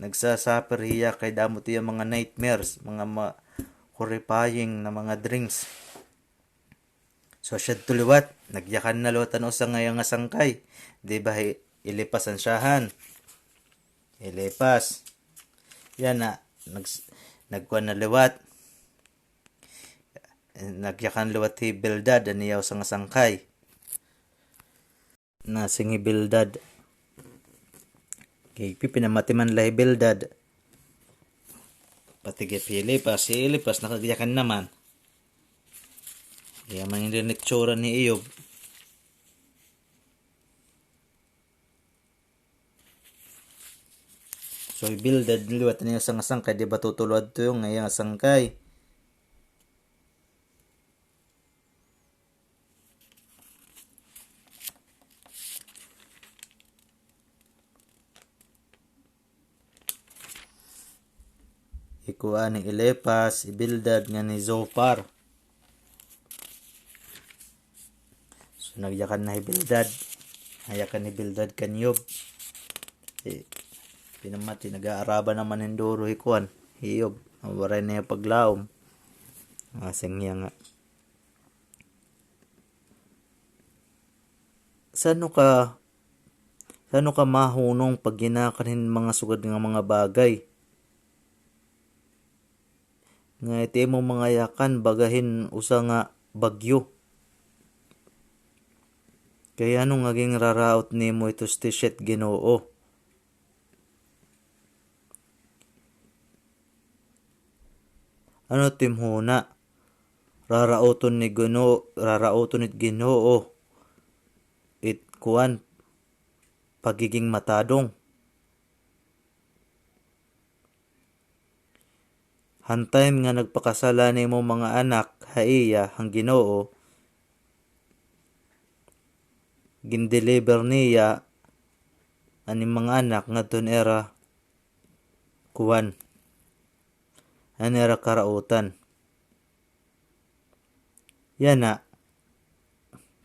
Nagsasuffer hiya kay damo it iya mga nightmares, mga ma-, horrifying na mga dreams. So, siya to liwat, nagyakan na liwat an usa nga iya nga sangkay. Di ba, hi-, Eliphaz an siyahan? Eliphaz. Yana, nags-, nagkuan na liwat. Nagyakan liwat hi Bildad, an iya usa nga sangkay. Nasiring hi Bildad. Kay pipinamati man la hi Bildad. Pati kay Eliphaz, hi Eliphaz nakagyakan naman. Iya man ini itsura ni Job. So, hi Bildad liwat an iya usa nga sangkay, di ba tutulo adto nga iya nga sangkay. Hi kuan, hi Eliphaz, hi Bildad, ngan hi Zophar. So, nagyakan na hi Bildad. Nagyakan hi Bildad kan Job. Eh, pinamati, nag-aaraba naman hin duro hi kuan, hi Job. Waray na iya paglaom. Nasiring hiya nga, san-o ka, san-o ka mahunong pag-inakan hin mga sugad nga mga bagay? Nga it imo mga yakan baga hin usa nga bagyo. Kay ano nga ginraraot nimo ito, stishet Ginoo? Ano it im huna? Raraoton ni Ginoo, raraoton it Ginoo it kuan, pagiging matadong. Han time nga nagpakasala nimo mga anak ha iya han Ginoo, gindeliver niya an im mga anak ngadto han ira kuan, han ira karautan. Yana,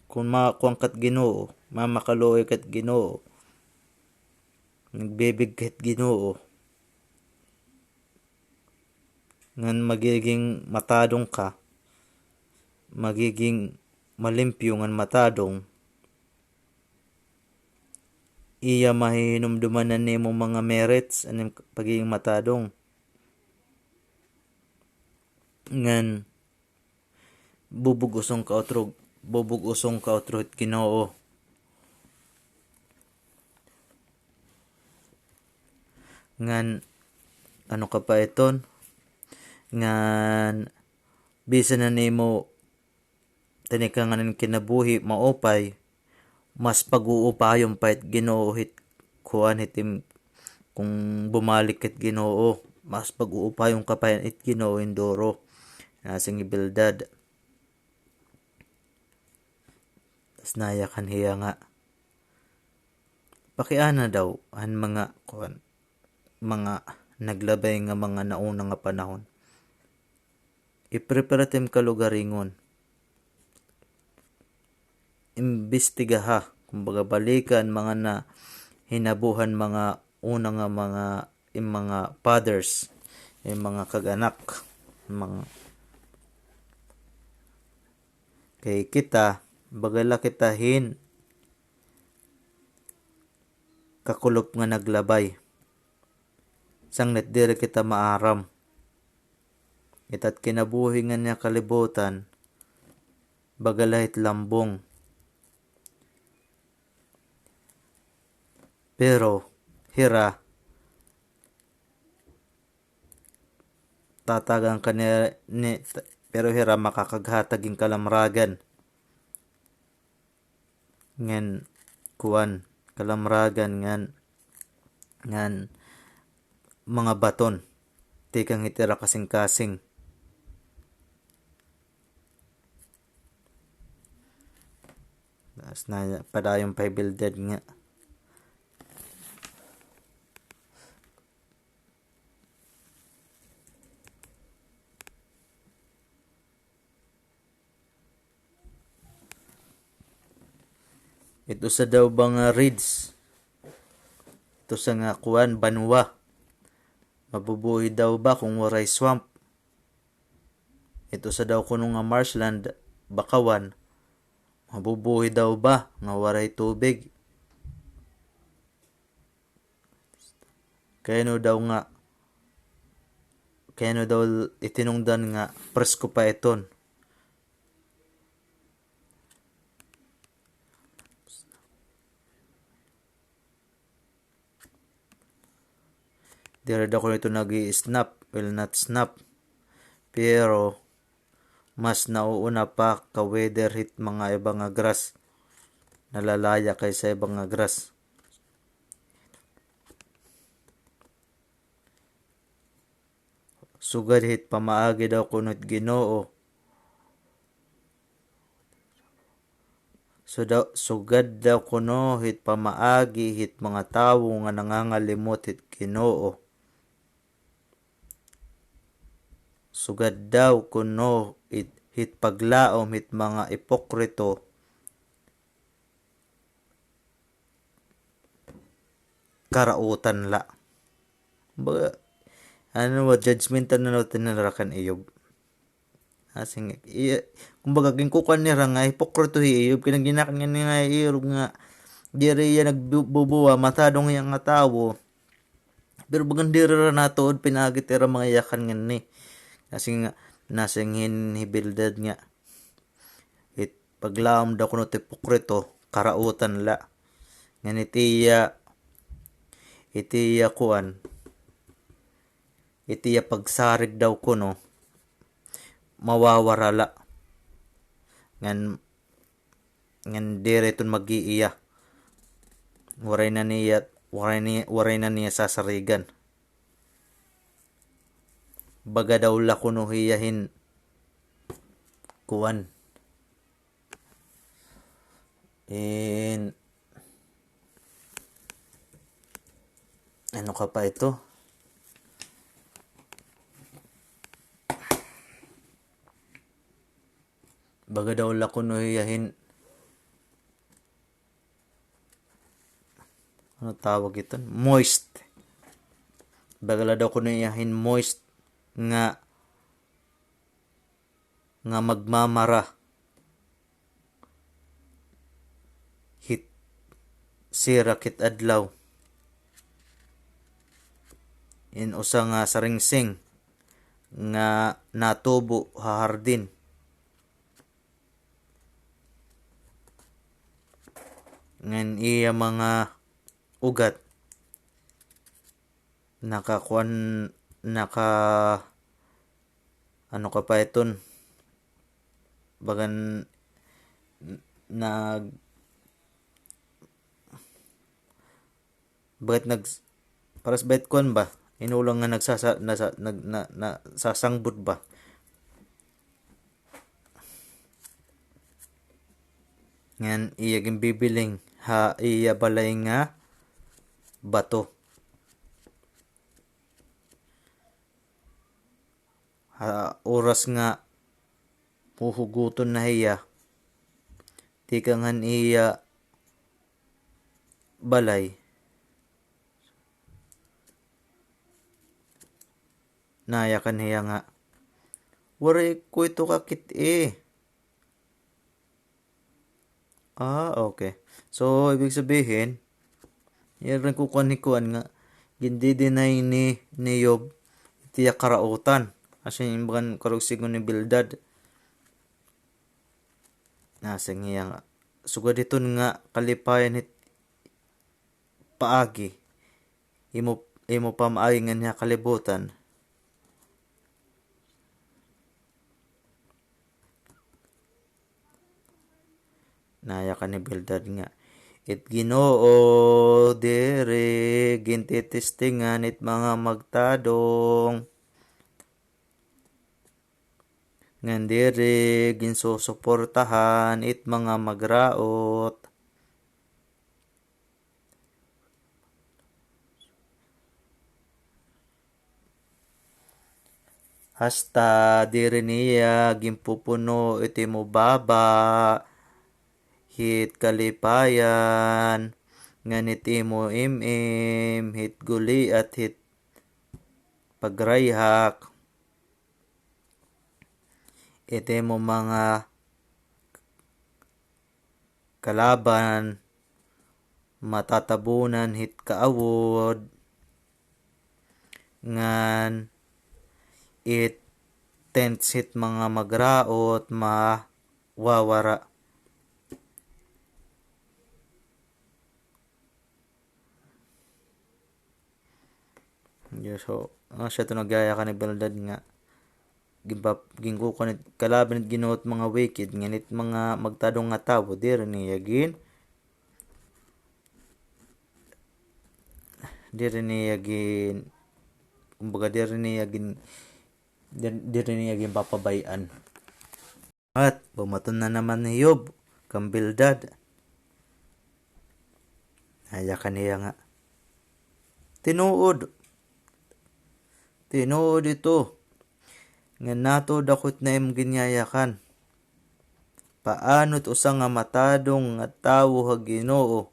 kon makuan ka hit Ginoo, mamakaluoy ka hit Ginoo, nagbibig ka hit Ginoo, ngan magiging matadong ka, magiging malimpyo ngan matadong, iya mahihinumduman an imo mga merits, an im pagiging matadong. Ngan bubug-uson ka utro, bubug-uson ka utro hit Ginoo. Ngan, ano ka pa iton? Ngan, bisan na nimo tinikangan an kinabuhi maupay, mas pag-uupayon pa hit Ginoo hit kuan hit im-, kon bumalik ka hit Ginoo, mas pag-uupayon ka pa hit Ginoo hin duro. Nasiring hi Bildad. Tas nayakan hiya nga, pakiana daw an mga kuan, mga naglabay nga mga nauna nga panahon. I-prepare it im kalugaringon. Imbestigaha, kumbaga, balika an mga nahinabuhan, mga una nga mga, im mga fathers, im mga kag-anak, mga, kay kita, baga la kita hin kakulop nga naglabay. Sanglit diri kita maaram. It at kinabuhi ngan niya kalibutan, baga la hit lambong. Pero, hira, tatagan ka ni, ni, pero hira makakaghatag hin kalamragan. Ngan, kuan, kalamragan ngan, ngan mga baton. Tikang hit ira kasingkasing. Tapos na, padayon pa hi Bildad nga. Ito sa daw ba nga reeds? Ito sa nga kuan, banwa. Mabubuhi daw ba kung waray swamp? Ito sa daw kuno nga marshland, bakawan. Mabubuhi daw ba nga waray tubig? Kayano daw nga, kayano daw itinungdan nga presko pa iton? Diri daw kuno ito nag-i-snap, will not snap. Pero, mas nauuna pa ka weather hit mga iba nga grass. Nalalaya kaysa iba nga grass. Sugad hit pamaagi daw kuno hit Ginoo. So daw, sugad daw kuno hit pamaagi hit mga tawo nga nangangalimot hit Ginoo. Sugad daw kuno it, hit paglaom hit mga ipokrito, karautan la. Baga, ano, wa judgmental na natin nila kan Iyob. Asing, iya, kumbaga, ginkukuan nira nga hipokrito hi Iyob, kay nagdinakan nga niya nga Iyob nga diri iya nagbubuwa, matadong iya nga tawo. Pero bagan diri ra natuod pinaagi it ira mga yakan nganhi. Asing nga, nasing hin hi Bildad nga, it paglaom daw kuno it hipokrito, karautan la. Ngan it iya, it iya kuan, it iya pagsarig daw kuno, mawawara la. Ngan, ngan diri iton mag-iiya. Waray na niya, waray ni, waray na niya sasarigan. Baga daw la kuno hiya hin kuan. In, ano ka pa ito? Baga daw la kuno hiya hin, ano tawag iton? Moist. Baga la daw kuno hiya hin moist nga nga magmamara hit sirak hit adlaw. In usa nga saringsing nga natubo ha hardin. Ngan iya mga ugat nakakuan, naka, ano ka pa iton? Bagan, n-, nag-, bagat nag-, paras ba it kuan ba? Inulang nga nagsasa-, nasa-, nag-, na-, nasasangbot ba? Ngan iya ginbibiling ha iya balay nga bato. Ha oras nga huhuguton na hiya tikang han iya balay, nayakan hiya nga, "Waray ko ito kakit-i." Ah, okay. So, ibig sabihin, iya rin kukuan ni kuan nga, gindi-deny ni, ni Yob, it iya karautan. Asya in bagan karuyag sidngon ni Bildad. Nasiring hiya nga, sugad hiton nga kalipayan hit paagi, imo, imo pamaagi nganhi ha kalibutan. Nayakan ni Bildad nga, it Ginoo diri gintitestingan it mga magtadong, ngan diri ginsusuportahan it mga magraot. Hasta diri niya ginpupuno it imo baba hit kalipayan, ngan it imo im-im hit guliat hit pagrayhak, it imo mga kalaban matatabunan hit kaawod, ngan it tents hit mga magraot mawawara. Yes, so, ano siya to nagyayakan ni Bildad nga, ginpa-, ginkukuan it kalaban it Ginoo it mga wicked, ngan it mga magtadong nga tawo, diri niya gin-, diri niya gin-, kumbaga, diri niya gin-, dir-, diri niya ginpapabay-an. At bumaton na naman hi Job kan Bildad. Nayakan hiya nga, tinuod. Tinuod ito. Ngan natuod ako hit na im ginyayakan. Paano it usa nga matadong nga tawo ha Ginoo?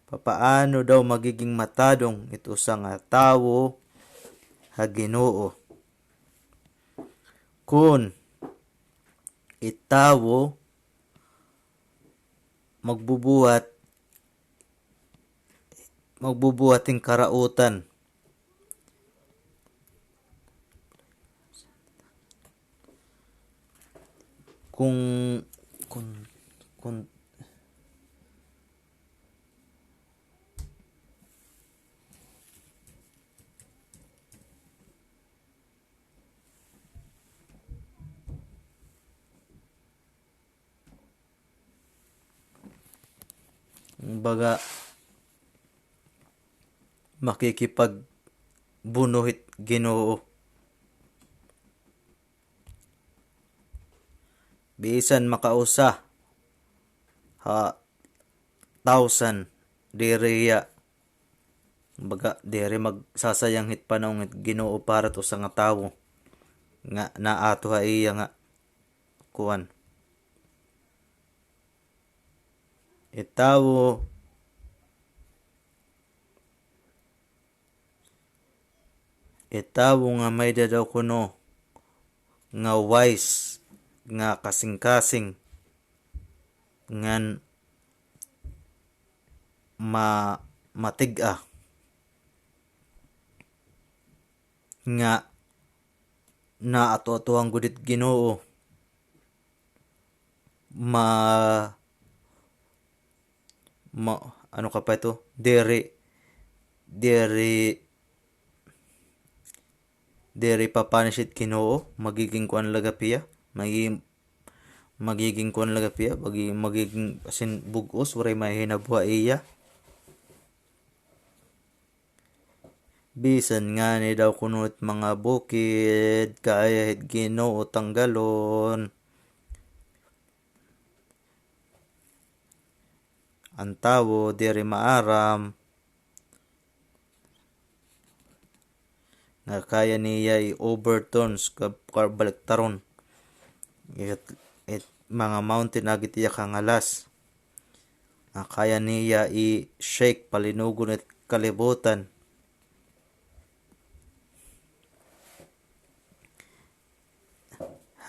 Papaano daw magiging matadong it usa nga tawo ha Ginoo? Kun it tawo magbubuhat, magbubuhat hin karautan. Kung, kung, kung, Baga, makikipagbuno hit Ginoo. Bisan makausa ha thousand, diri hiya, baga, diri magsasayang hit panahon hit Ginoo para hit usa nga tawo nga naato ha iya nga kuan. It tawo, it tawo nga may-ada daw kuno nga wise nga kasingkasing ngan ma-, matig-a nga naatoatohan gud hit Ginoo. Ma-, ma-, ano ka pa ito? Diri, diri, diri pa-punish it Ginoo, magiging kuan la gihap hiya, magi-, magiging kuan la gihap hiya, magi-, magiging as in bug-os, waray mahinabuhi iya. Bisan ngani daw kuno it mga bukid, kaya hit Ginoo tanggalon. An tawo diri maaram nga kaya niya i-overturn, ka-, kabaliktaron it, it mga mountain agi it iya kangalas. Nga kaya niya i-shake, palinugon it kalibutan.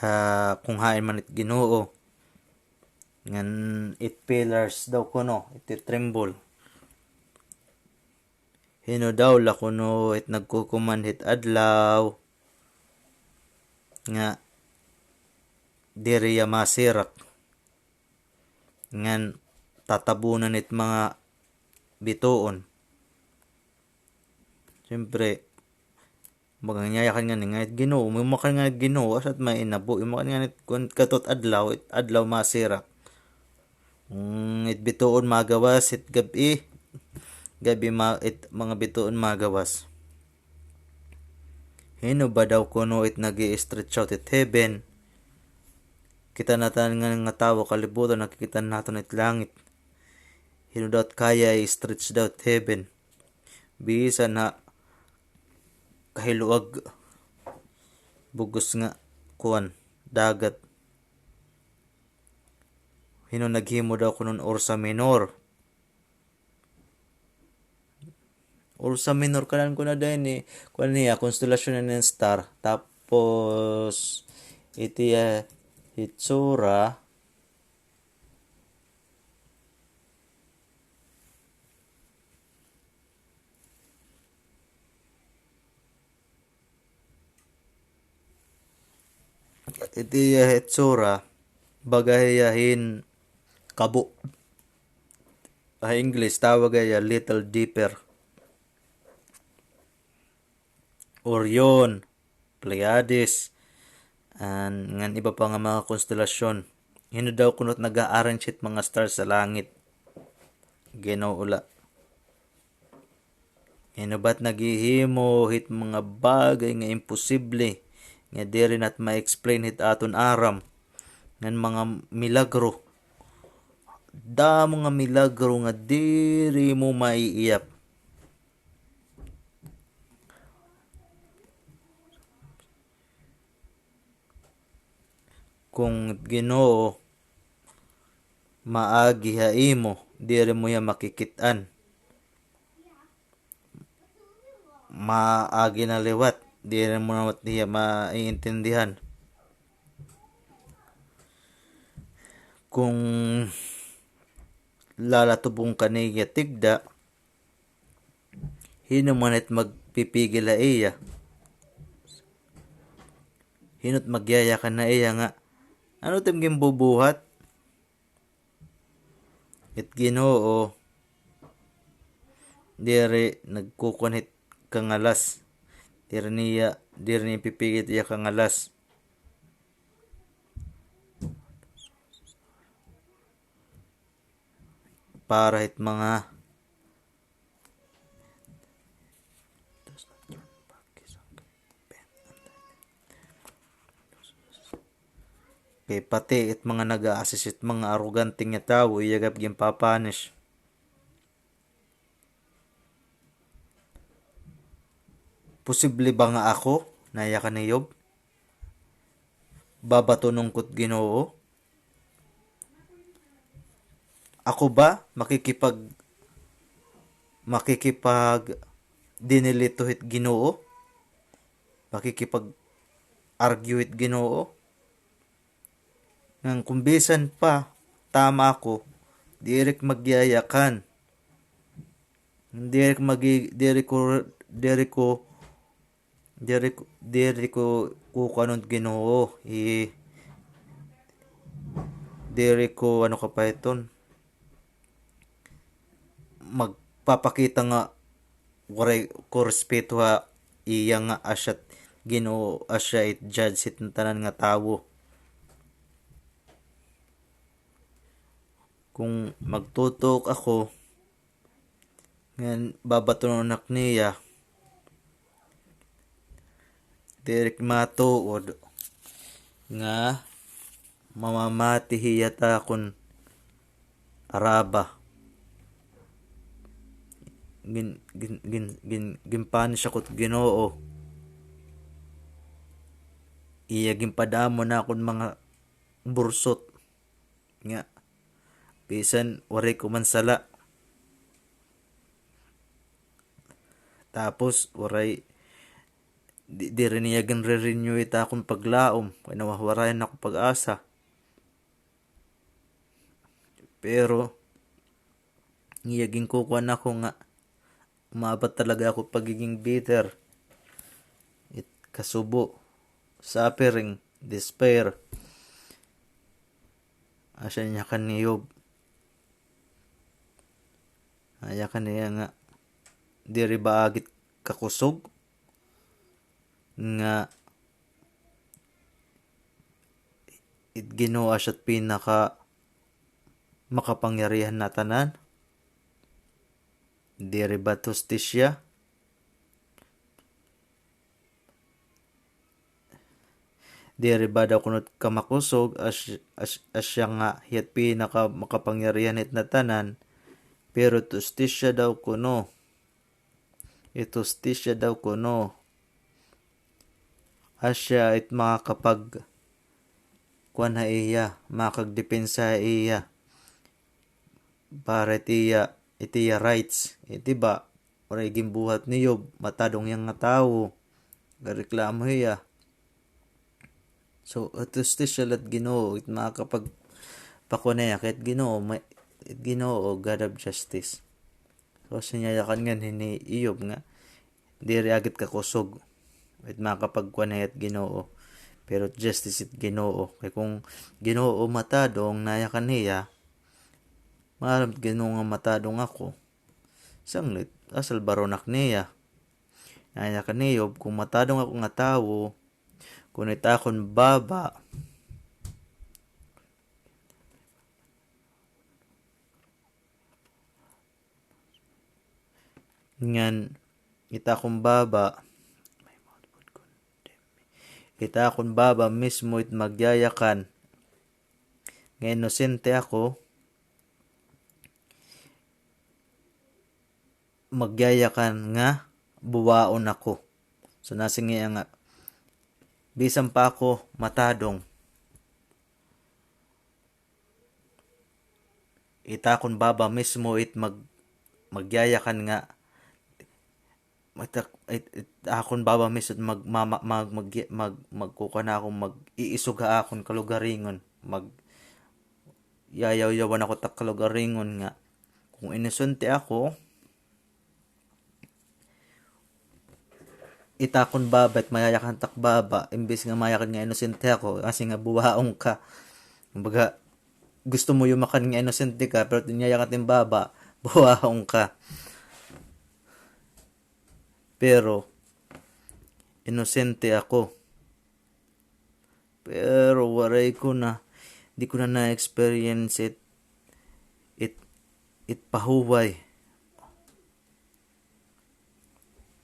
Ha, kung hain man it Ginoo. Ngan it pillars daw kuno, it tremble. Hin-o daw la kuno it nagkukumand hit adlaw nga diri hiya masirak ngan tatabunan it mga bituon. Siyempre, baga nyayakan ngani nga it Ginoo, imakan ngani it Ginoo, asya it mainabo, imakan ngani it kuan, kadto it adlaw, it adlaw masirak. Mm, it bituon magawas, it gab-i, gab-i ma-, it mga bituon magawas. Hin-o ba daw kuno it nag-i-stretch out it heaven? Kita natanan nga, nga tawo kalibutan, nakikita naton it langit. Hin-o daw it kaya i-stretch daw it heaven? Bisan ha kahiluag bug-os nga kuan, dagat. Hin-o naghimo daw kuno hin Ursa Minor? Ursa Minor, kanan ko na dayon ni, kuan niya, konstelasyon na nin star. Tapos, iti, ah, hitsura. Iti iya hitsura, baga hiya hin kabo. Ha English, tawag hiya Little Dipper. Orion, Pleiades, and ngan iba pa nga mga konstelasyon. Hin-o daw kuno it nag-a-arrange hit mga stars sa langit? Ginoo la. Hin-o ba it naghihimo hit mga bagay nga imposible, nga diri nat ma-explain hit aton aram, ngan mga milagro. Damo nga milagro nga diri mo maiiyap. Kon Ginoo maagi ha imo, diri mo hiya makikit-an. Maagi na liwat, diri mo na hiya maiintindihan. Kon lalatubon ka niya tigda, hin-o man it magpipigil ha iya? Hin-o it magyayakan ha iya nga, ano it im ginbubuhat? It Ginoo, diri nagkukuan hit kangalas. Diri niya, diri niya pipigil it iya kangalas. Para hit mga Kay pati it mga nag-a-assist, it mga arogante nga tawo, iya gad ginpa-punish. Posible ba nga ako, nayakan ni Job? Babatunon ko it Ginoo? Ako ba makikipag-, makikipagdinilito hit Ginoo? Makikipag-argue hit Ginoo? Ngan kon bisan pa tama ako, diri ko magyayakan. Diri ko magi-, diri ko, diri ko Diri ko, diri ko kukuanon it Ginoo, eh, diri ko, ano ka pa iton, magpapakita nga waray ko respeto ha iya nga asya it Ginoo, asya it judge hit tanan nga tawo. Kon magtutuok ako, ngan babatunon ak niya, diri ak matuod nga mamamati hiya ha akon araba. Gin-, gin-, gin-, gin-, ginpunish ako hit Ginoo. Iya ginpadamo ha akon mga bursot. Nga, bisan waray ko man sala. Tapos, waray, di, diri niya ginre-renew it akon paglaom. Kay nawawarayan ako pag-asa. Pero, iya ginkukuan ako nga, umabot talaga ako pagiging bitter. It kasubo, suffering, despair. Asya niya kan Job. Ayakan niya nga, diri ba agit kakusog nga it Ginoo asya it pinaka makapangyarihan na tanan? Diri ba it hustisya? Diri ba daw kuno it kamakusog, as-, as-, asya nga hiya it pinaka makapangyarihan hit natanan, pero it hustisya daw kuno. It hustisya daw kuno. Asya it makakapag-, kuan ha iya, makagdepensa ha iya. Para it iya, it iya rights. Eh, di ba? Waray ginbuhat ni Job, matadong hiya nga tawo. Gareklamo hiya. So, it hustisya la hit Ginoo, it makakapagpakuan ha iya, kay it Ginoo, may, it Ginoo, God of justice. So, sinyayakan ngan hi Job nga, diri agit kakusog. It makakapagkuan ha iya it Ginoo. Pero justice it Ginoo. Kay kon Ginoo matadong, nayakan hiya, maaram it Ginoo nga matadong ako. Sanglit, asal baronak niya. Nayakan hi Job, kon matadong ako nga tawo, kon it akon baba, ngan it akon baba, it akon baba mismo it magyayakan nga inosente ako, magyayakan nga buwaon ako. So, nasiring hiya nga, bisan pa ako matadong, it akon baba mismo it mag-, magyayakan nga, it, it, it akon baba mismo it mag-, ma-, ma-, mag-, mag-, mag-, magkukuan ako, mag-iisog ha akon kalugaringon, mag-, yayawyawan ako it ak kalugaringon nga, kon inosente ako, it akon baba, it mayayakan it ak baba, imbis nga mayakan nga inosente ako, nasiring nga buwaon ka. Kumbaga, gusto mo yumakan nga inosente ka, pero it yayakan it im baba, buwaon ka. Pero, inosente ako. Pero waray ko na, di ko na na-experience it, it, it pahuway.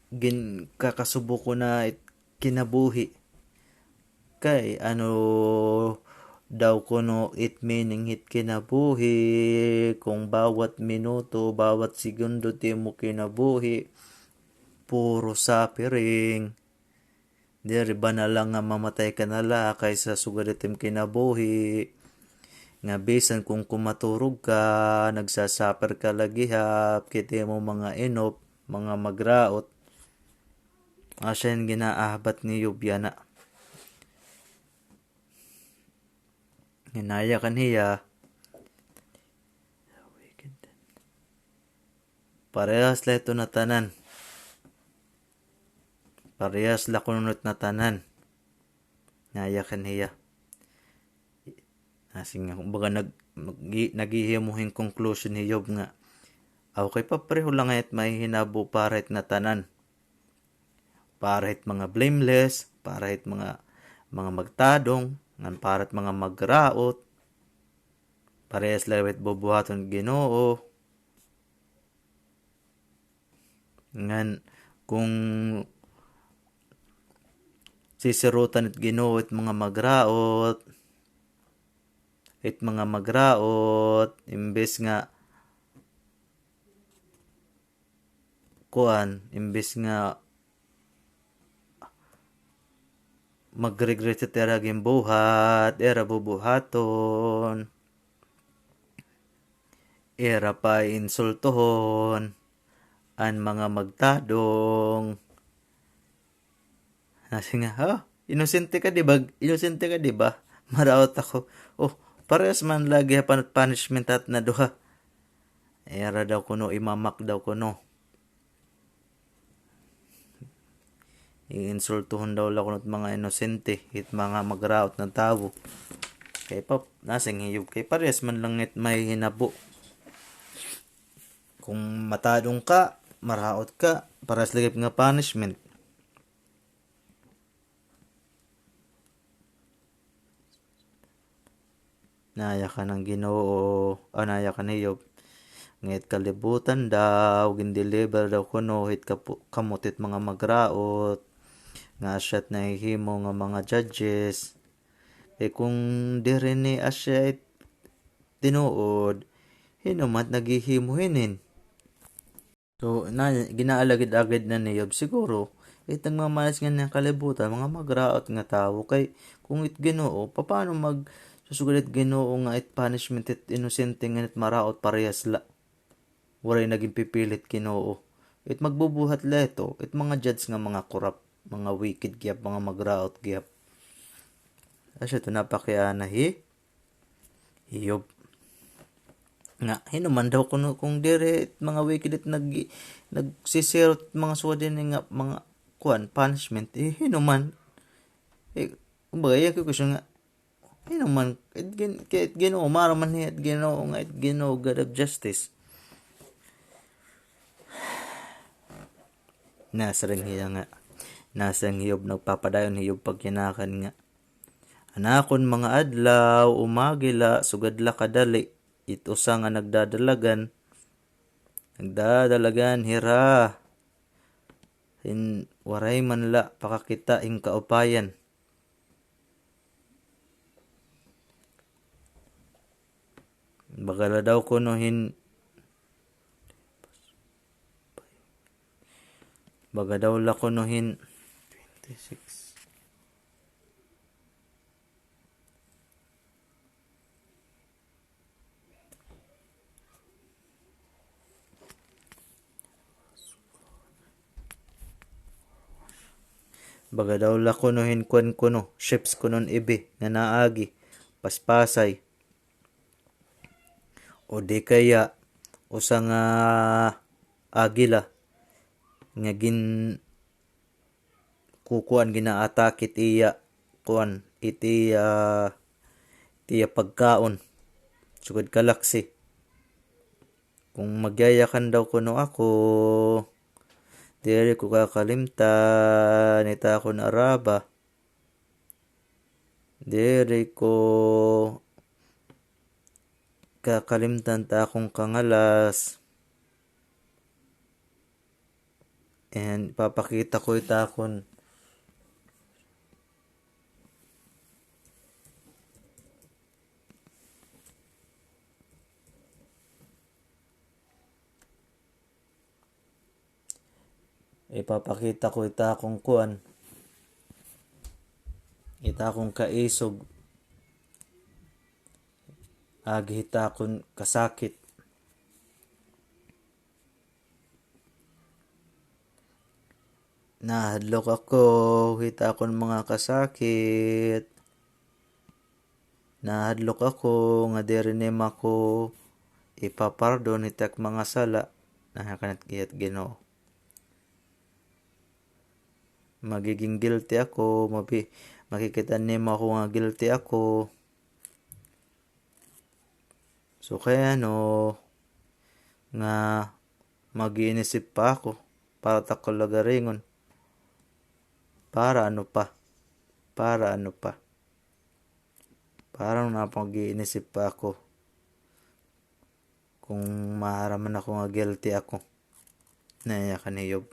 Ginkakasubo ko na it kinabuhi. Kay ano daw kuno it meaning hit kinabuhi, kung bawat minuto, bawat segundo it imo kinabuhi, puro suffering. Diri ba na la nga mamatay ka na la kaysa sugad it im kinabuhi? Nga bisan kon kumaturog ka, nagsasuffer ka la gihap, kay it imo mga inop, mga magraot. Asya hin gin-aahbat ni Job yana. Nayakan hiya. Parehas la ito natanan. Parehas la kuno it natanan. Nayakan hiya. Nasiring nga, kumbaga, nag-, nag-, naghihimo hin conclusion hi Job nga, aw, kay papareho la ngay-an it mahihinabo para hit natanan. Para hit mga blameless, para hit mga, mga magtadong, ngan para hit mga magraot. Parehas la it bubuhaton hit Ginoo. Ngan kon sisirutan hit Ginoo it mga magraot, it mga magraot, imbes nga, kuan, imbes nga mag-regret hit ira ginbuhat, ira bubuhaton, ira pa insultohon an mga magtadong. Nasiring nga, "Ha? Inosente ka, di ba? Inosente ka, di ba? Maraot ako." Oh, parehas man lagi ha pan-, punishment hit na duha. Ira daw kuno, imamak daw kuno. Iinsultuhon daw la kuno it mga inosente, it mga magraot nga tawo. Kay pa, nasiring hiyob, kay parehas man la it mahihinabo. Kon matadong ka, maraot ka, parehas la gihap nga punishment. Nayakan an Ginoo, ah, nayakan hiyob. Nga it kalibutan daw, gindeliver daw kuno hit kapu-, kamot hit mga magraot, nga asya it nahihimo nga mga judges. Eh, kon diri ni asya it tinuod, hin-o man it naghihimo hinin? So, na, ginaalagid-agid na ni Job. Siguro, it nagmamalas nganhi han kalibutan, mga magraot nga tawo. Kay, kon it Ginoo, papaano magsusugad it Ginoo nga it punishment it inosente ngan it maraot parehas la? Waray na ginpipilit Ginoo. It magbubuhat la ito, it mga judge nga mga corrupt, mga wicked gihap, mga magraot gihap. Asya ito, napakiana hi Job. Nga, hin-o man daw kuno kon diri it mga wicked it nag-, nagsisirot mga sugad hini nga mga kuan, punishment. Eh, hin-o man. Eh, kumbaga, iya question nga, hin-o man, it Gin-, kay it Ginoo, maaram man hiya it Ginoo nga it Ginoo, God of justice. Nasiring hiya nga, nasiring hi Job, nagpapadayon hi Job pagkinakan nga, an akon mga adlaw, umagi la, sugad la kadali, it usa nga nagdadalagan, nagdadalagan hira, hin waray man la pakakita hin kaupayan. Baga la daw kuno hin, baga daw la kuno hin, twenty-six. Baga daw la kuno hin kuan kuno, chips kuno an ibi nga naagi, paspasay. O di kaya, usa nga agila nga gin-, kukuan, gina-attack it iya, kuan, it iya, it iya pagkaon. Sugad kalaksi. Kon magyayakan daw kuno ako, diri ko kakalimtan it akon araba. Diri ko kakalimtan it akon kangalas. And papakita ko it akon Ipapakita ko it akon kuan, it akon kaisog, agi it akon kasakit. Nahadlok ako hit akon mga kasakit. Nahadlok ako nga diri nimo ako ipapardon hit ak mga sala. Nahakan it Ginoo. Magiging guilty ako, mabi-, makikita nimo ako nga guilty ako. So, kay ano nga mag-iinisip pa ako para it ak kalagaringon? Para ano pa? Para ano pa? Parang napag-iinisip pa ako kung maaram man ako nga guilty ako. Nayakan ni Job.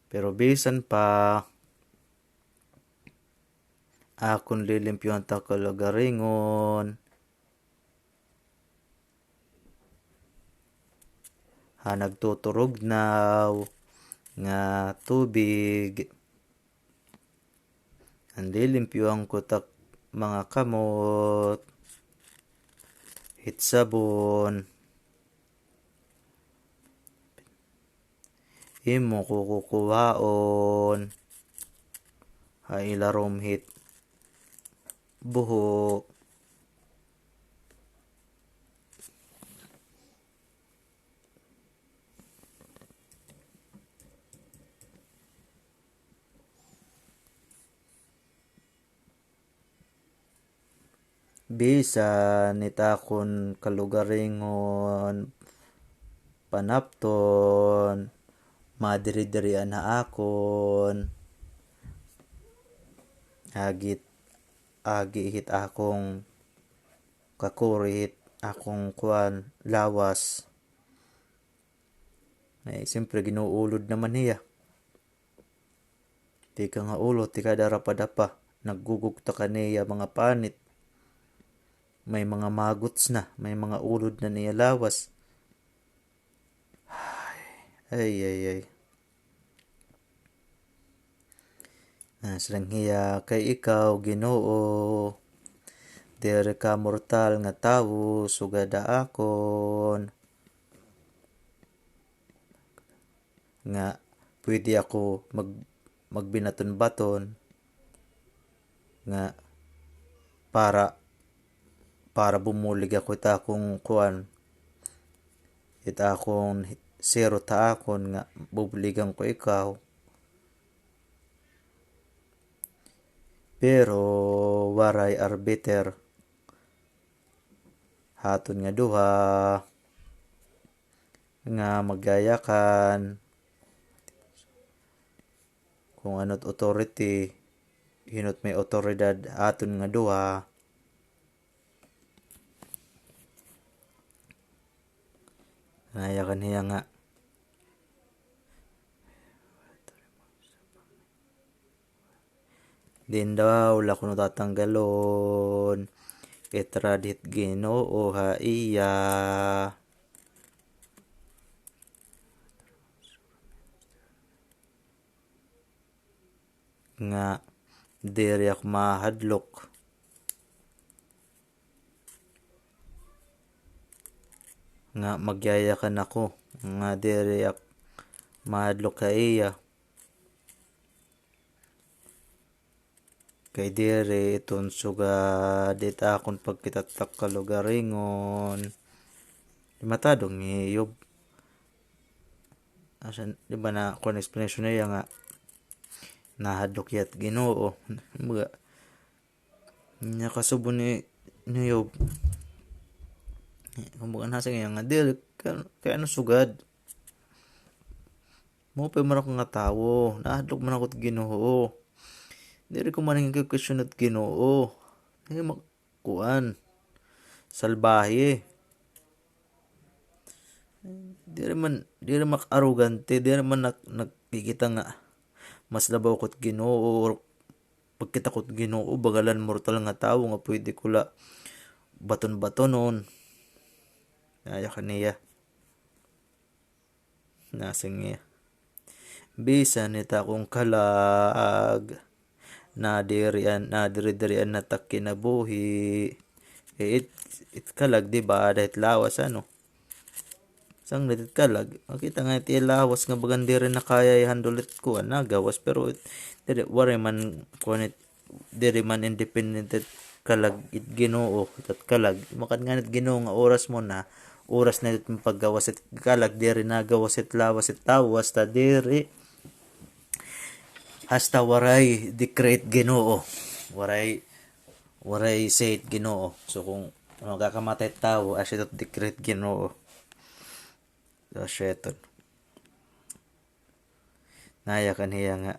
Pero bisan pa, akon lilimpyuhan it ak kalagaringon ha nagtuturugnaw nga tubig. An lilimpyuhan ko it ak mga kamot hit sabon. Imo ko kukuhaon ha ilarom hit buho. Bisan it akon kalugaringon panapton, madiri-dirian ha akon. Agi, agi hit akon kakuri hit akon kuan, lawas. Ay, siyempre, ginuulod naman hiya. Tikang ha ulo, tikada rapadapa. Naggugugta kan iya mga panit. May mga maggots na, may mga ulod na an iya lawas. Ay, ay, ay, ay. Nasiring hiya, kay ikaw, Ginoo, diri ka mortal nga tawo, sugad ha akon. Nga pwede ako mag-, magbinaton-baton nga para, para bumulig ako it akon kuan, it akon sirot ha akon nga bubuligan ko ikaw. Pero waray arbiter ha aton nga duha nga magyayakan. Kung ano't authority, hino't may awtoridad aton nga duha. Nayakan hiya nga. Diin daw la kuno tatanggalon. Itrad hit Ginoo ha iya. Nga diri ako mahadlok. Nga magyayakan ako. Nga diri ako mahadlok ha iya. Kay diri iton sugad it akon pagkita hit ak kalugaringon. Di matadong ni Yob. Asa, di ba na, kuan, explanation niya nga nahadlok hiya hit Ginoo. Kumbaga, niya kasubo ni, ni Yob. Kumbaga, nasiring hiya nga, diri, kay, kay ano sugad? Maupay man ako nga tawo, nahadlok man ako hit Ginoo. Diri ko man hingkay question hit Ginoo. Diri mak-, kuan, salbahe. Diri man, diri mak-arogante, diri man nak-, nakikita nga mas labaw ko hit Ginoo, or pagkita ko hit Ginoo, baga la hin mortal nga tawo nga pwede ko la baton-batonon. Ayaw kaniya. Nasiring niya. Bisan it akon kalag, nadirian, nadiri-dirian na it ak kinabuhi. Eh, it, it kalag, di ba, ada hit lawas, ano? Sanglit it kalag, makita nga it iya lawas nga bagan diri na kaya i-handle it kuan, nagawas, pero it, diri, waray man, kuan it, diri man independent it kalag it Ginoo, it kalag. Makadngani it Ginoo nga oras mo na, oras na it paggawas it kalag, diri nagawas it lawas it tawo, hasta diri, hasta waray decree it Ginoo. Waray, waray say it Ginoo. So, kung magakamatay it tawo, asya it decree it Ginoo. So, asya iton. Nayakan hiya nga.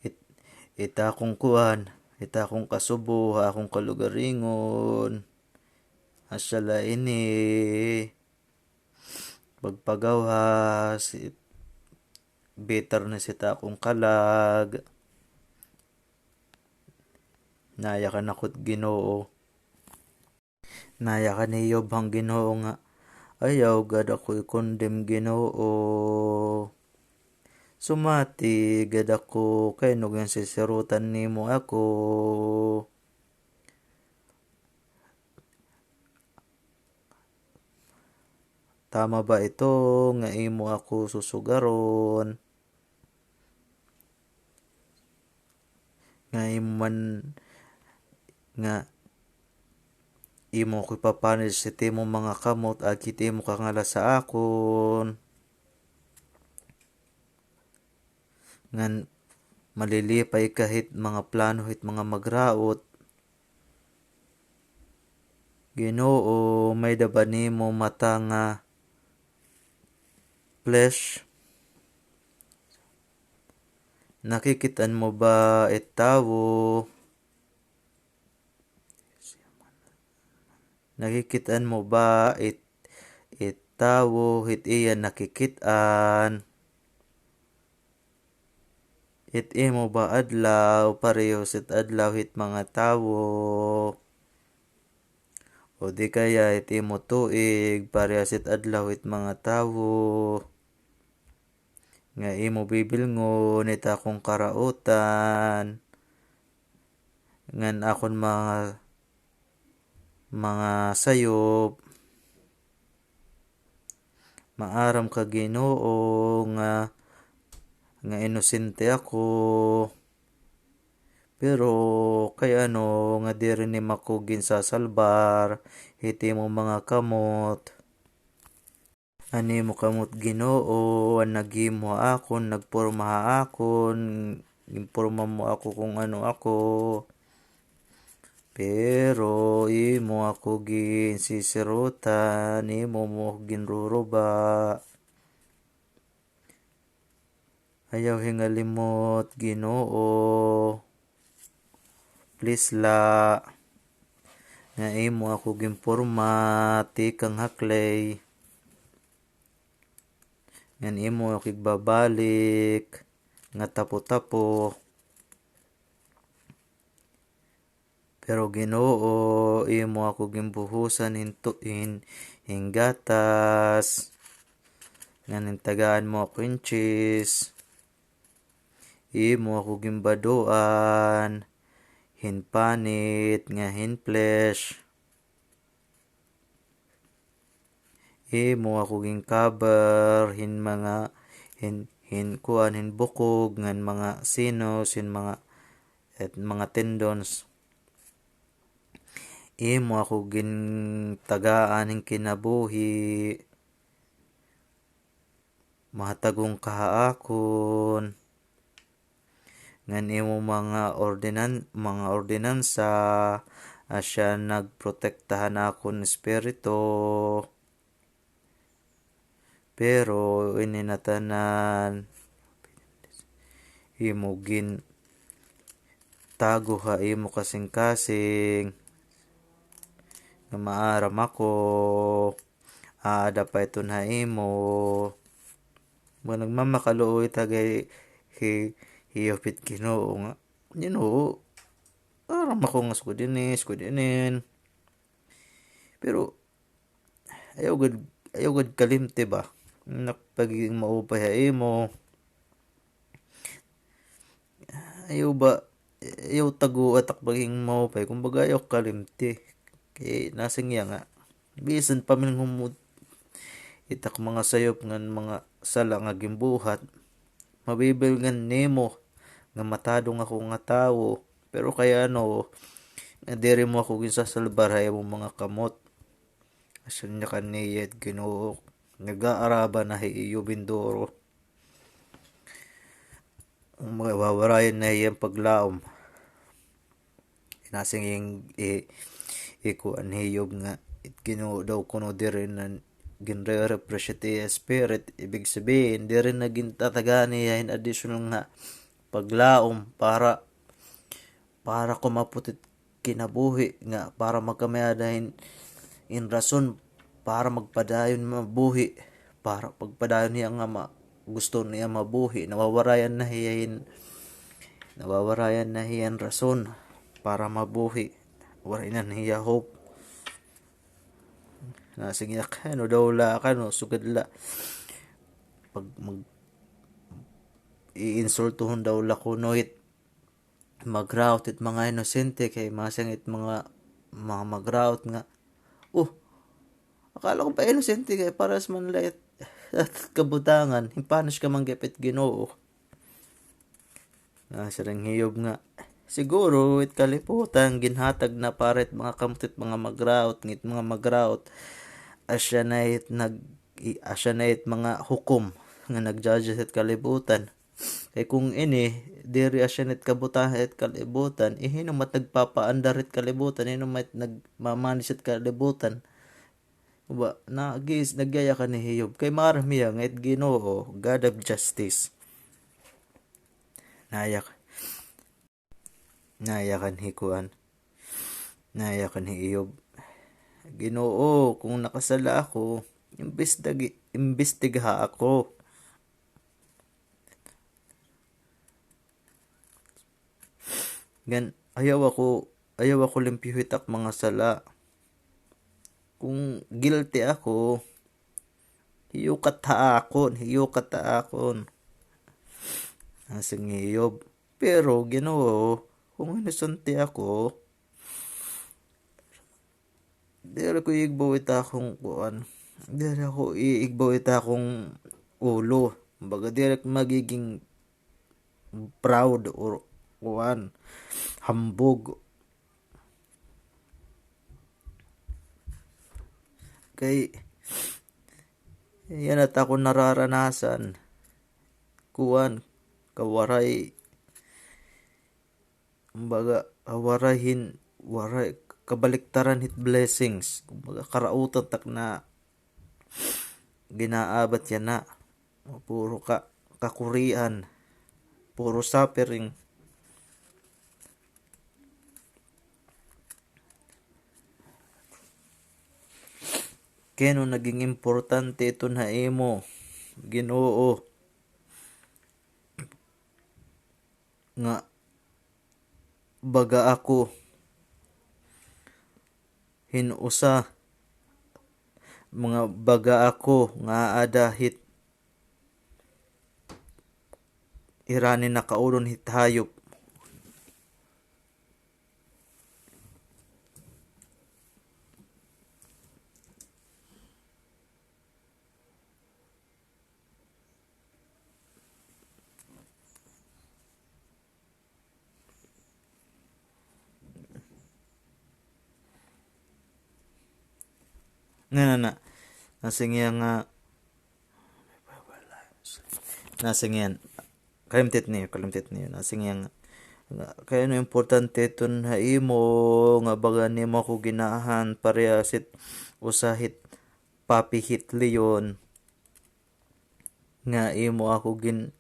It, it akon kuan, it akon kasubo, ha akon kalugaringon. Asya la ini. Pagpagawas, it, bitterness it akon kalag. Nayakan ako it Ginoo. Nayakan ni Job han Ginoo nga, ayaw gad ako i-condemn, Ginoo. Sumati gad ako, kay ano gin sisirotan nimo ako. Tama ba ito nga imo ako susugaron? Nga imo man nga imo ko ipapanis hit imo mga kamot, agkit imo kangala sa akon. Ngan malilipay ka hit mga plano hit mga magraot. Ginoo, may-ada ba nimo mata nga flesh? Nakikit-an mo ba it tawo? Nakikit-an mo ba it, it tawo, hit iya nakikit-an? It imo ba adlaw, parehas it adlaw hit mga tawo? O di kaya it imo tuig, parehas it adlaw hit mga tawo? Nga imo bibilngon it akon karautan, ngan akon mga, mga sayop. Maaram ka, Ginoo, nga, nga inosente ako. Pero kay ano nga diri nimo ako ginsasalbar hit imo mga kamot? An imo kamot, Ginoo, an naghimo ha akon, nagporma ha akon, ginporma mo ako kon ano ako. Pero imo ako ginsisirutan, imo mo ako ginruruba. Ayaw hingalimot, Ginoo. Please la, nga imo ako ginporma tikang ha clay, ngan imo ako igbabalik nga tapo-tapo. Pero Ginoo, imo ako ginbuhusan hin tu-, hin, hin gatas, ngan hintagaan mo ako hin cheese. Imo ako ginbaduan hin panit nga hin flesh. Imo ako gin-cover hin mga, hin, hin kuan, hin bukog ngan mga sinews, hin mga, et mga tendons. Imo ako gintagaan hin kinabuhi. Mahatagong ka ha akon. Ngan imo mga ordinan-, mga ordinansa, asya nagprotekta han akon espiritu. Pero ini na tanan, imo gintago ha imo kasingkasing nga maaram ako. Aada pa iton ha imo. Mga nagmamakaluoy tagay hi-, hiyop hit Ginoo nga, Ginoo, aram ako nga sugad ini, sugad inin. Pero, ayaw gad, ayaw gad kalimti ba? Nak pagiging maupay ha imo. Ayaw ba, ayaw tago it ak pagiging maupay. Kumbaga, ayaw kalimti. Kay nasiring hiya nga, bisan pa man humot it ak mga sayop ngan mga sala nga ginbuhat, mabibilngan nimo nga matadong ako nga tawo. Pero kay ano, nga diri mo ako ginsasalbar ha imo mga kamot. Asya niya kaniya it Ginoo, nag-aaraba na hi iyo binduro. Mawawarayan na hiya hin paglaom. Nasiring hi, hi kuan, hi Job nga, it Ginoo daw kuno diri na ginre-refresh it iya spirit. Ibig sabihin, diri na gintatagaan niya hin additional nga paglaom para, para kumapot it kinabuhi nga para magkamay-ada hin, hin rason para magpadayon mabuhi, para pagpadayon hiya nga ma-, gusto niya mabuhi, nawawarayan na hiya hin, nawawarayan na hiya hin rason para mabuhi. Waray na hiya hope. Nasiring hiya, kay ano daw la, kay ano, sugad la. Pag mag-, iinsultuhon daw la kuno it magraot it mga inosente, kay masiring it mga, mga magraot nga, "Oh, akala ko pa inosente kay parehas man la it kabutangan, hin-punish ka man gihap it Ginoo." Nasiring hi Job nga, Siguro, it kalibutan, ginhatag na para it mga kamot it mga magraot, ngit mga magraot, asya na it nag-, i-, asya na it mga hukom nga nag-judge it kalibutan. Kay kung ini, diri asya na it kabutahan it kalibutan, eh, hin-o man it nagpapaandar it kalibutan, hin-o man it nagmamanis it kalibutan. Ba, nagis-, nagyayakan hi Job. Kay maaram hiya nga it Ginoo, God of justice. Nayak-, nayakan hi kuan. Nayakan hi Job. Ginoo, kung nakasala ako, imbestigi-, imbestigaha ako. Ngan, ayaw ako, ayaw ako limpyuhi it ak mga sala. Kung guilty ako, hiyukat ha akon, hiyukat ha akon. Nasiring hi Job, pero Ginoo, kung inosente ako, diri ko iigbaw it akon kuan. Diri ako iigbaw it akon ulo. Baga diri ko magiging proud or kuan, hambog. Kay, yana it akon nararanasan. Kuan, kawaray, kumbaga, ah, waray hin-, waray, kabaliktaran hit blessings. Kumbaga, karautan tak na ginaabat yana. Puro ka-, kakurian. Puro suffering. Kay ano naging importante iton ha imo, Ginoo? Nga baga ako hin usa, mga baga ako nga aada hit irani nakaulon hit hayop. Nga na na. Nasiring hiya nga, nasiring hiya, kalimtit niyo, kalimtit niyo. Nasiring hiya nga, nga, kay ano importante iton ha imo, nga baga nimo ako ginahan, parehas hit usa hit papi hit leon. Nga imo ako gin-,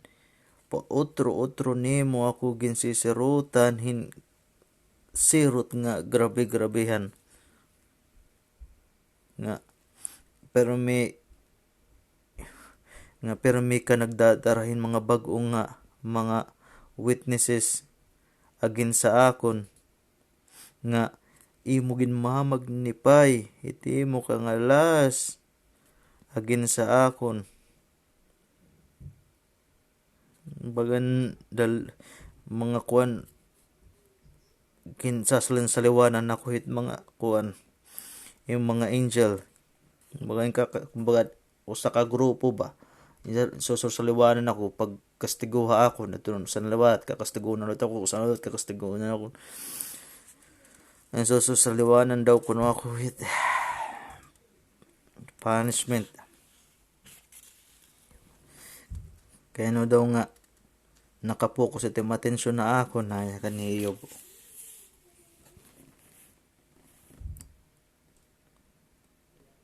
pautro-utro nimo ako ginsisirutan hin sirot nga grabe-grabehan. Nga pirmi, nga pirmi ka nagdadara hin mga bag-o nga mga witnesses against sa akon. Nga imo ginmamagnify it imo kangalas against sa akon. Bagan dal-, mga kuan, ginsasalin-saliwanan ako hit mga kuan, yung mga angel. Bagan ka, kumbaga, usa ka grupo ba. Susaliwanan ako, pagkastigoha ako, na ito, usa na liwat, kakastigohan na liwat ako, usa na liwat, kakastigohan na ako. Ang susaliwanan daw kuno ako, hit, punishment. Kay ano daw nga, nakapokus it im atensyon ha akon, ha, kaniyo.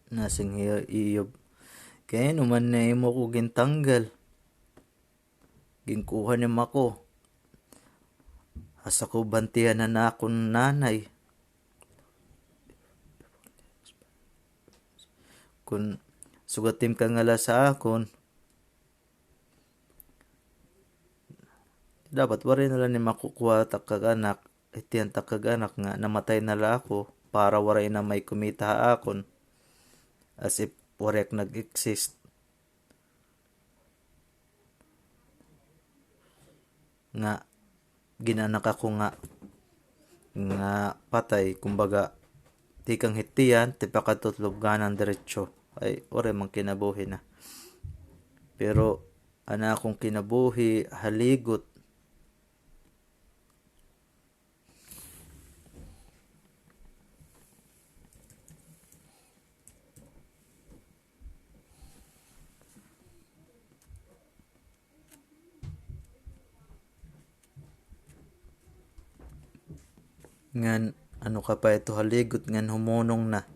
Nasiring hi Job, kay ano man na imo ko gintanggal? Ginkuha nimo ako. Asa ko bantihan an akon nanay? Kun sugad it im kangalas ha akon, dapat waray na la nimo ako kuha it ak kag-anak, itiyan it ak kag-anak nga namatay na la ako para waray na may kumita ha akon, as if waray ak nag-exist. Nga gin-anak ako nga, nga patay, kumbaga, tikang hit tiyan, tipakadto hit lubnganan diretso. Ay, waray man kinabuhi na. Pero an akon kinabuhi ha ligot, Ngan, ano ka pa ito haligot, ngan humunong na.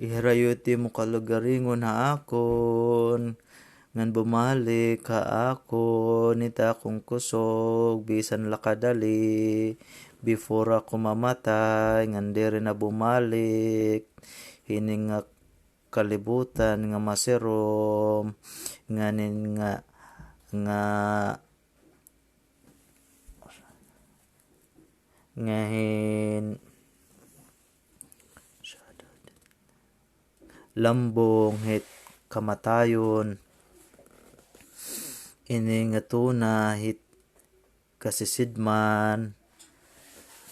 Ihirayo it imo kalugaringon ha akon, ngan bumalik ha akon it akon kusog, bisan la kadali, before ako mamatay, ngan diri na bumalik hini nga kalibutan nga masirom, ngan hin nga, nga, nga hin lambong hit kamatayon. Ini nga tuna hit kasisidman,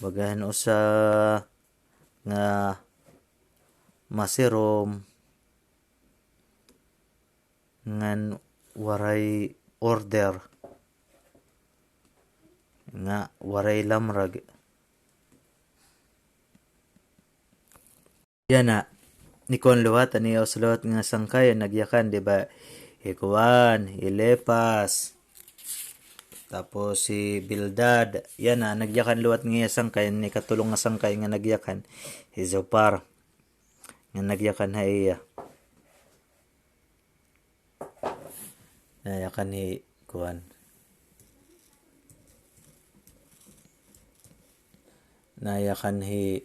baga hin usa nga masirom ngan waray order, nga waray lamrag. Yana, ni kuan liwat, an iya usa liwat nga sangkay, an nagyakan, di ba? Hi kuan, hi Elipas. Tapos hi Bildad. Yana, nagyakan liwat nga iya sangkay, an ikatulo nga sangkay nga nagyakan. Hi Zopar. Nga nagyakan ha iya. Nayakan hi kuan. Nayakan hi,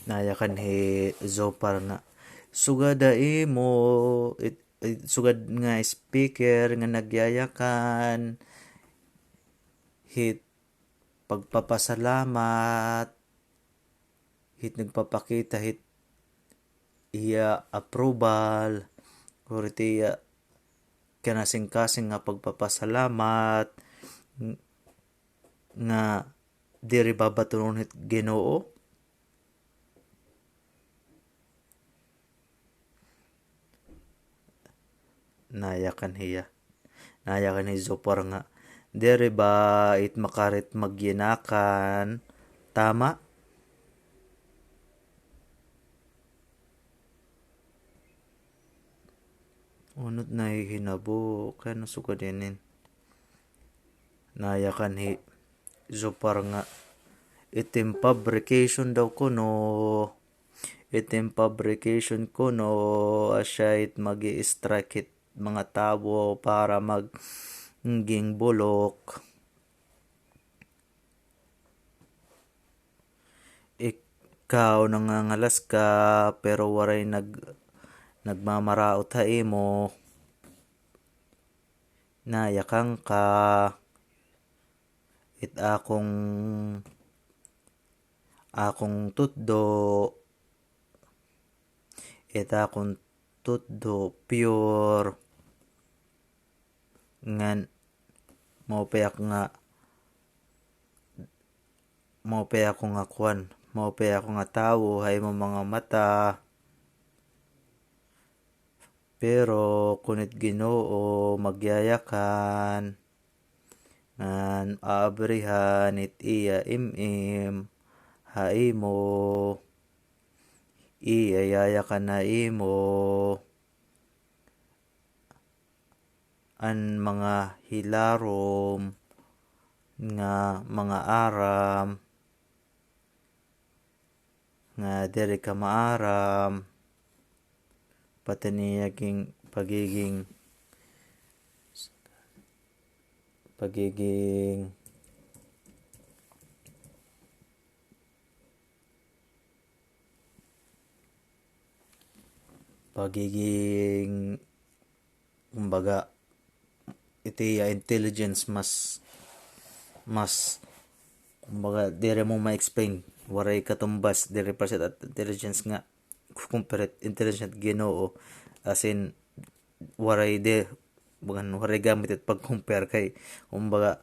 nayakan hi Zopar nga, sugad ha imo, it, it, sugad nga speaker nga nagyayakan hit pagpapasalamat, hit nagpapakita hit iya approval, or it iya kinasingkasing nga pagpapasalamat, ng-, nga diri babatonon hit Ginoo. Nayakan hiya. Nayakan hi Zopar nga, diri ba it makarit magyinakan? Tama? Unot nahihinabo, kay ano sugad inin? Nayakan hi Zopar nga, itim fabrication daw kuno. Itim fabrication kuno, asya it mag-i-strike hit mga tawo para maging bulok. Ikaw nangangalas ka, pero waray nag-, nagmamaraot ha imo. Nayakan ka. It akong, akong tutdo. It akong tutdo pure. Ngan, maupay ako nga, maupay ako nga kuan, maupay ako nga tawo ha imo mga mata. Pero kun it Ginoo magyayakan, ngan aabrihan it iya im-im ha imo, iya yayakan ha imo an mga hilarom nga mga aram nga diri ka maaram, pati an iya ging-, pagiging, pagiging, pagiging, kumbaga, it iya intelligence mas, mas, kumbaga, diri mo ma-explain. Waray katumbas, diri pa siya at intelligence nga, kumpara it intelligence hit Ginoo. As in, waray de, bagan, waray gamit it pag-compare kay, kumbaga,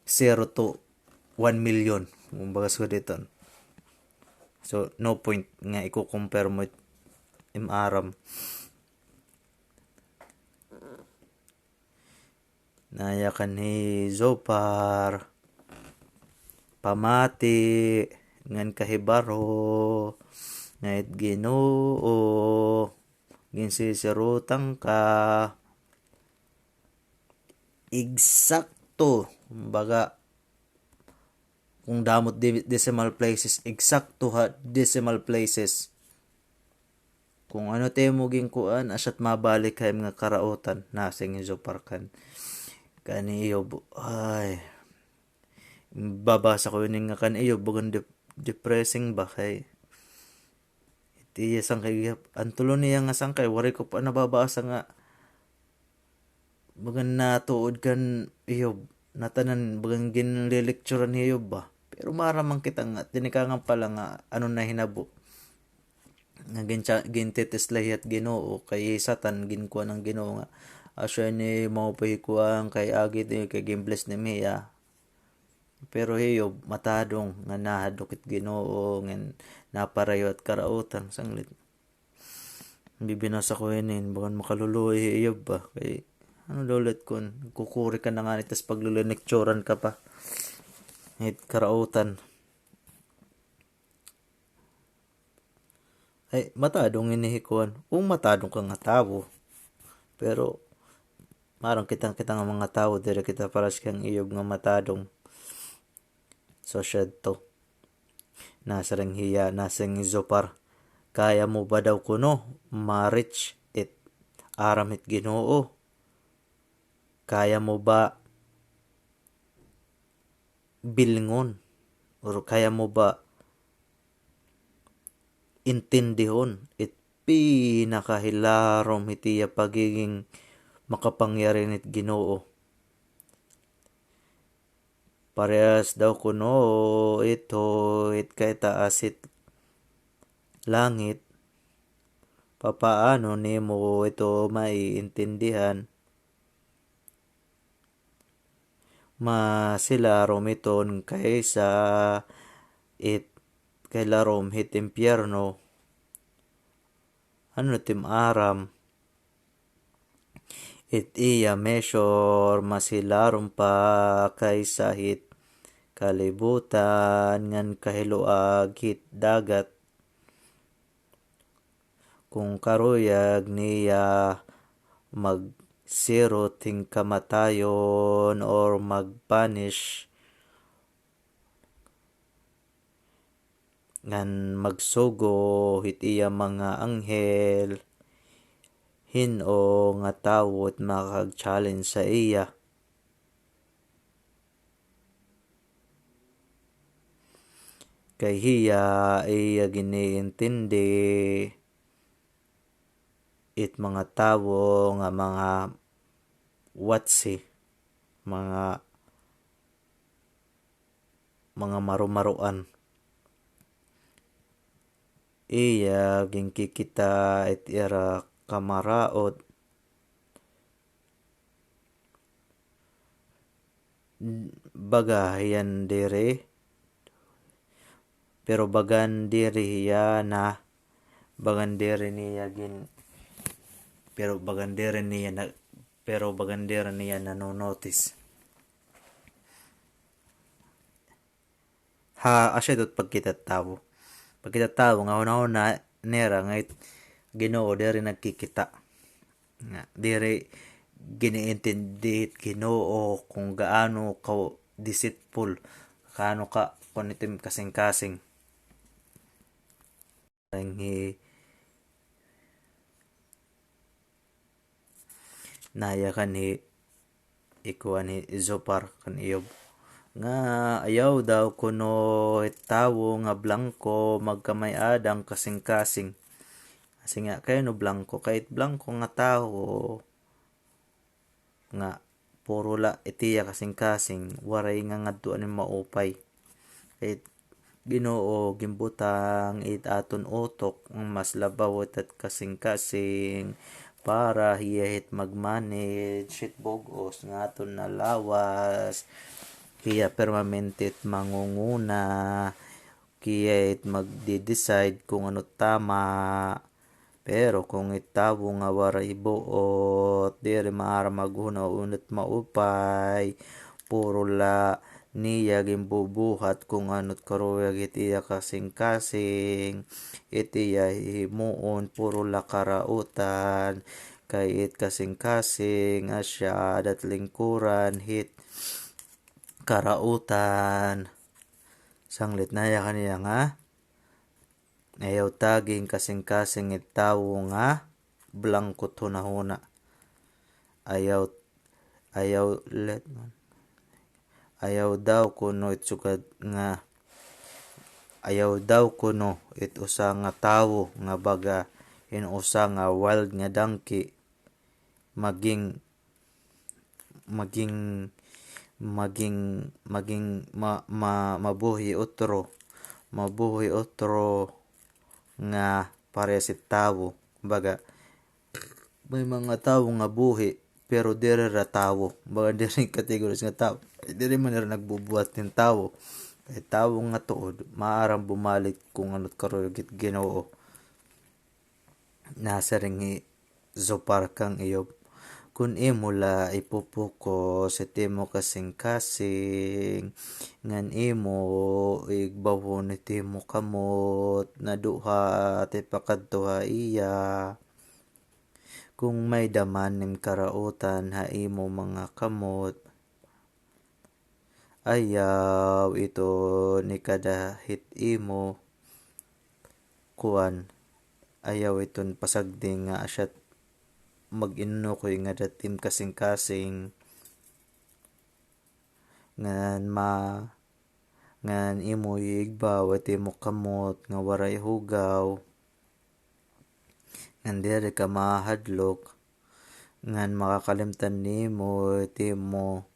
zero to one million. Kumbaga, sugad iton. So, no point nga iko-compare mo it im aram. Nayakan hi Zopar. Pamati. ngan kahibaro, nga it Ginoo, ginsisirutan ka. Eksakto, baga, kung damo it de-, decimal places, eksakto ha decimal places. Kung ano it imo ginkuan, asya it mabalik ha imo nga karautan, nasiring hi Zopar kan, kan Eyob. Ay, babasa ko ini nga kan Eyob, bagan dep-, depressing ba kay. It iya sangkay gihap-, an tulo niya nga sangkay, waray ko pa nababasa nga bagan natuod kan Eyob. Natanan bagan ginlilikturan hi Eyob ba. Pero maaram man kita nga, tinikangan pa la nga ano nahinabo. Nga gincha-, gintitest la hiya hit Ginoo, kay hi Satan ginkuan han Ginoo nga, asya ini maupay hi kuan kay agi it, kay gin-bless nim hiya. Pero hi Eyob matadong nga nahadlok it Ginoo, ngan naparayo it karautan, sanglit. Bibinasa ko ini, bagan makaluluoy hi Eyob ba. Kay, ano daw la it kuan, kukuri ka na ngani tas paglilinekturan ka pa. It karautan. Ay, matadong ini hi kuan. Kung matadong ka nga tawo. Pero, maaram kita, kita nga mga tawo, diri kita paras kan Eyob nga matadong. So, siya to. Nasiring hiya, nasiring hi Zopar, kaya mo ba daw kuno ma-reach it aram hit Ginoo? Kaya mo ba bilngon? Or kaya mo ba intindihon it pinakahilarom hit iya pagiging makapangyarihan hit Ginoo? Parehas daw kuno ito it kaitaas hit langit, papaano nimo ito maiintindihan? Mas hilarom iton kaysa it kahilarom hit impyerno. Ano it im aram? It iya measure mas hilarom pa kaysa hit kalibutan ngan kahiluag hit dagat. Kon karuyag niya magsirot hin kamatayon or mag-punish ngan magsugo hit iya mga anghel, hin-o nga tawo it makakag-challenge sa iya? Kay hiya, iya gin-iintindi it mga tawo nga mga watsi, mga, mga marumaruan. Iya ginkikita it ira kamaraot. Baga hiyan diri, pero bagan diri hiya na, bagan diri niya gin-, pero bagan diri niya na, pero bagan diri niya nanonotice. Ha, asya ito pagkita tawo. Pagkita tawo nga hunahuna nira nga it Ginoo diri nagkikita. Nga, diri giniintindi it Ginoo kon gaano ka deceitful, gaano ka kuan it im kasingkasing. Ang hi-, nayakan hi ikuan hi Zopar kan Eyob nga ayaw daw kuno it tawo nga blangko magkamay-ada an kasingkasing. Kasi nga, kay ano blangko? Kay it blangko nga tawo nga puro la it iya kasingkasing, waray nga ngadto an maupay. Kay Ginoo, ginbutang it aton utok nga mas labaw it kasingkasing para hiya hit mag-manage hit bug-os nga aton nalawas. Hiya permanente it mangunguna, hiya it magde-decide kon ano tama. Pero kon it tawo nga waray buot, diri maaram maghunahuna hit maupay, puro la niya ginbubuhat kon ano it karuyag hit iya kasingkasing, it iya hihimuon puro la karautan, kay it kasingkasing asya adat lingkuran hit karautan. Sanglit nayakan niya nga ayaw tagi hin kasingkasing it tawo nga blangko it hunahuna. Ayaw, ayaw, let, ayaw daw kuno it sugad nga, ayaw daw kuno it usa nga tawo nga baga hin usa nga wild nga dangki maging, maging, maging, maging ma-, ma-, mabuhi utro, mabuhi utro nga parehas hit tawo. Baga, may mga tawo nga buhi, pero diri hira tawo. Baga diri categories nga tawo. Diri man hira nagbubuhat hin tawo. Kay tawo nga tuod, maaram bumalik kon ano it karuyag hit Ginoo. Nasiring hi Zopar kan Eyob, kon imo la ipo-focus it imo kasingkasing, ngan imo igbawhon it imo kamot, naduha it ipakadto ha iya. Kon may-ada man nim karautan ha imo mga kamot, ayaw iton ikada hit imo kuan, ayaw iton pasagdi nga asya it mag-inukoy ngada it im kasingkasing, ngan ma-, ngan imo iigbaw it imo kamot nga waray hugaw, ngan diri ka mahadlok, ngan makakalimtan nimo it imo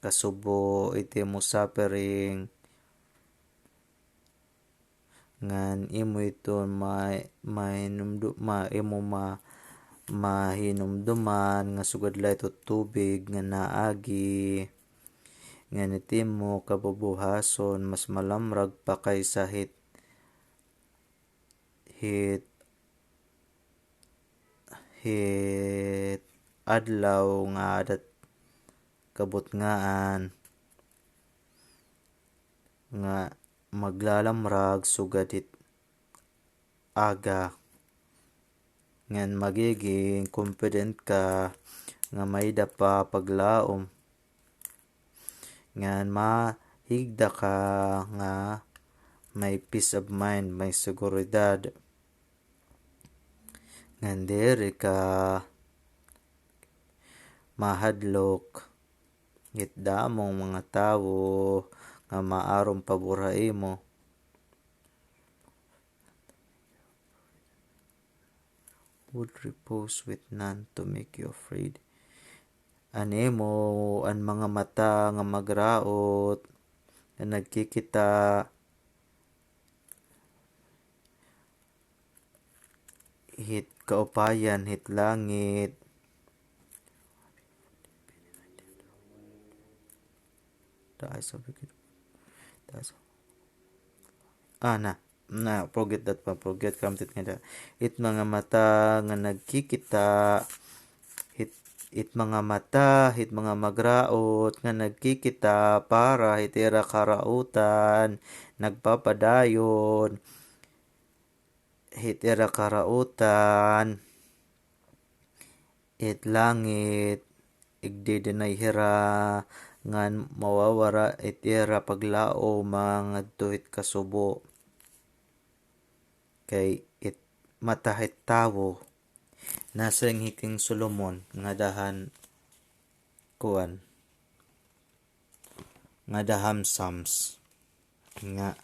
kasubo, it imo suffering, ngan imo iton ma-, mahinumdu-, ma-, imo ma-, mahinumduman nga sugad la ito tubig nga naagi, ngan it imo kabubuhason mas malamrag pa kaysa hit, hit, hit adlaw nga adat kabutngaan nga maglalamrag sugad hit aga, ngan magiging confident ka nga may-ada pa paglaom, ngan mahigda ka nga may peace of mind, may seguridad, ngan diri ka mahadlok hit damo nga mga tawo nga maaram pabor ha imo. Would repose with none to make you afraid. An imo, an mga mata nga magraot, nga nagkikita hit kaupayan hit langit. The eyes of wicked, the eyes of, ah, na, na, forget that pa, forget, kamtit nga da. It mga mata nga nagkikita, hit, it mga mata hit mga magraot nga nagkikita para hit ira karautan, nagpapadayon hit ira karautan, it langit, igdidenay hira ngan mawawara it ira paglaom ngadto hit kasubo. Kay it mata hit tawo, nasiring hi King Solomon ngada han kuan, ngada han Psalms nga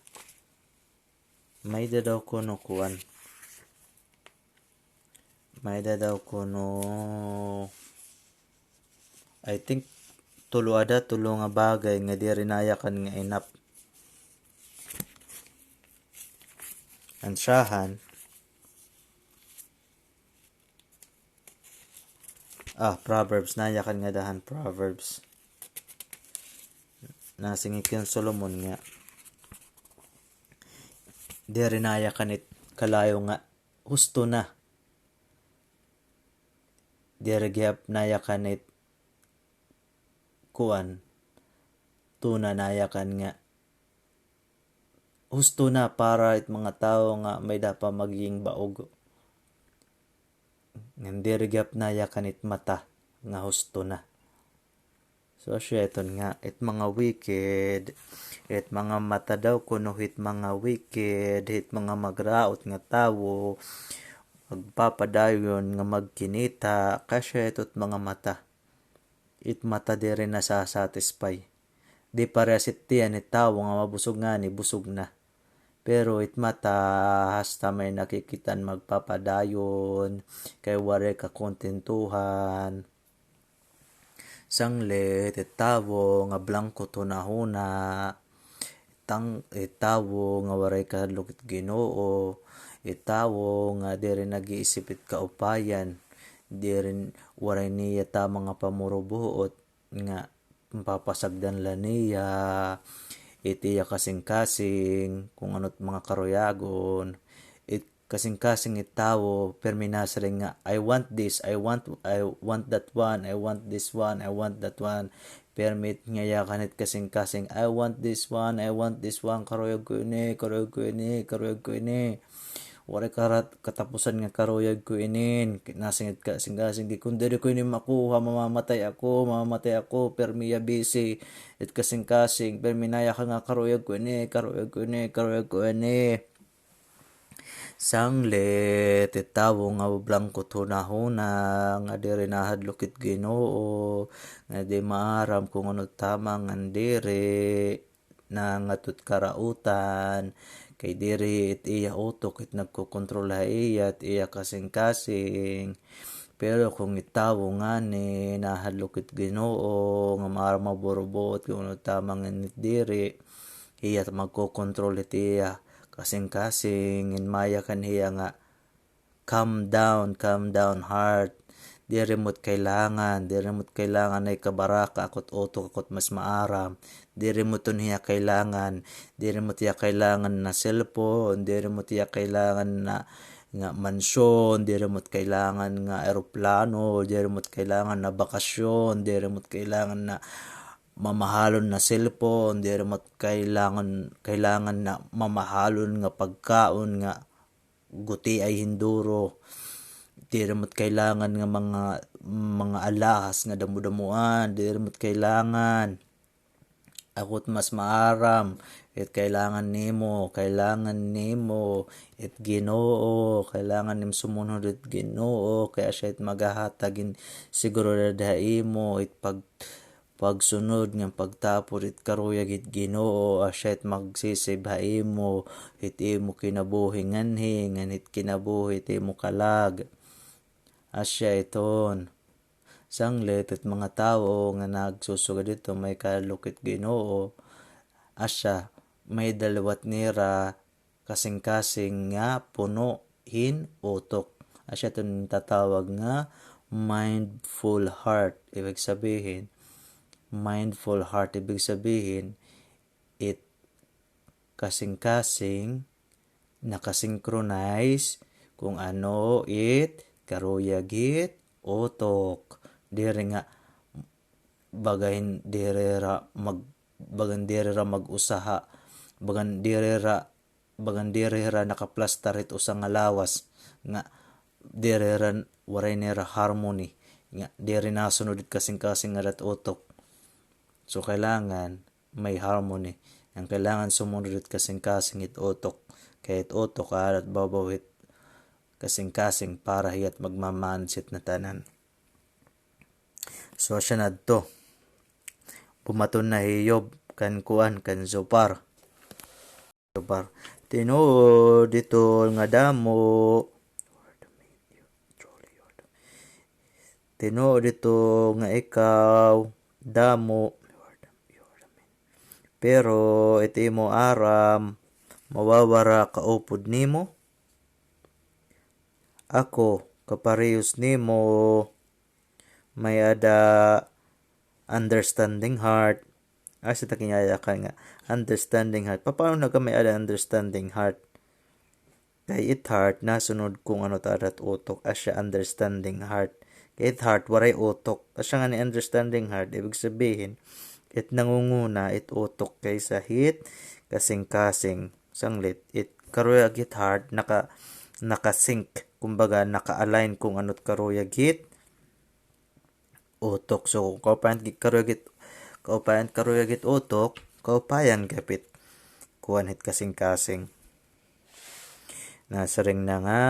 may-ada daw kuno kuan. May-ada daw kuno, I think, tulo ada, tulo nga bagay nga diri nayakan nga enough. An syahan, ah, Proverbs, nayakan ngada han Proverbs. Nasiring hi King Solomon nga diri nayakan it kalayo nga husto na. Diri gihap nayakan it kuan. husto na nayakan nga. Husto na para it mga tawo nga may-ada pa magiging baog. Ngan diri gihap nayakan it mata nga husto na. So, asya iton nga, it mga wicked, it mga mata daw kuno, it mga wicked, it mga magraot nga tawo, magpapadayon nga magkinita, kasya ito it mga mata. It mata diri nasasatisfy. Di parehas it tiyan it tawo nga mabusog ngani, busog na. Pero it mata, hasta may nakikita-n magpapadayon, kay waray kakontentuhan. Sanglit, it tawo nga blangko it hunahuna, tang-, it tawo nga waray kahadlok it Ginoo, it tawo nga diri nag-iisip it kaupayan, diri, waray niya tama nga pamurubuot nga mapapasagdan la niya it iya kasingkasing, kon ano it mga karuyagon, it kasingkasing it tawo, pirmi nasiring nga, "I want this, I want, I want that one, I want this one, I want that one." Pirmi it nga yakan it kasingkasing, "I want this one, I want this one, karuyag ko ini, karuyag ko ini, karuyag ko ini. Waray karat-, katapusan nga karuyag ko inin." Nasiring it kasingkasing, "Kon diri ko ini makuha, mamamatay ako, mamamatay ako." Pirmi iya busy it kasingkasing, pirmi nayakan nga, "Karuyag ko ini, karuyag ko ini, karuyag ko ini." Sanglit, it tawo nga blangko it hunahuna, nga diri nahadlok it Ginoo, nga di maaram kon ano tama ngan diri, nangatot karautan, kay diri it iya utok it nagkokontrol ha iya, it iya kasingkasing. Pero kon it tawo ngani nahadlok it Ginoo, nga maaram maburubuot kon ano tama ngan it diri, hiya it magkokontrol hit iya kasingkasing, ngan mayakan hiya nga, "Calm down, calm down, heart. Diri mo it kailangan, diri mo it kailangan na ikabaraka, ako it utok, ako it mas maaram. Diri mo iton hiya kailangan, diri mo it hiya kailangan na cellphone, diri mo it hiya kailangan na, nga mansyon, diri mo it kailangan nga eroplano, diri mo it kailangan na bakasyon, diri mo it kailangan na mamahalon na cellphone, diri mo it kailangan, kailangan na mamahalon nga pagkaon nga gutiay hin duro. Diri mo it kailangan nga mga, mga alahas nga damo-damoan, diri mo it kailangan. Ako it mas maaram, it kailangan nimo, kailangan nimo it Ginoo, kailangan nimo sumunod it Ginoo, kay asya it maghahatag hin seguridad ha imo, it pag-, pagsunod ngan pagtapod hit karuyag hit Ginoo, asya it magsisave ha imo, hit imo kinabuhi nganhi, ngan hit kinabuhi hit imo kalag. Asya iton. Sanglit it mga tawo nga nagsusugad hito, may kahadlok hit Ginoo, asya, may-ada liwat nira kasingkasing nga puno hin utok. Asya iton tinatawag nga mindful heart. Ibig sabihin, mindful heart, ibig sabihin, it kasingkasing nakasynchronize kon ano it karuyag hit utok. Diri nga baga hin diri hira mag-, baga hin diri hira mag-usaha, baga hin diri hira, baga hin diri hira nakaplastar hit usa nga lawas, nga diri hira, waray nira harmony, nga diri nasunod it kasingkasing ngan it utok. So, kailangan may harmony. Ngan kailangan sumunod it kasingkasing it utok. Kay it utok, aada it babaw hit kasingkasing para hiya it magma-manage hit ngatanan. So, asya na adto. Bumaton na hi Job kan kuan, kan Zophar. Zophar. Tinuod ito nga damo. Tinuod ito nga ikaw damo. Pero it imo aram, mawawara kaupod nimo. Ako, kaparehos nimo, may-ada understanding heart. Asya ta kinayakan nga understanding heart. Papaano na ka may-ada understanding heart? Kay it heart, nasunod kon ano it aada it utok, asya understanding heart. Kay it heart, waray utok. Asya ngani understanding heart, ibig sabihin, It nangunguna, it utok kaysa hit kasingkasing. Sanglit, it karuyag hit heart, naka-, naka-sync, kumbaga, naka-align kung ano it karuyag hit utok. So, kaupayan karuyag it, kaupayan karuyag it utok, kaupayan gihap it kuan hit kasingkasing. Nasiring na nga,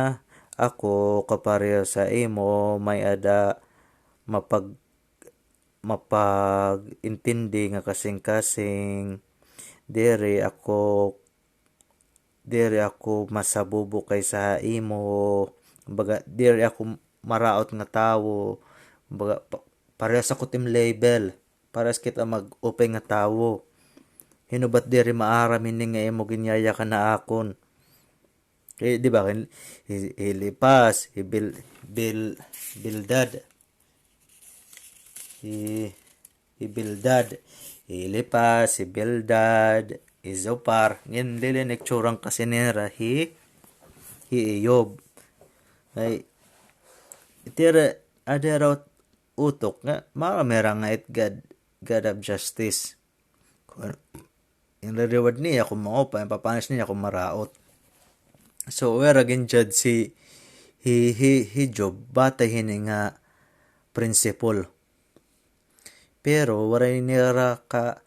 ako kapareho sa imo, may-ada mapag-, mapag-intindi nga kasingkasing, diri ako, diri ako masabubo kaysa ha imo, kumbaga, diri ako maraot nga tawo, kumbaga, pa-, parehas ako tim level, parehas kita mag-upay nga tawo. Hinubat diri maaram ini nga imo ginyayakan ha akon. Kay, di ba, kin-, hi, hi Elipas, hi Bil-, Bil-, Bildad, hi, hi Bildad, hi Elipas, hi Bildad, hi Zopar. Ngan dili na itsura kasi nira hi, hi Eyob. Ay, itira, ada raw utok nga, maaram hira nga it God, God of justice. Kung, in reward niya kung maupay, in papanis niya kung maraot. So, wala gin-judge si, hi, hi, hi Job, batay hini nga principle. Pero, waray nira ka,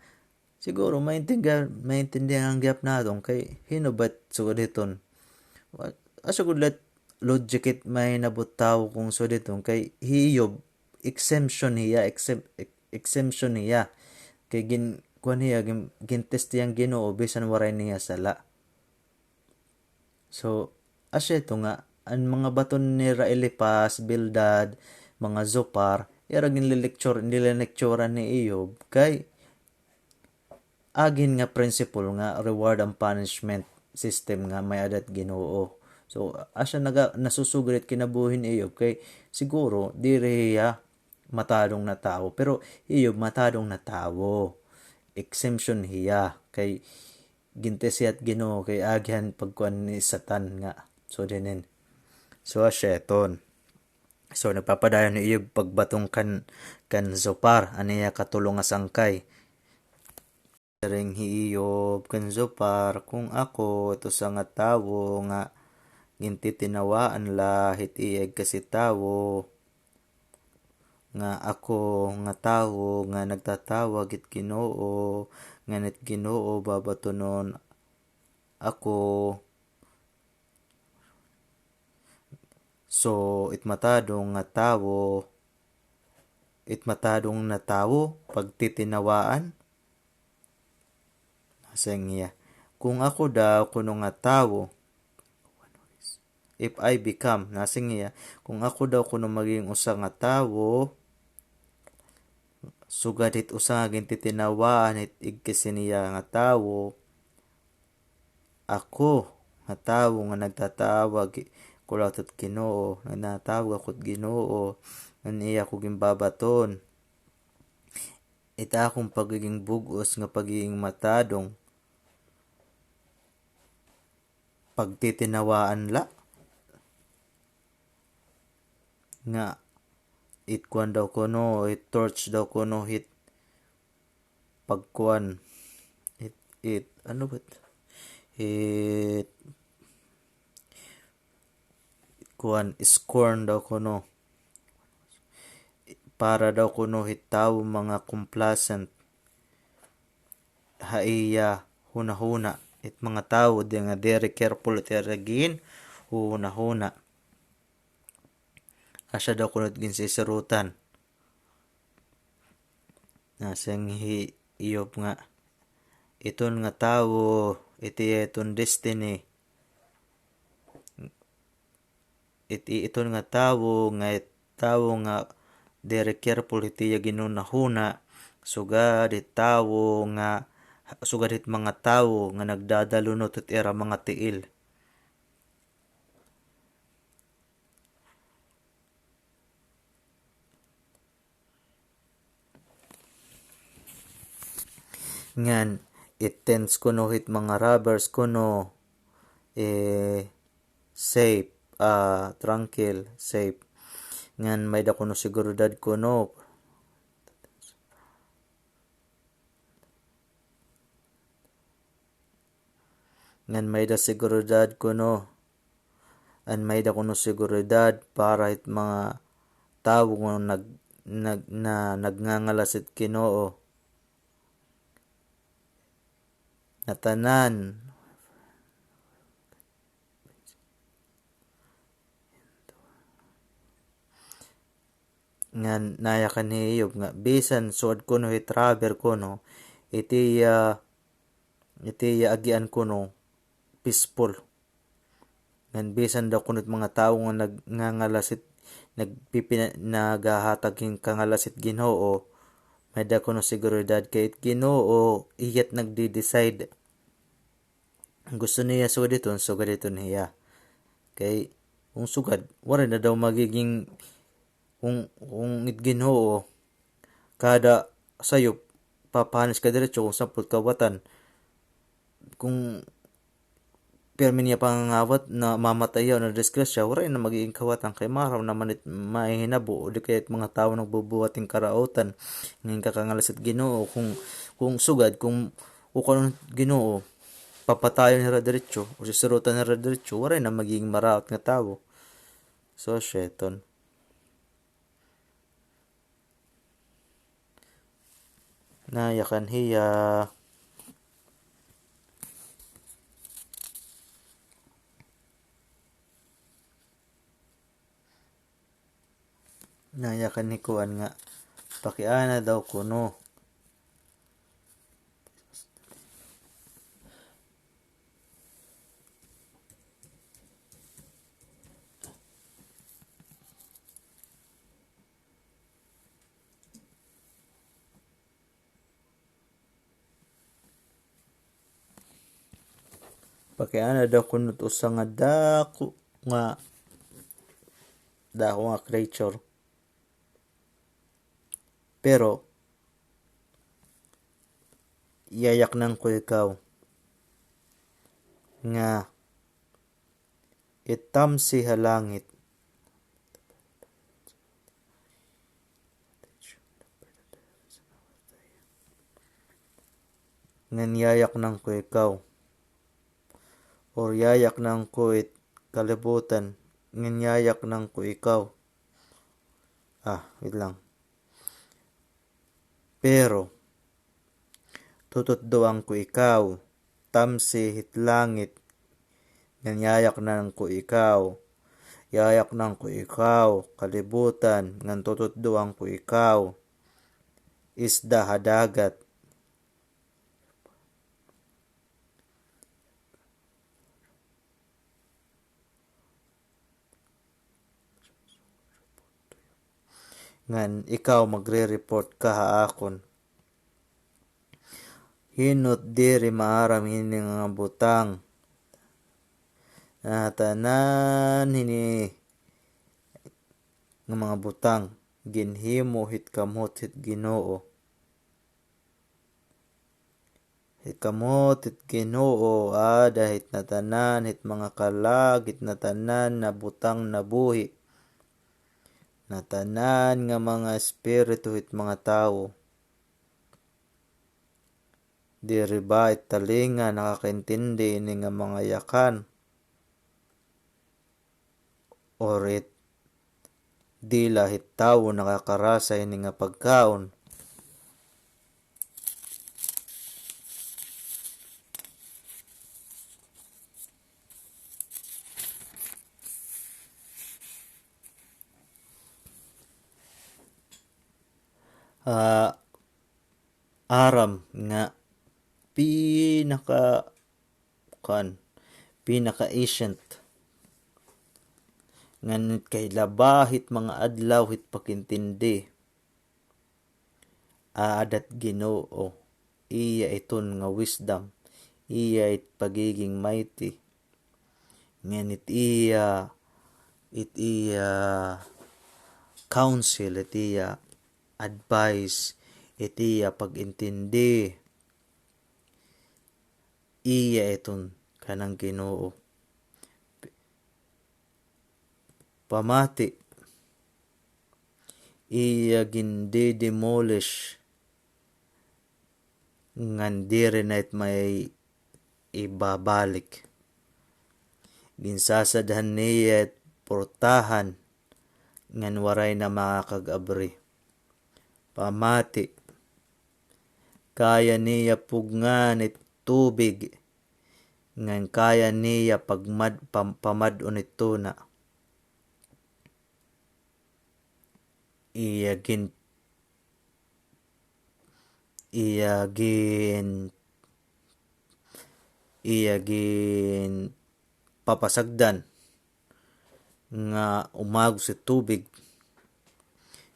siguro, maintindihan, maintindihan gihap naton kay hinubat sugad hiton. Wa-, asa gud la it logic it may nabot tawo kung sugad hiton kay hi Job, exemption hiya, exemp-, ex-, exemption hiya. Kay gin-, kuan hiya, gin-, gin-test hiya han Ginoo bisan waray niya sala. So, asya ito nga, an mga baton nira Elipas, Bildad, mga Zopar, ira ginlilecture, nilelecturean ni Eyob, kay agi hin nga principle nga reward and punishment system nga may-ada it Ginoo. So, asya naga-, nasusugad it kinabuhi ni Eyob, kay siguro, diri hiya matadong na tawo, pero Eyob matadong na tawo. Exemption hiya, kay gin-test hiya hit Ginoo kay agi han pagkuan ni Satan nga. So, dinin. So, asya iton. So, nagpapadayon hi Eyob pagbaton kan, kan Zopar, an iya katulo nga sangkay. Siring hi Eyob kan Zopar, kung ako, it usa nga tawo nga gintitinawaan la hit iya igkasitawo, nga ako nga tawo nga nagtatawag hit Ginoo, ngan it Ginoo babatonon ako. So, it matadong nga tawo, it matadong na tawo, pagtitinawaan. Nasiring hiya, kung ako daw kuno nga tawo, if I become, nasiring hiya, kung ako daw kuno maging usa nga tawo, sugad hit usa nga gintitinawaan hit igkasi niya nga tawo, ako nga tawo nga nagtatawag, kuno hit Ginoo, nagtatawag ako hit Ginoo, ngan iya ako ginbabaton. It akon pagiging bug-os nga pagiging matadong, pagtitinawaan la. Nga, it kuan daw kuno, it torch daw kuno, it pagkuan, it, it, ano ba it? It, kuan, scorn daw kuno. Para daw kuno hit tawo mga complacent ha iya hunahuna. It mga tawo di nga diri careful it ira ginhunahuna. Asya daw kuno it ginsisirutan. Nasiring hi Eyob nga, iton nga tawo, it iya iton destiny. It, i-, iton nga tawo, nga it tawo nga diri careful hit iya ginhunahuna, sugad hit tawo nga, sugad hit mga tawo nga nagdadalunot hit ira mga tiil. Ngan, it tense kuno hit mga robbers kuno, eh, safe, ah, tranquil, safe. Ngan, may-ada kuno seguridad kuno. Ngan may-ada seguridad kuno. An may-ada kuno seguridad para hit mga tawo nga nag-, nag-, na nagngangalas hit Ginoo. Nga tanan. Ngan nayakan hi Job nga bisan sugad kuno hit robber kuno, it iya, it iya agian kuno peaceful. Ngan bisan daw kuno it mga tawo nga nagngangalas hit, nagpipina-, naghahatag hin kangalas hit Ginoo, may-ada kuno seguridad kay it Ginoo, iya it nagde-decide. Gusto niya sugad iton, sugad iton hiya. Kay, kung sugad, waray na daw magiging, kung, kung it Ginoo, kada sayop, papahanis ka diretso, kung sampot kawatan. Kung pirmi niya pangangawat na mamatay hiya o nadisgrasya, waray na magiging kawatan kay maaram naman it mahihinabo, o di kaya it mga tawo nagbubuhat hin karautan, ngin kakangalas it Ginoo, kung, kung sugad, kung Ukon Ginoo, papatayon hira diretso, o sisirutan hira diretso, waray na magiging maraot nga tawo. So, siya iton. Nayakan hiya. Nayakan ni kuan nga, pakiana daw kuno. Pakiana daw kuno it usa nga dako nga, dako nga creature. Pero, yayaknan ko ikaw nga itamsi ha langit. Ngan yayaknan ko ikaw. Or yayaknan ko it kalibutan. Ngan yayaknan ko ikaw. Ah, wait lang. Pero, tututdoan ko ikaw, tamsi hit langit, ngan yayaknan ko ikaw, yayaknan ko ikaw, kalibutan, ngan tututdoan ko ikaw, isda ha dagat. Ngan ikaw magre-report ka ha akon. Hin-o it diri maaram hini nga butang? Ngatanan hini nga mga butang ginhimo hit kamot hit Ginoo. Hit kamot hit Ginoo, aada hit natanan hit mga kalag, hit natanan nga butang nga buhi, natanan nga mga espiritu hit mga tawo. Diri ba it talinga nakakaintindi ini nga mga yakan? Or it dila hit tawo nakakarasa hini nga pagkaon. Ah, aram nga pinaka kuan, pinaka-ancient. Ngan kay laba hit mga adlaw hit pakintindi. Aada it Ginoo, iya iton nga wisdom, iya it pagiging mighty. Ngan it iya, it iya counsel, it iya advice, it iya pag-intindi. Iya iton kanan Ginoo. Pamati, iya ginde-demolish ngan diri na it may ibabalik. Ginsasadhan niya it portahan ngan waray na makakag-abri. Pamati, kaya niya pugngan it tubig, ngan kaya niya pagmad-, pam-, pamad-on it tuna. Iya gin-, iya gin-, iya ginpapasagdan nga umagos it tubig.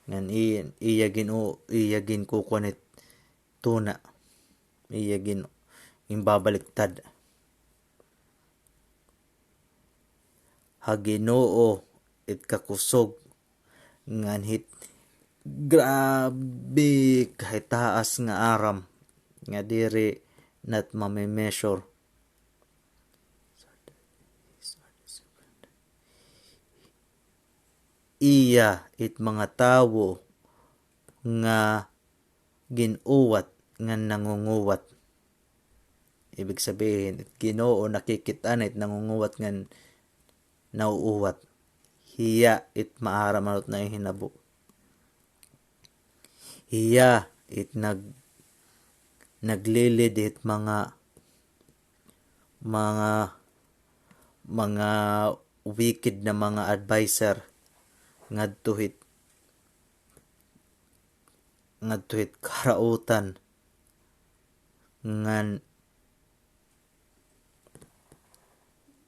Ngan i-, iya gin-, iya ginkukuan it tuna. Iya gin-, ginbabaliktad. Ha Ginoo it kakusog ngan hit grabe kahitaas nga aram nga diri nat mame-measure. Iya it mga tawo nga gin-uwat ngan nangunguwat. Ibig sabihin, it Ginoo nakikit-an it nangunguwat ngan nauuwat. Hiya it maaram ano it nahihinabo. Hiya it nag-, naglilid it mga, mga, mga wicked na mga adviser ngadto hit, ngadto hit karautan ngan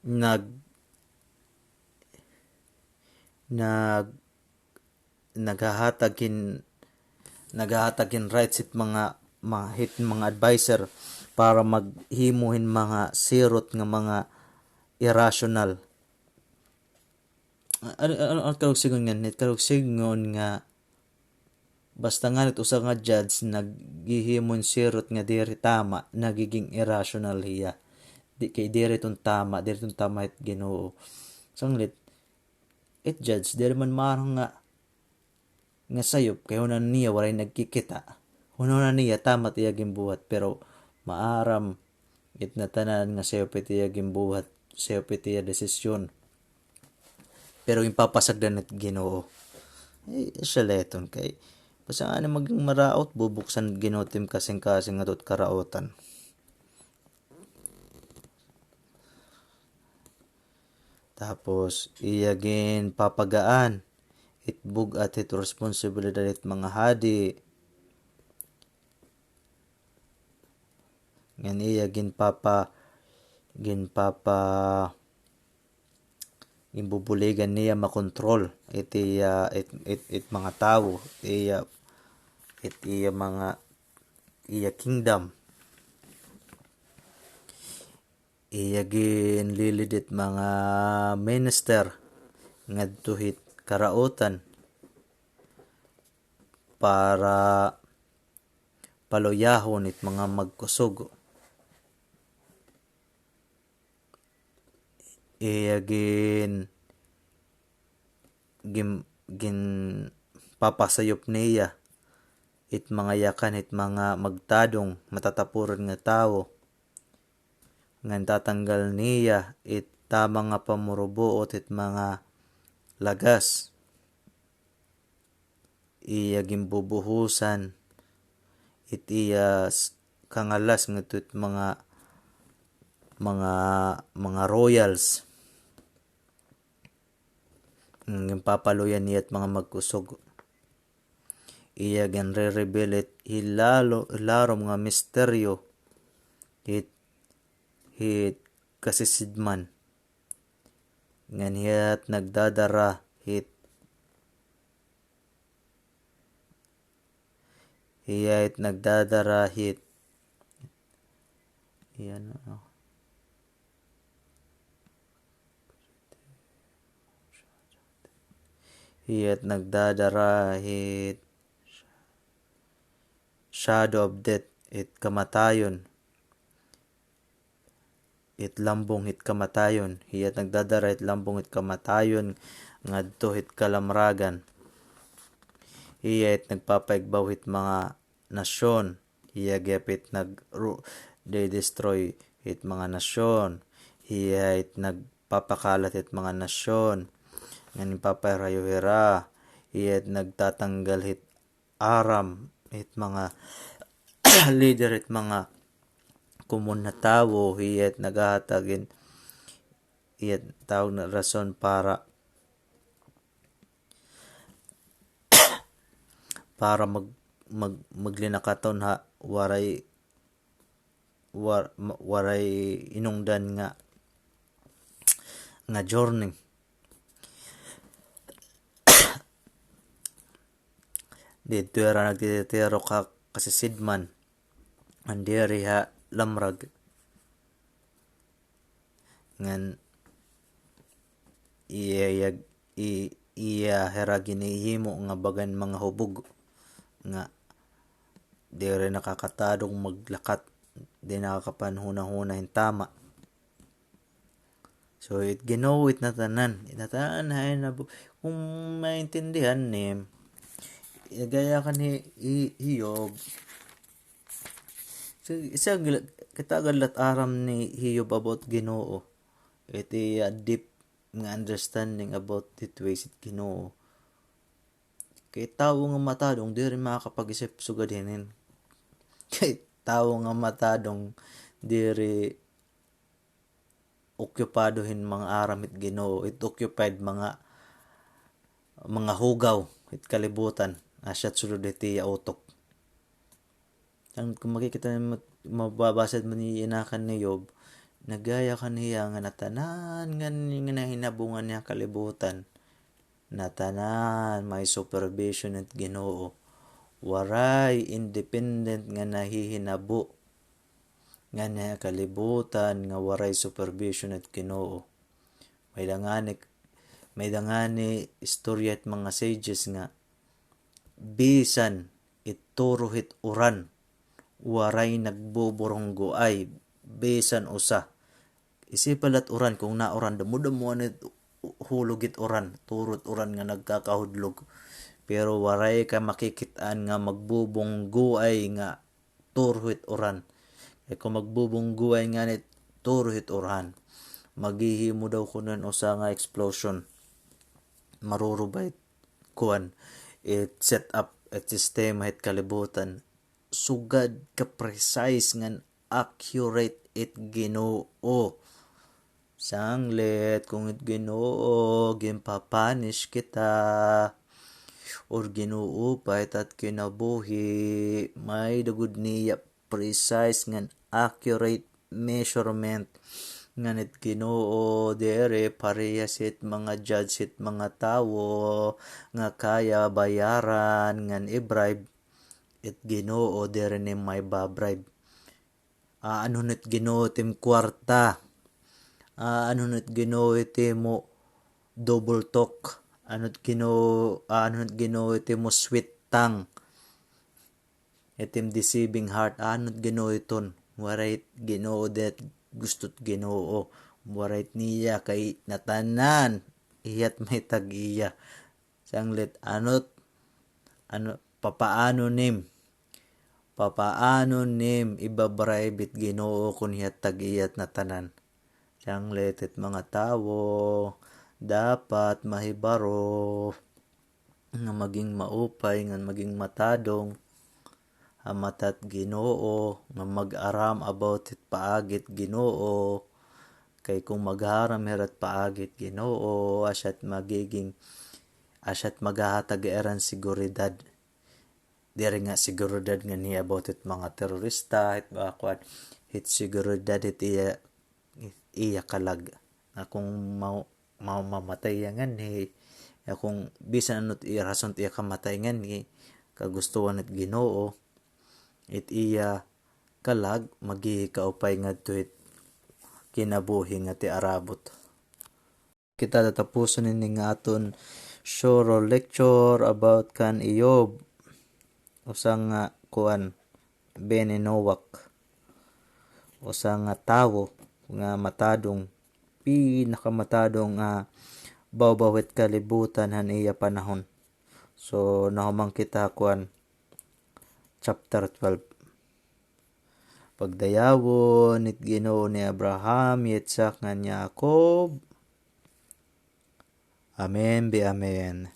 nag-, nag-, naghahatag hin, naghahatag hin rights hit mga, ma-, hit mga adviser para maghimo hin mga sirot nga mga irrational. Ano, ano, ano karuyag sidngon ngan? It karuyag sidngon nga basta ngani it usa nga judge naghihimo hin sirot nga diri tama, nagiging irrational hiya. Di kay diri iton tama, diri iton tama it Ginoo. Sanglit, it judge, diri man maaram nga nga sayop, kay hunahuna niya waray nagkikita. Hunahuna niya tama it iya ginbuhat, pero maaram it ngatanan nga sayop it iya ginbuhat, sayop it iya desisyon. Pero ginpapasagdan it Ginoo. Ay, asya la iton kay basta ngani maging maraot, bubuksan it Ginoo it im kasingkasing ngadto hit karautan. Tapos, iya ginpapagaan it bug-at hit responsibilidad hit mga hadi. Ngan iya ginpapa-, ginpapa-, ginbubuligan niya makontrol it iya, it, it, it mga tawo, it iya, it iya mga, iya kingdom. Iya ginlilid it mga minister ngadto hit karautan para paluyahon it mga magkusog. Iya gin-, gin-, ginpapasayop niya it mga yakan, it mga magtadong, matatapuran nga tawo. Ngan tatanggal niya it tama nga pamurubuot it mga lagas. Iya ginbubuhusan it iya s-, kangalas ngadto it mga, mga, mga royals. Ginpapaluya niya it mga magkusog. Iya ginre-reveal it hilalo-, hilarom nga misteryo hit, hit kasisidman. Ngan hiya it nagdadara hit, hiya it nagdadara hit, iyan, ano. Hiya it nagdadara hit shadow of death, it kamatayon. It lambong hit kamatayon. Hiya it nagdadara hit lambong hit kamatayon ngadto hit kalamragan. Hiya it nagpapaigbaw hit mga nasyon. Hiya gihap it nag-, ru-, de-destroy hit mga nasyon, hiya it nagpapakalat hit mga nasyon, ngan ginpapahirayo hira, hiya it nagtatanggal hit aram, hit mga lider, hit mga komon na tawo, hiya it naghahatag hin, hiya it tawag na rason para, para mag-, mag-, maglinakaton ha waray, war-, ma-, waray inungdan nga, nga journey. Didto hira nagtitiro ka-, kasisidman. An diri ha lamrag. Ngan iya, iya, i-, iya hira ginhihimo nga bagan mga hubog nga diri nakakatadong maglakat, di nakakapanhunahuna hin tama. So, it Ginoo it natanan. It natanan ha hinabo-, kung maintindihan nim, gaya kan hi-, hi-, Hiob. So, isa gila-, kita gad la it aram ni Hiob about Ginoo. It iya deep nga understanding about it ways it Ginoo. Kay tawo nga matadong diri makakapag-isip sugad hinin. Kay tawo nga matadong diri okupado hin mga aram hit Ginoo, it occupied mga, mga hugaw hit kalibutan, asya it sulod hit iya utok. An kung makikita mo, mababasa mo ni inakan ni Job, nagaya kan hiya nga natanan ngan nga nahinabo ngan niya kalibutan. Natanan may supervision it Ginoo. Waray independent nga nahihinabo ngan niya kalibutan nga waray supervision it Ginoo. May da ngani, may da ngani istorya it mga sages nga bisan it turo hit uran, waray nagbuburunggoay, bisan usa. Isipa la it uran, kung nauran, damo-damo anay hulog it uran, turo it uran nga nagkakahudlog. Pero waray ka makikit-an nga magbubunggoay nga turo hit uran. Kay kung magbubunggoay ngani turo hit uran, maghihimo daw kuno hin usa nga explosion. Marurubay kuan, it set up, it sistema hit kalibutan. Sugad ka precise ngan accurate it Ginoo. Sanglit, kung it Ginoo, ginpa-punish kita, or ginuupay ta it kinabuhi, may-ada gud niya precise ngan accurate measurement ngan it Ginoo, diri parehas hit mga judge hit mga tawo nga kaya bayaran ngan i-bribe. It Ginoo, diri ni may ba-bribe. Aanhon it Ginoo it im kwarta. Aanhon it Ginoo it imo double talk. Aanhon it Ginoo, aanhon it Ginoo it imo sweet tongue. It im deceiving heart, aanhon it Ginoo iton. Waray it Ginoo diri it gusto it Ginoo. Waray it niya kay natanan. Iya it may tag-iya. Sanglit, ano, ano, papaano nim? Papaano nim iba-bribe it Ginoo kon hiya it tag-iya it natanan? Sanglit it mga tawo, dapat mahibaro nga maging maupay ngan maging matadong ha mata it Ginoo, nga mag-aram about hit paagi it Ginoo. Kay kon mag-aram hira hit paagi it Ginoo, asya it magiging, asya it maghahatag ha ira hin seguridad. Diri nga seguridad nganhi about hit mga terorista, hit mga kuan, hit seguridad hit iya, iya kalag. Nga kon ma-, ma-, mamatay iya nganhi, nga kon bisan ano it iya rason it iya kamatay nganhi, kagustuhan hit Ginoo, it iya kalag, maghihikaupay ngadto hit kinabuhi nga tiarabot. Kita tatapuson ini nga aton short lecture about kan Hiob. Usa nga kuan, bene nowak. Usa nga tawo nga matadong, pinakamatadong nga bawbaw hit kalibutan han iya panahon. So, nahuman kita kuan, chapter twelve. Pagdayawon it Ginoo ni Abraham, Yitzhak, ngan Yakob. Amen, be amen.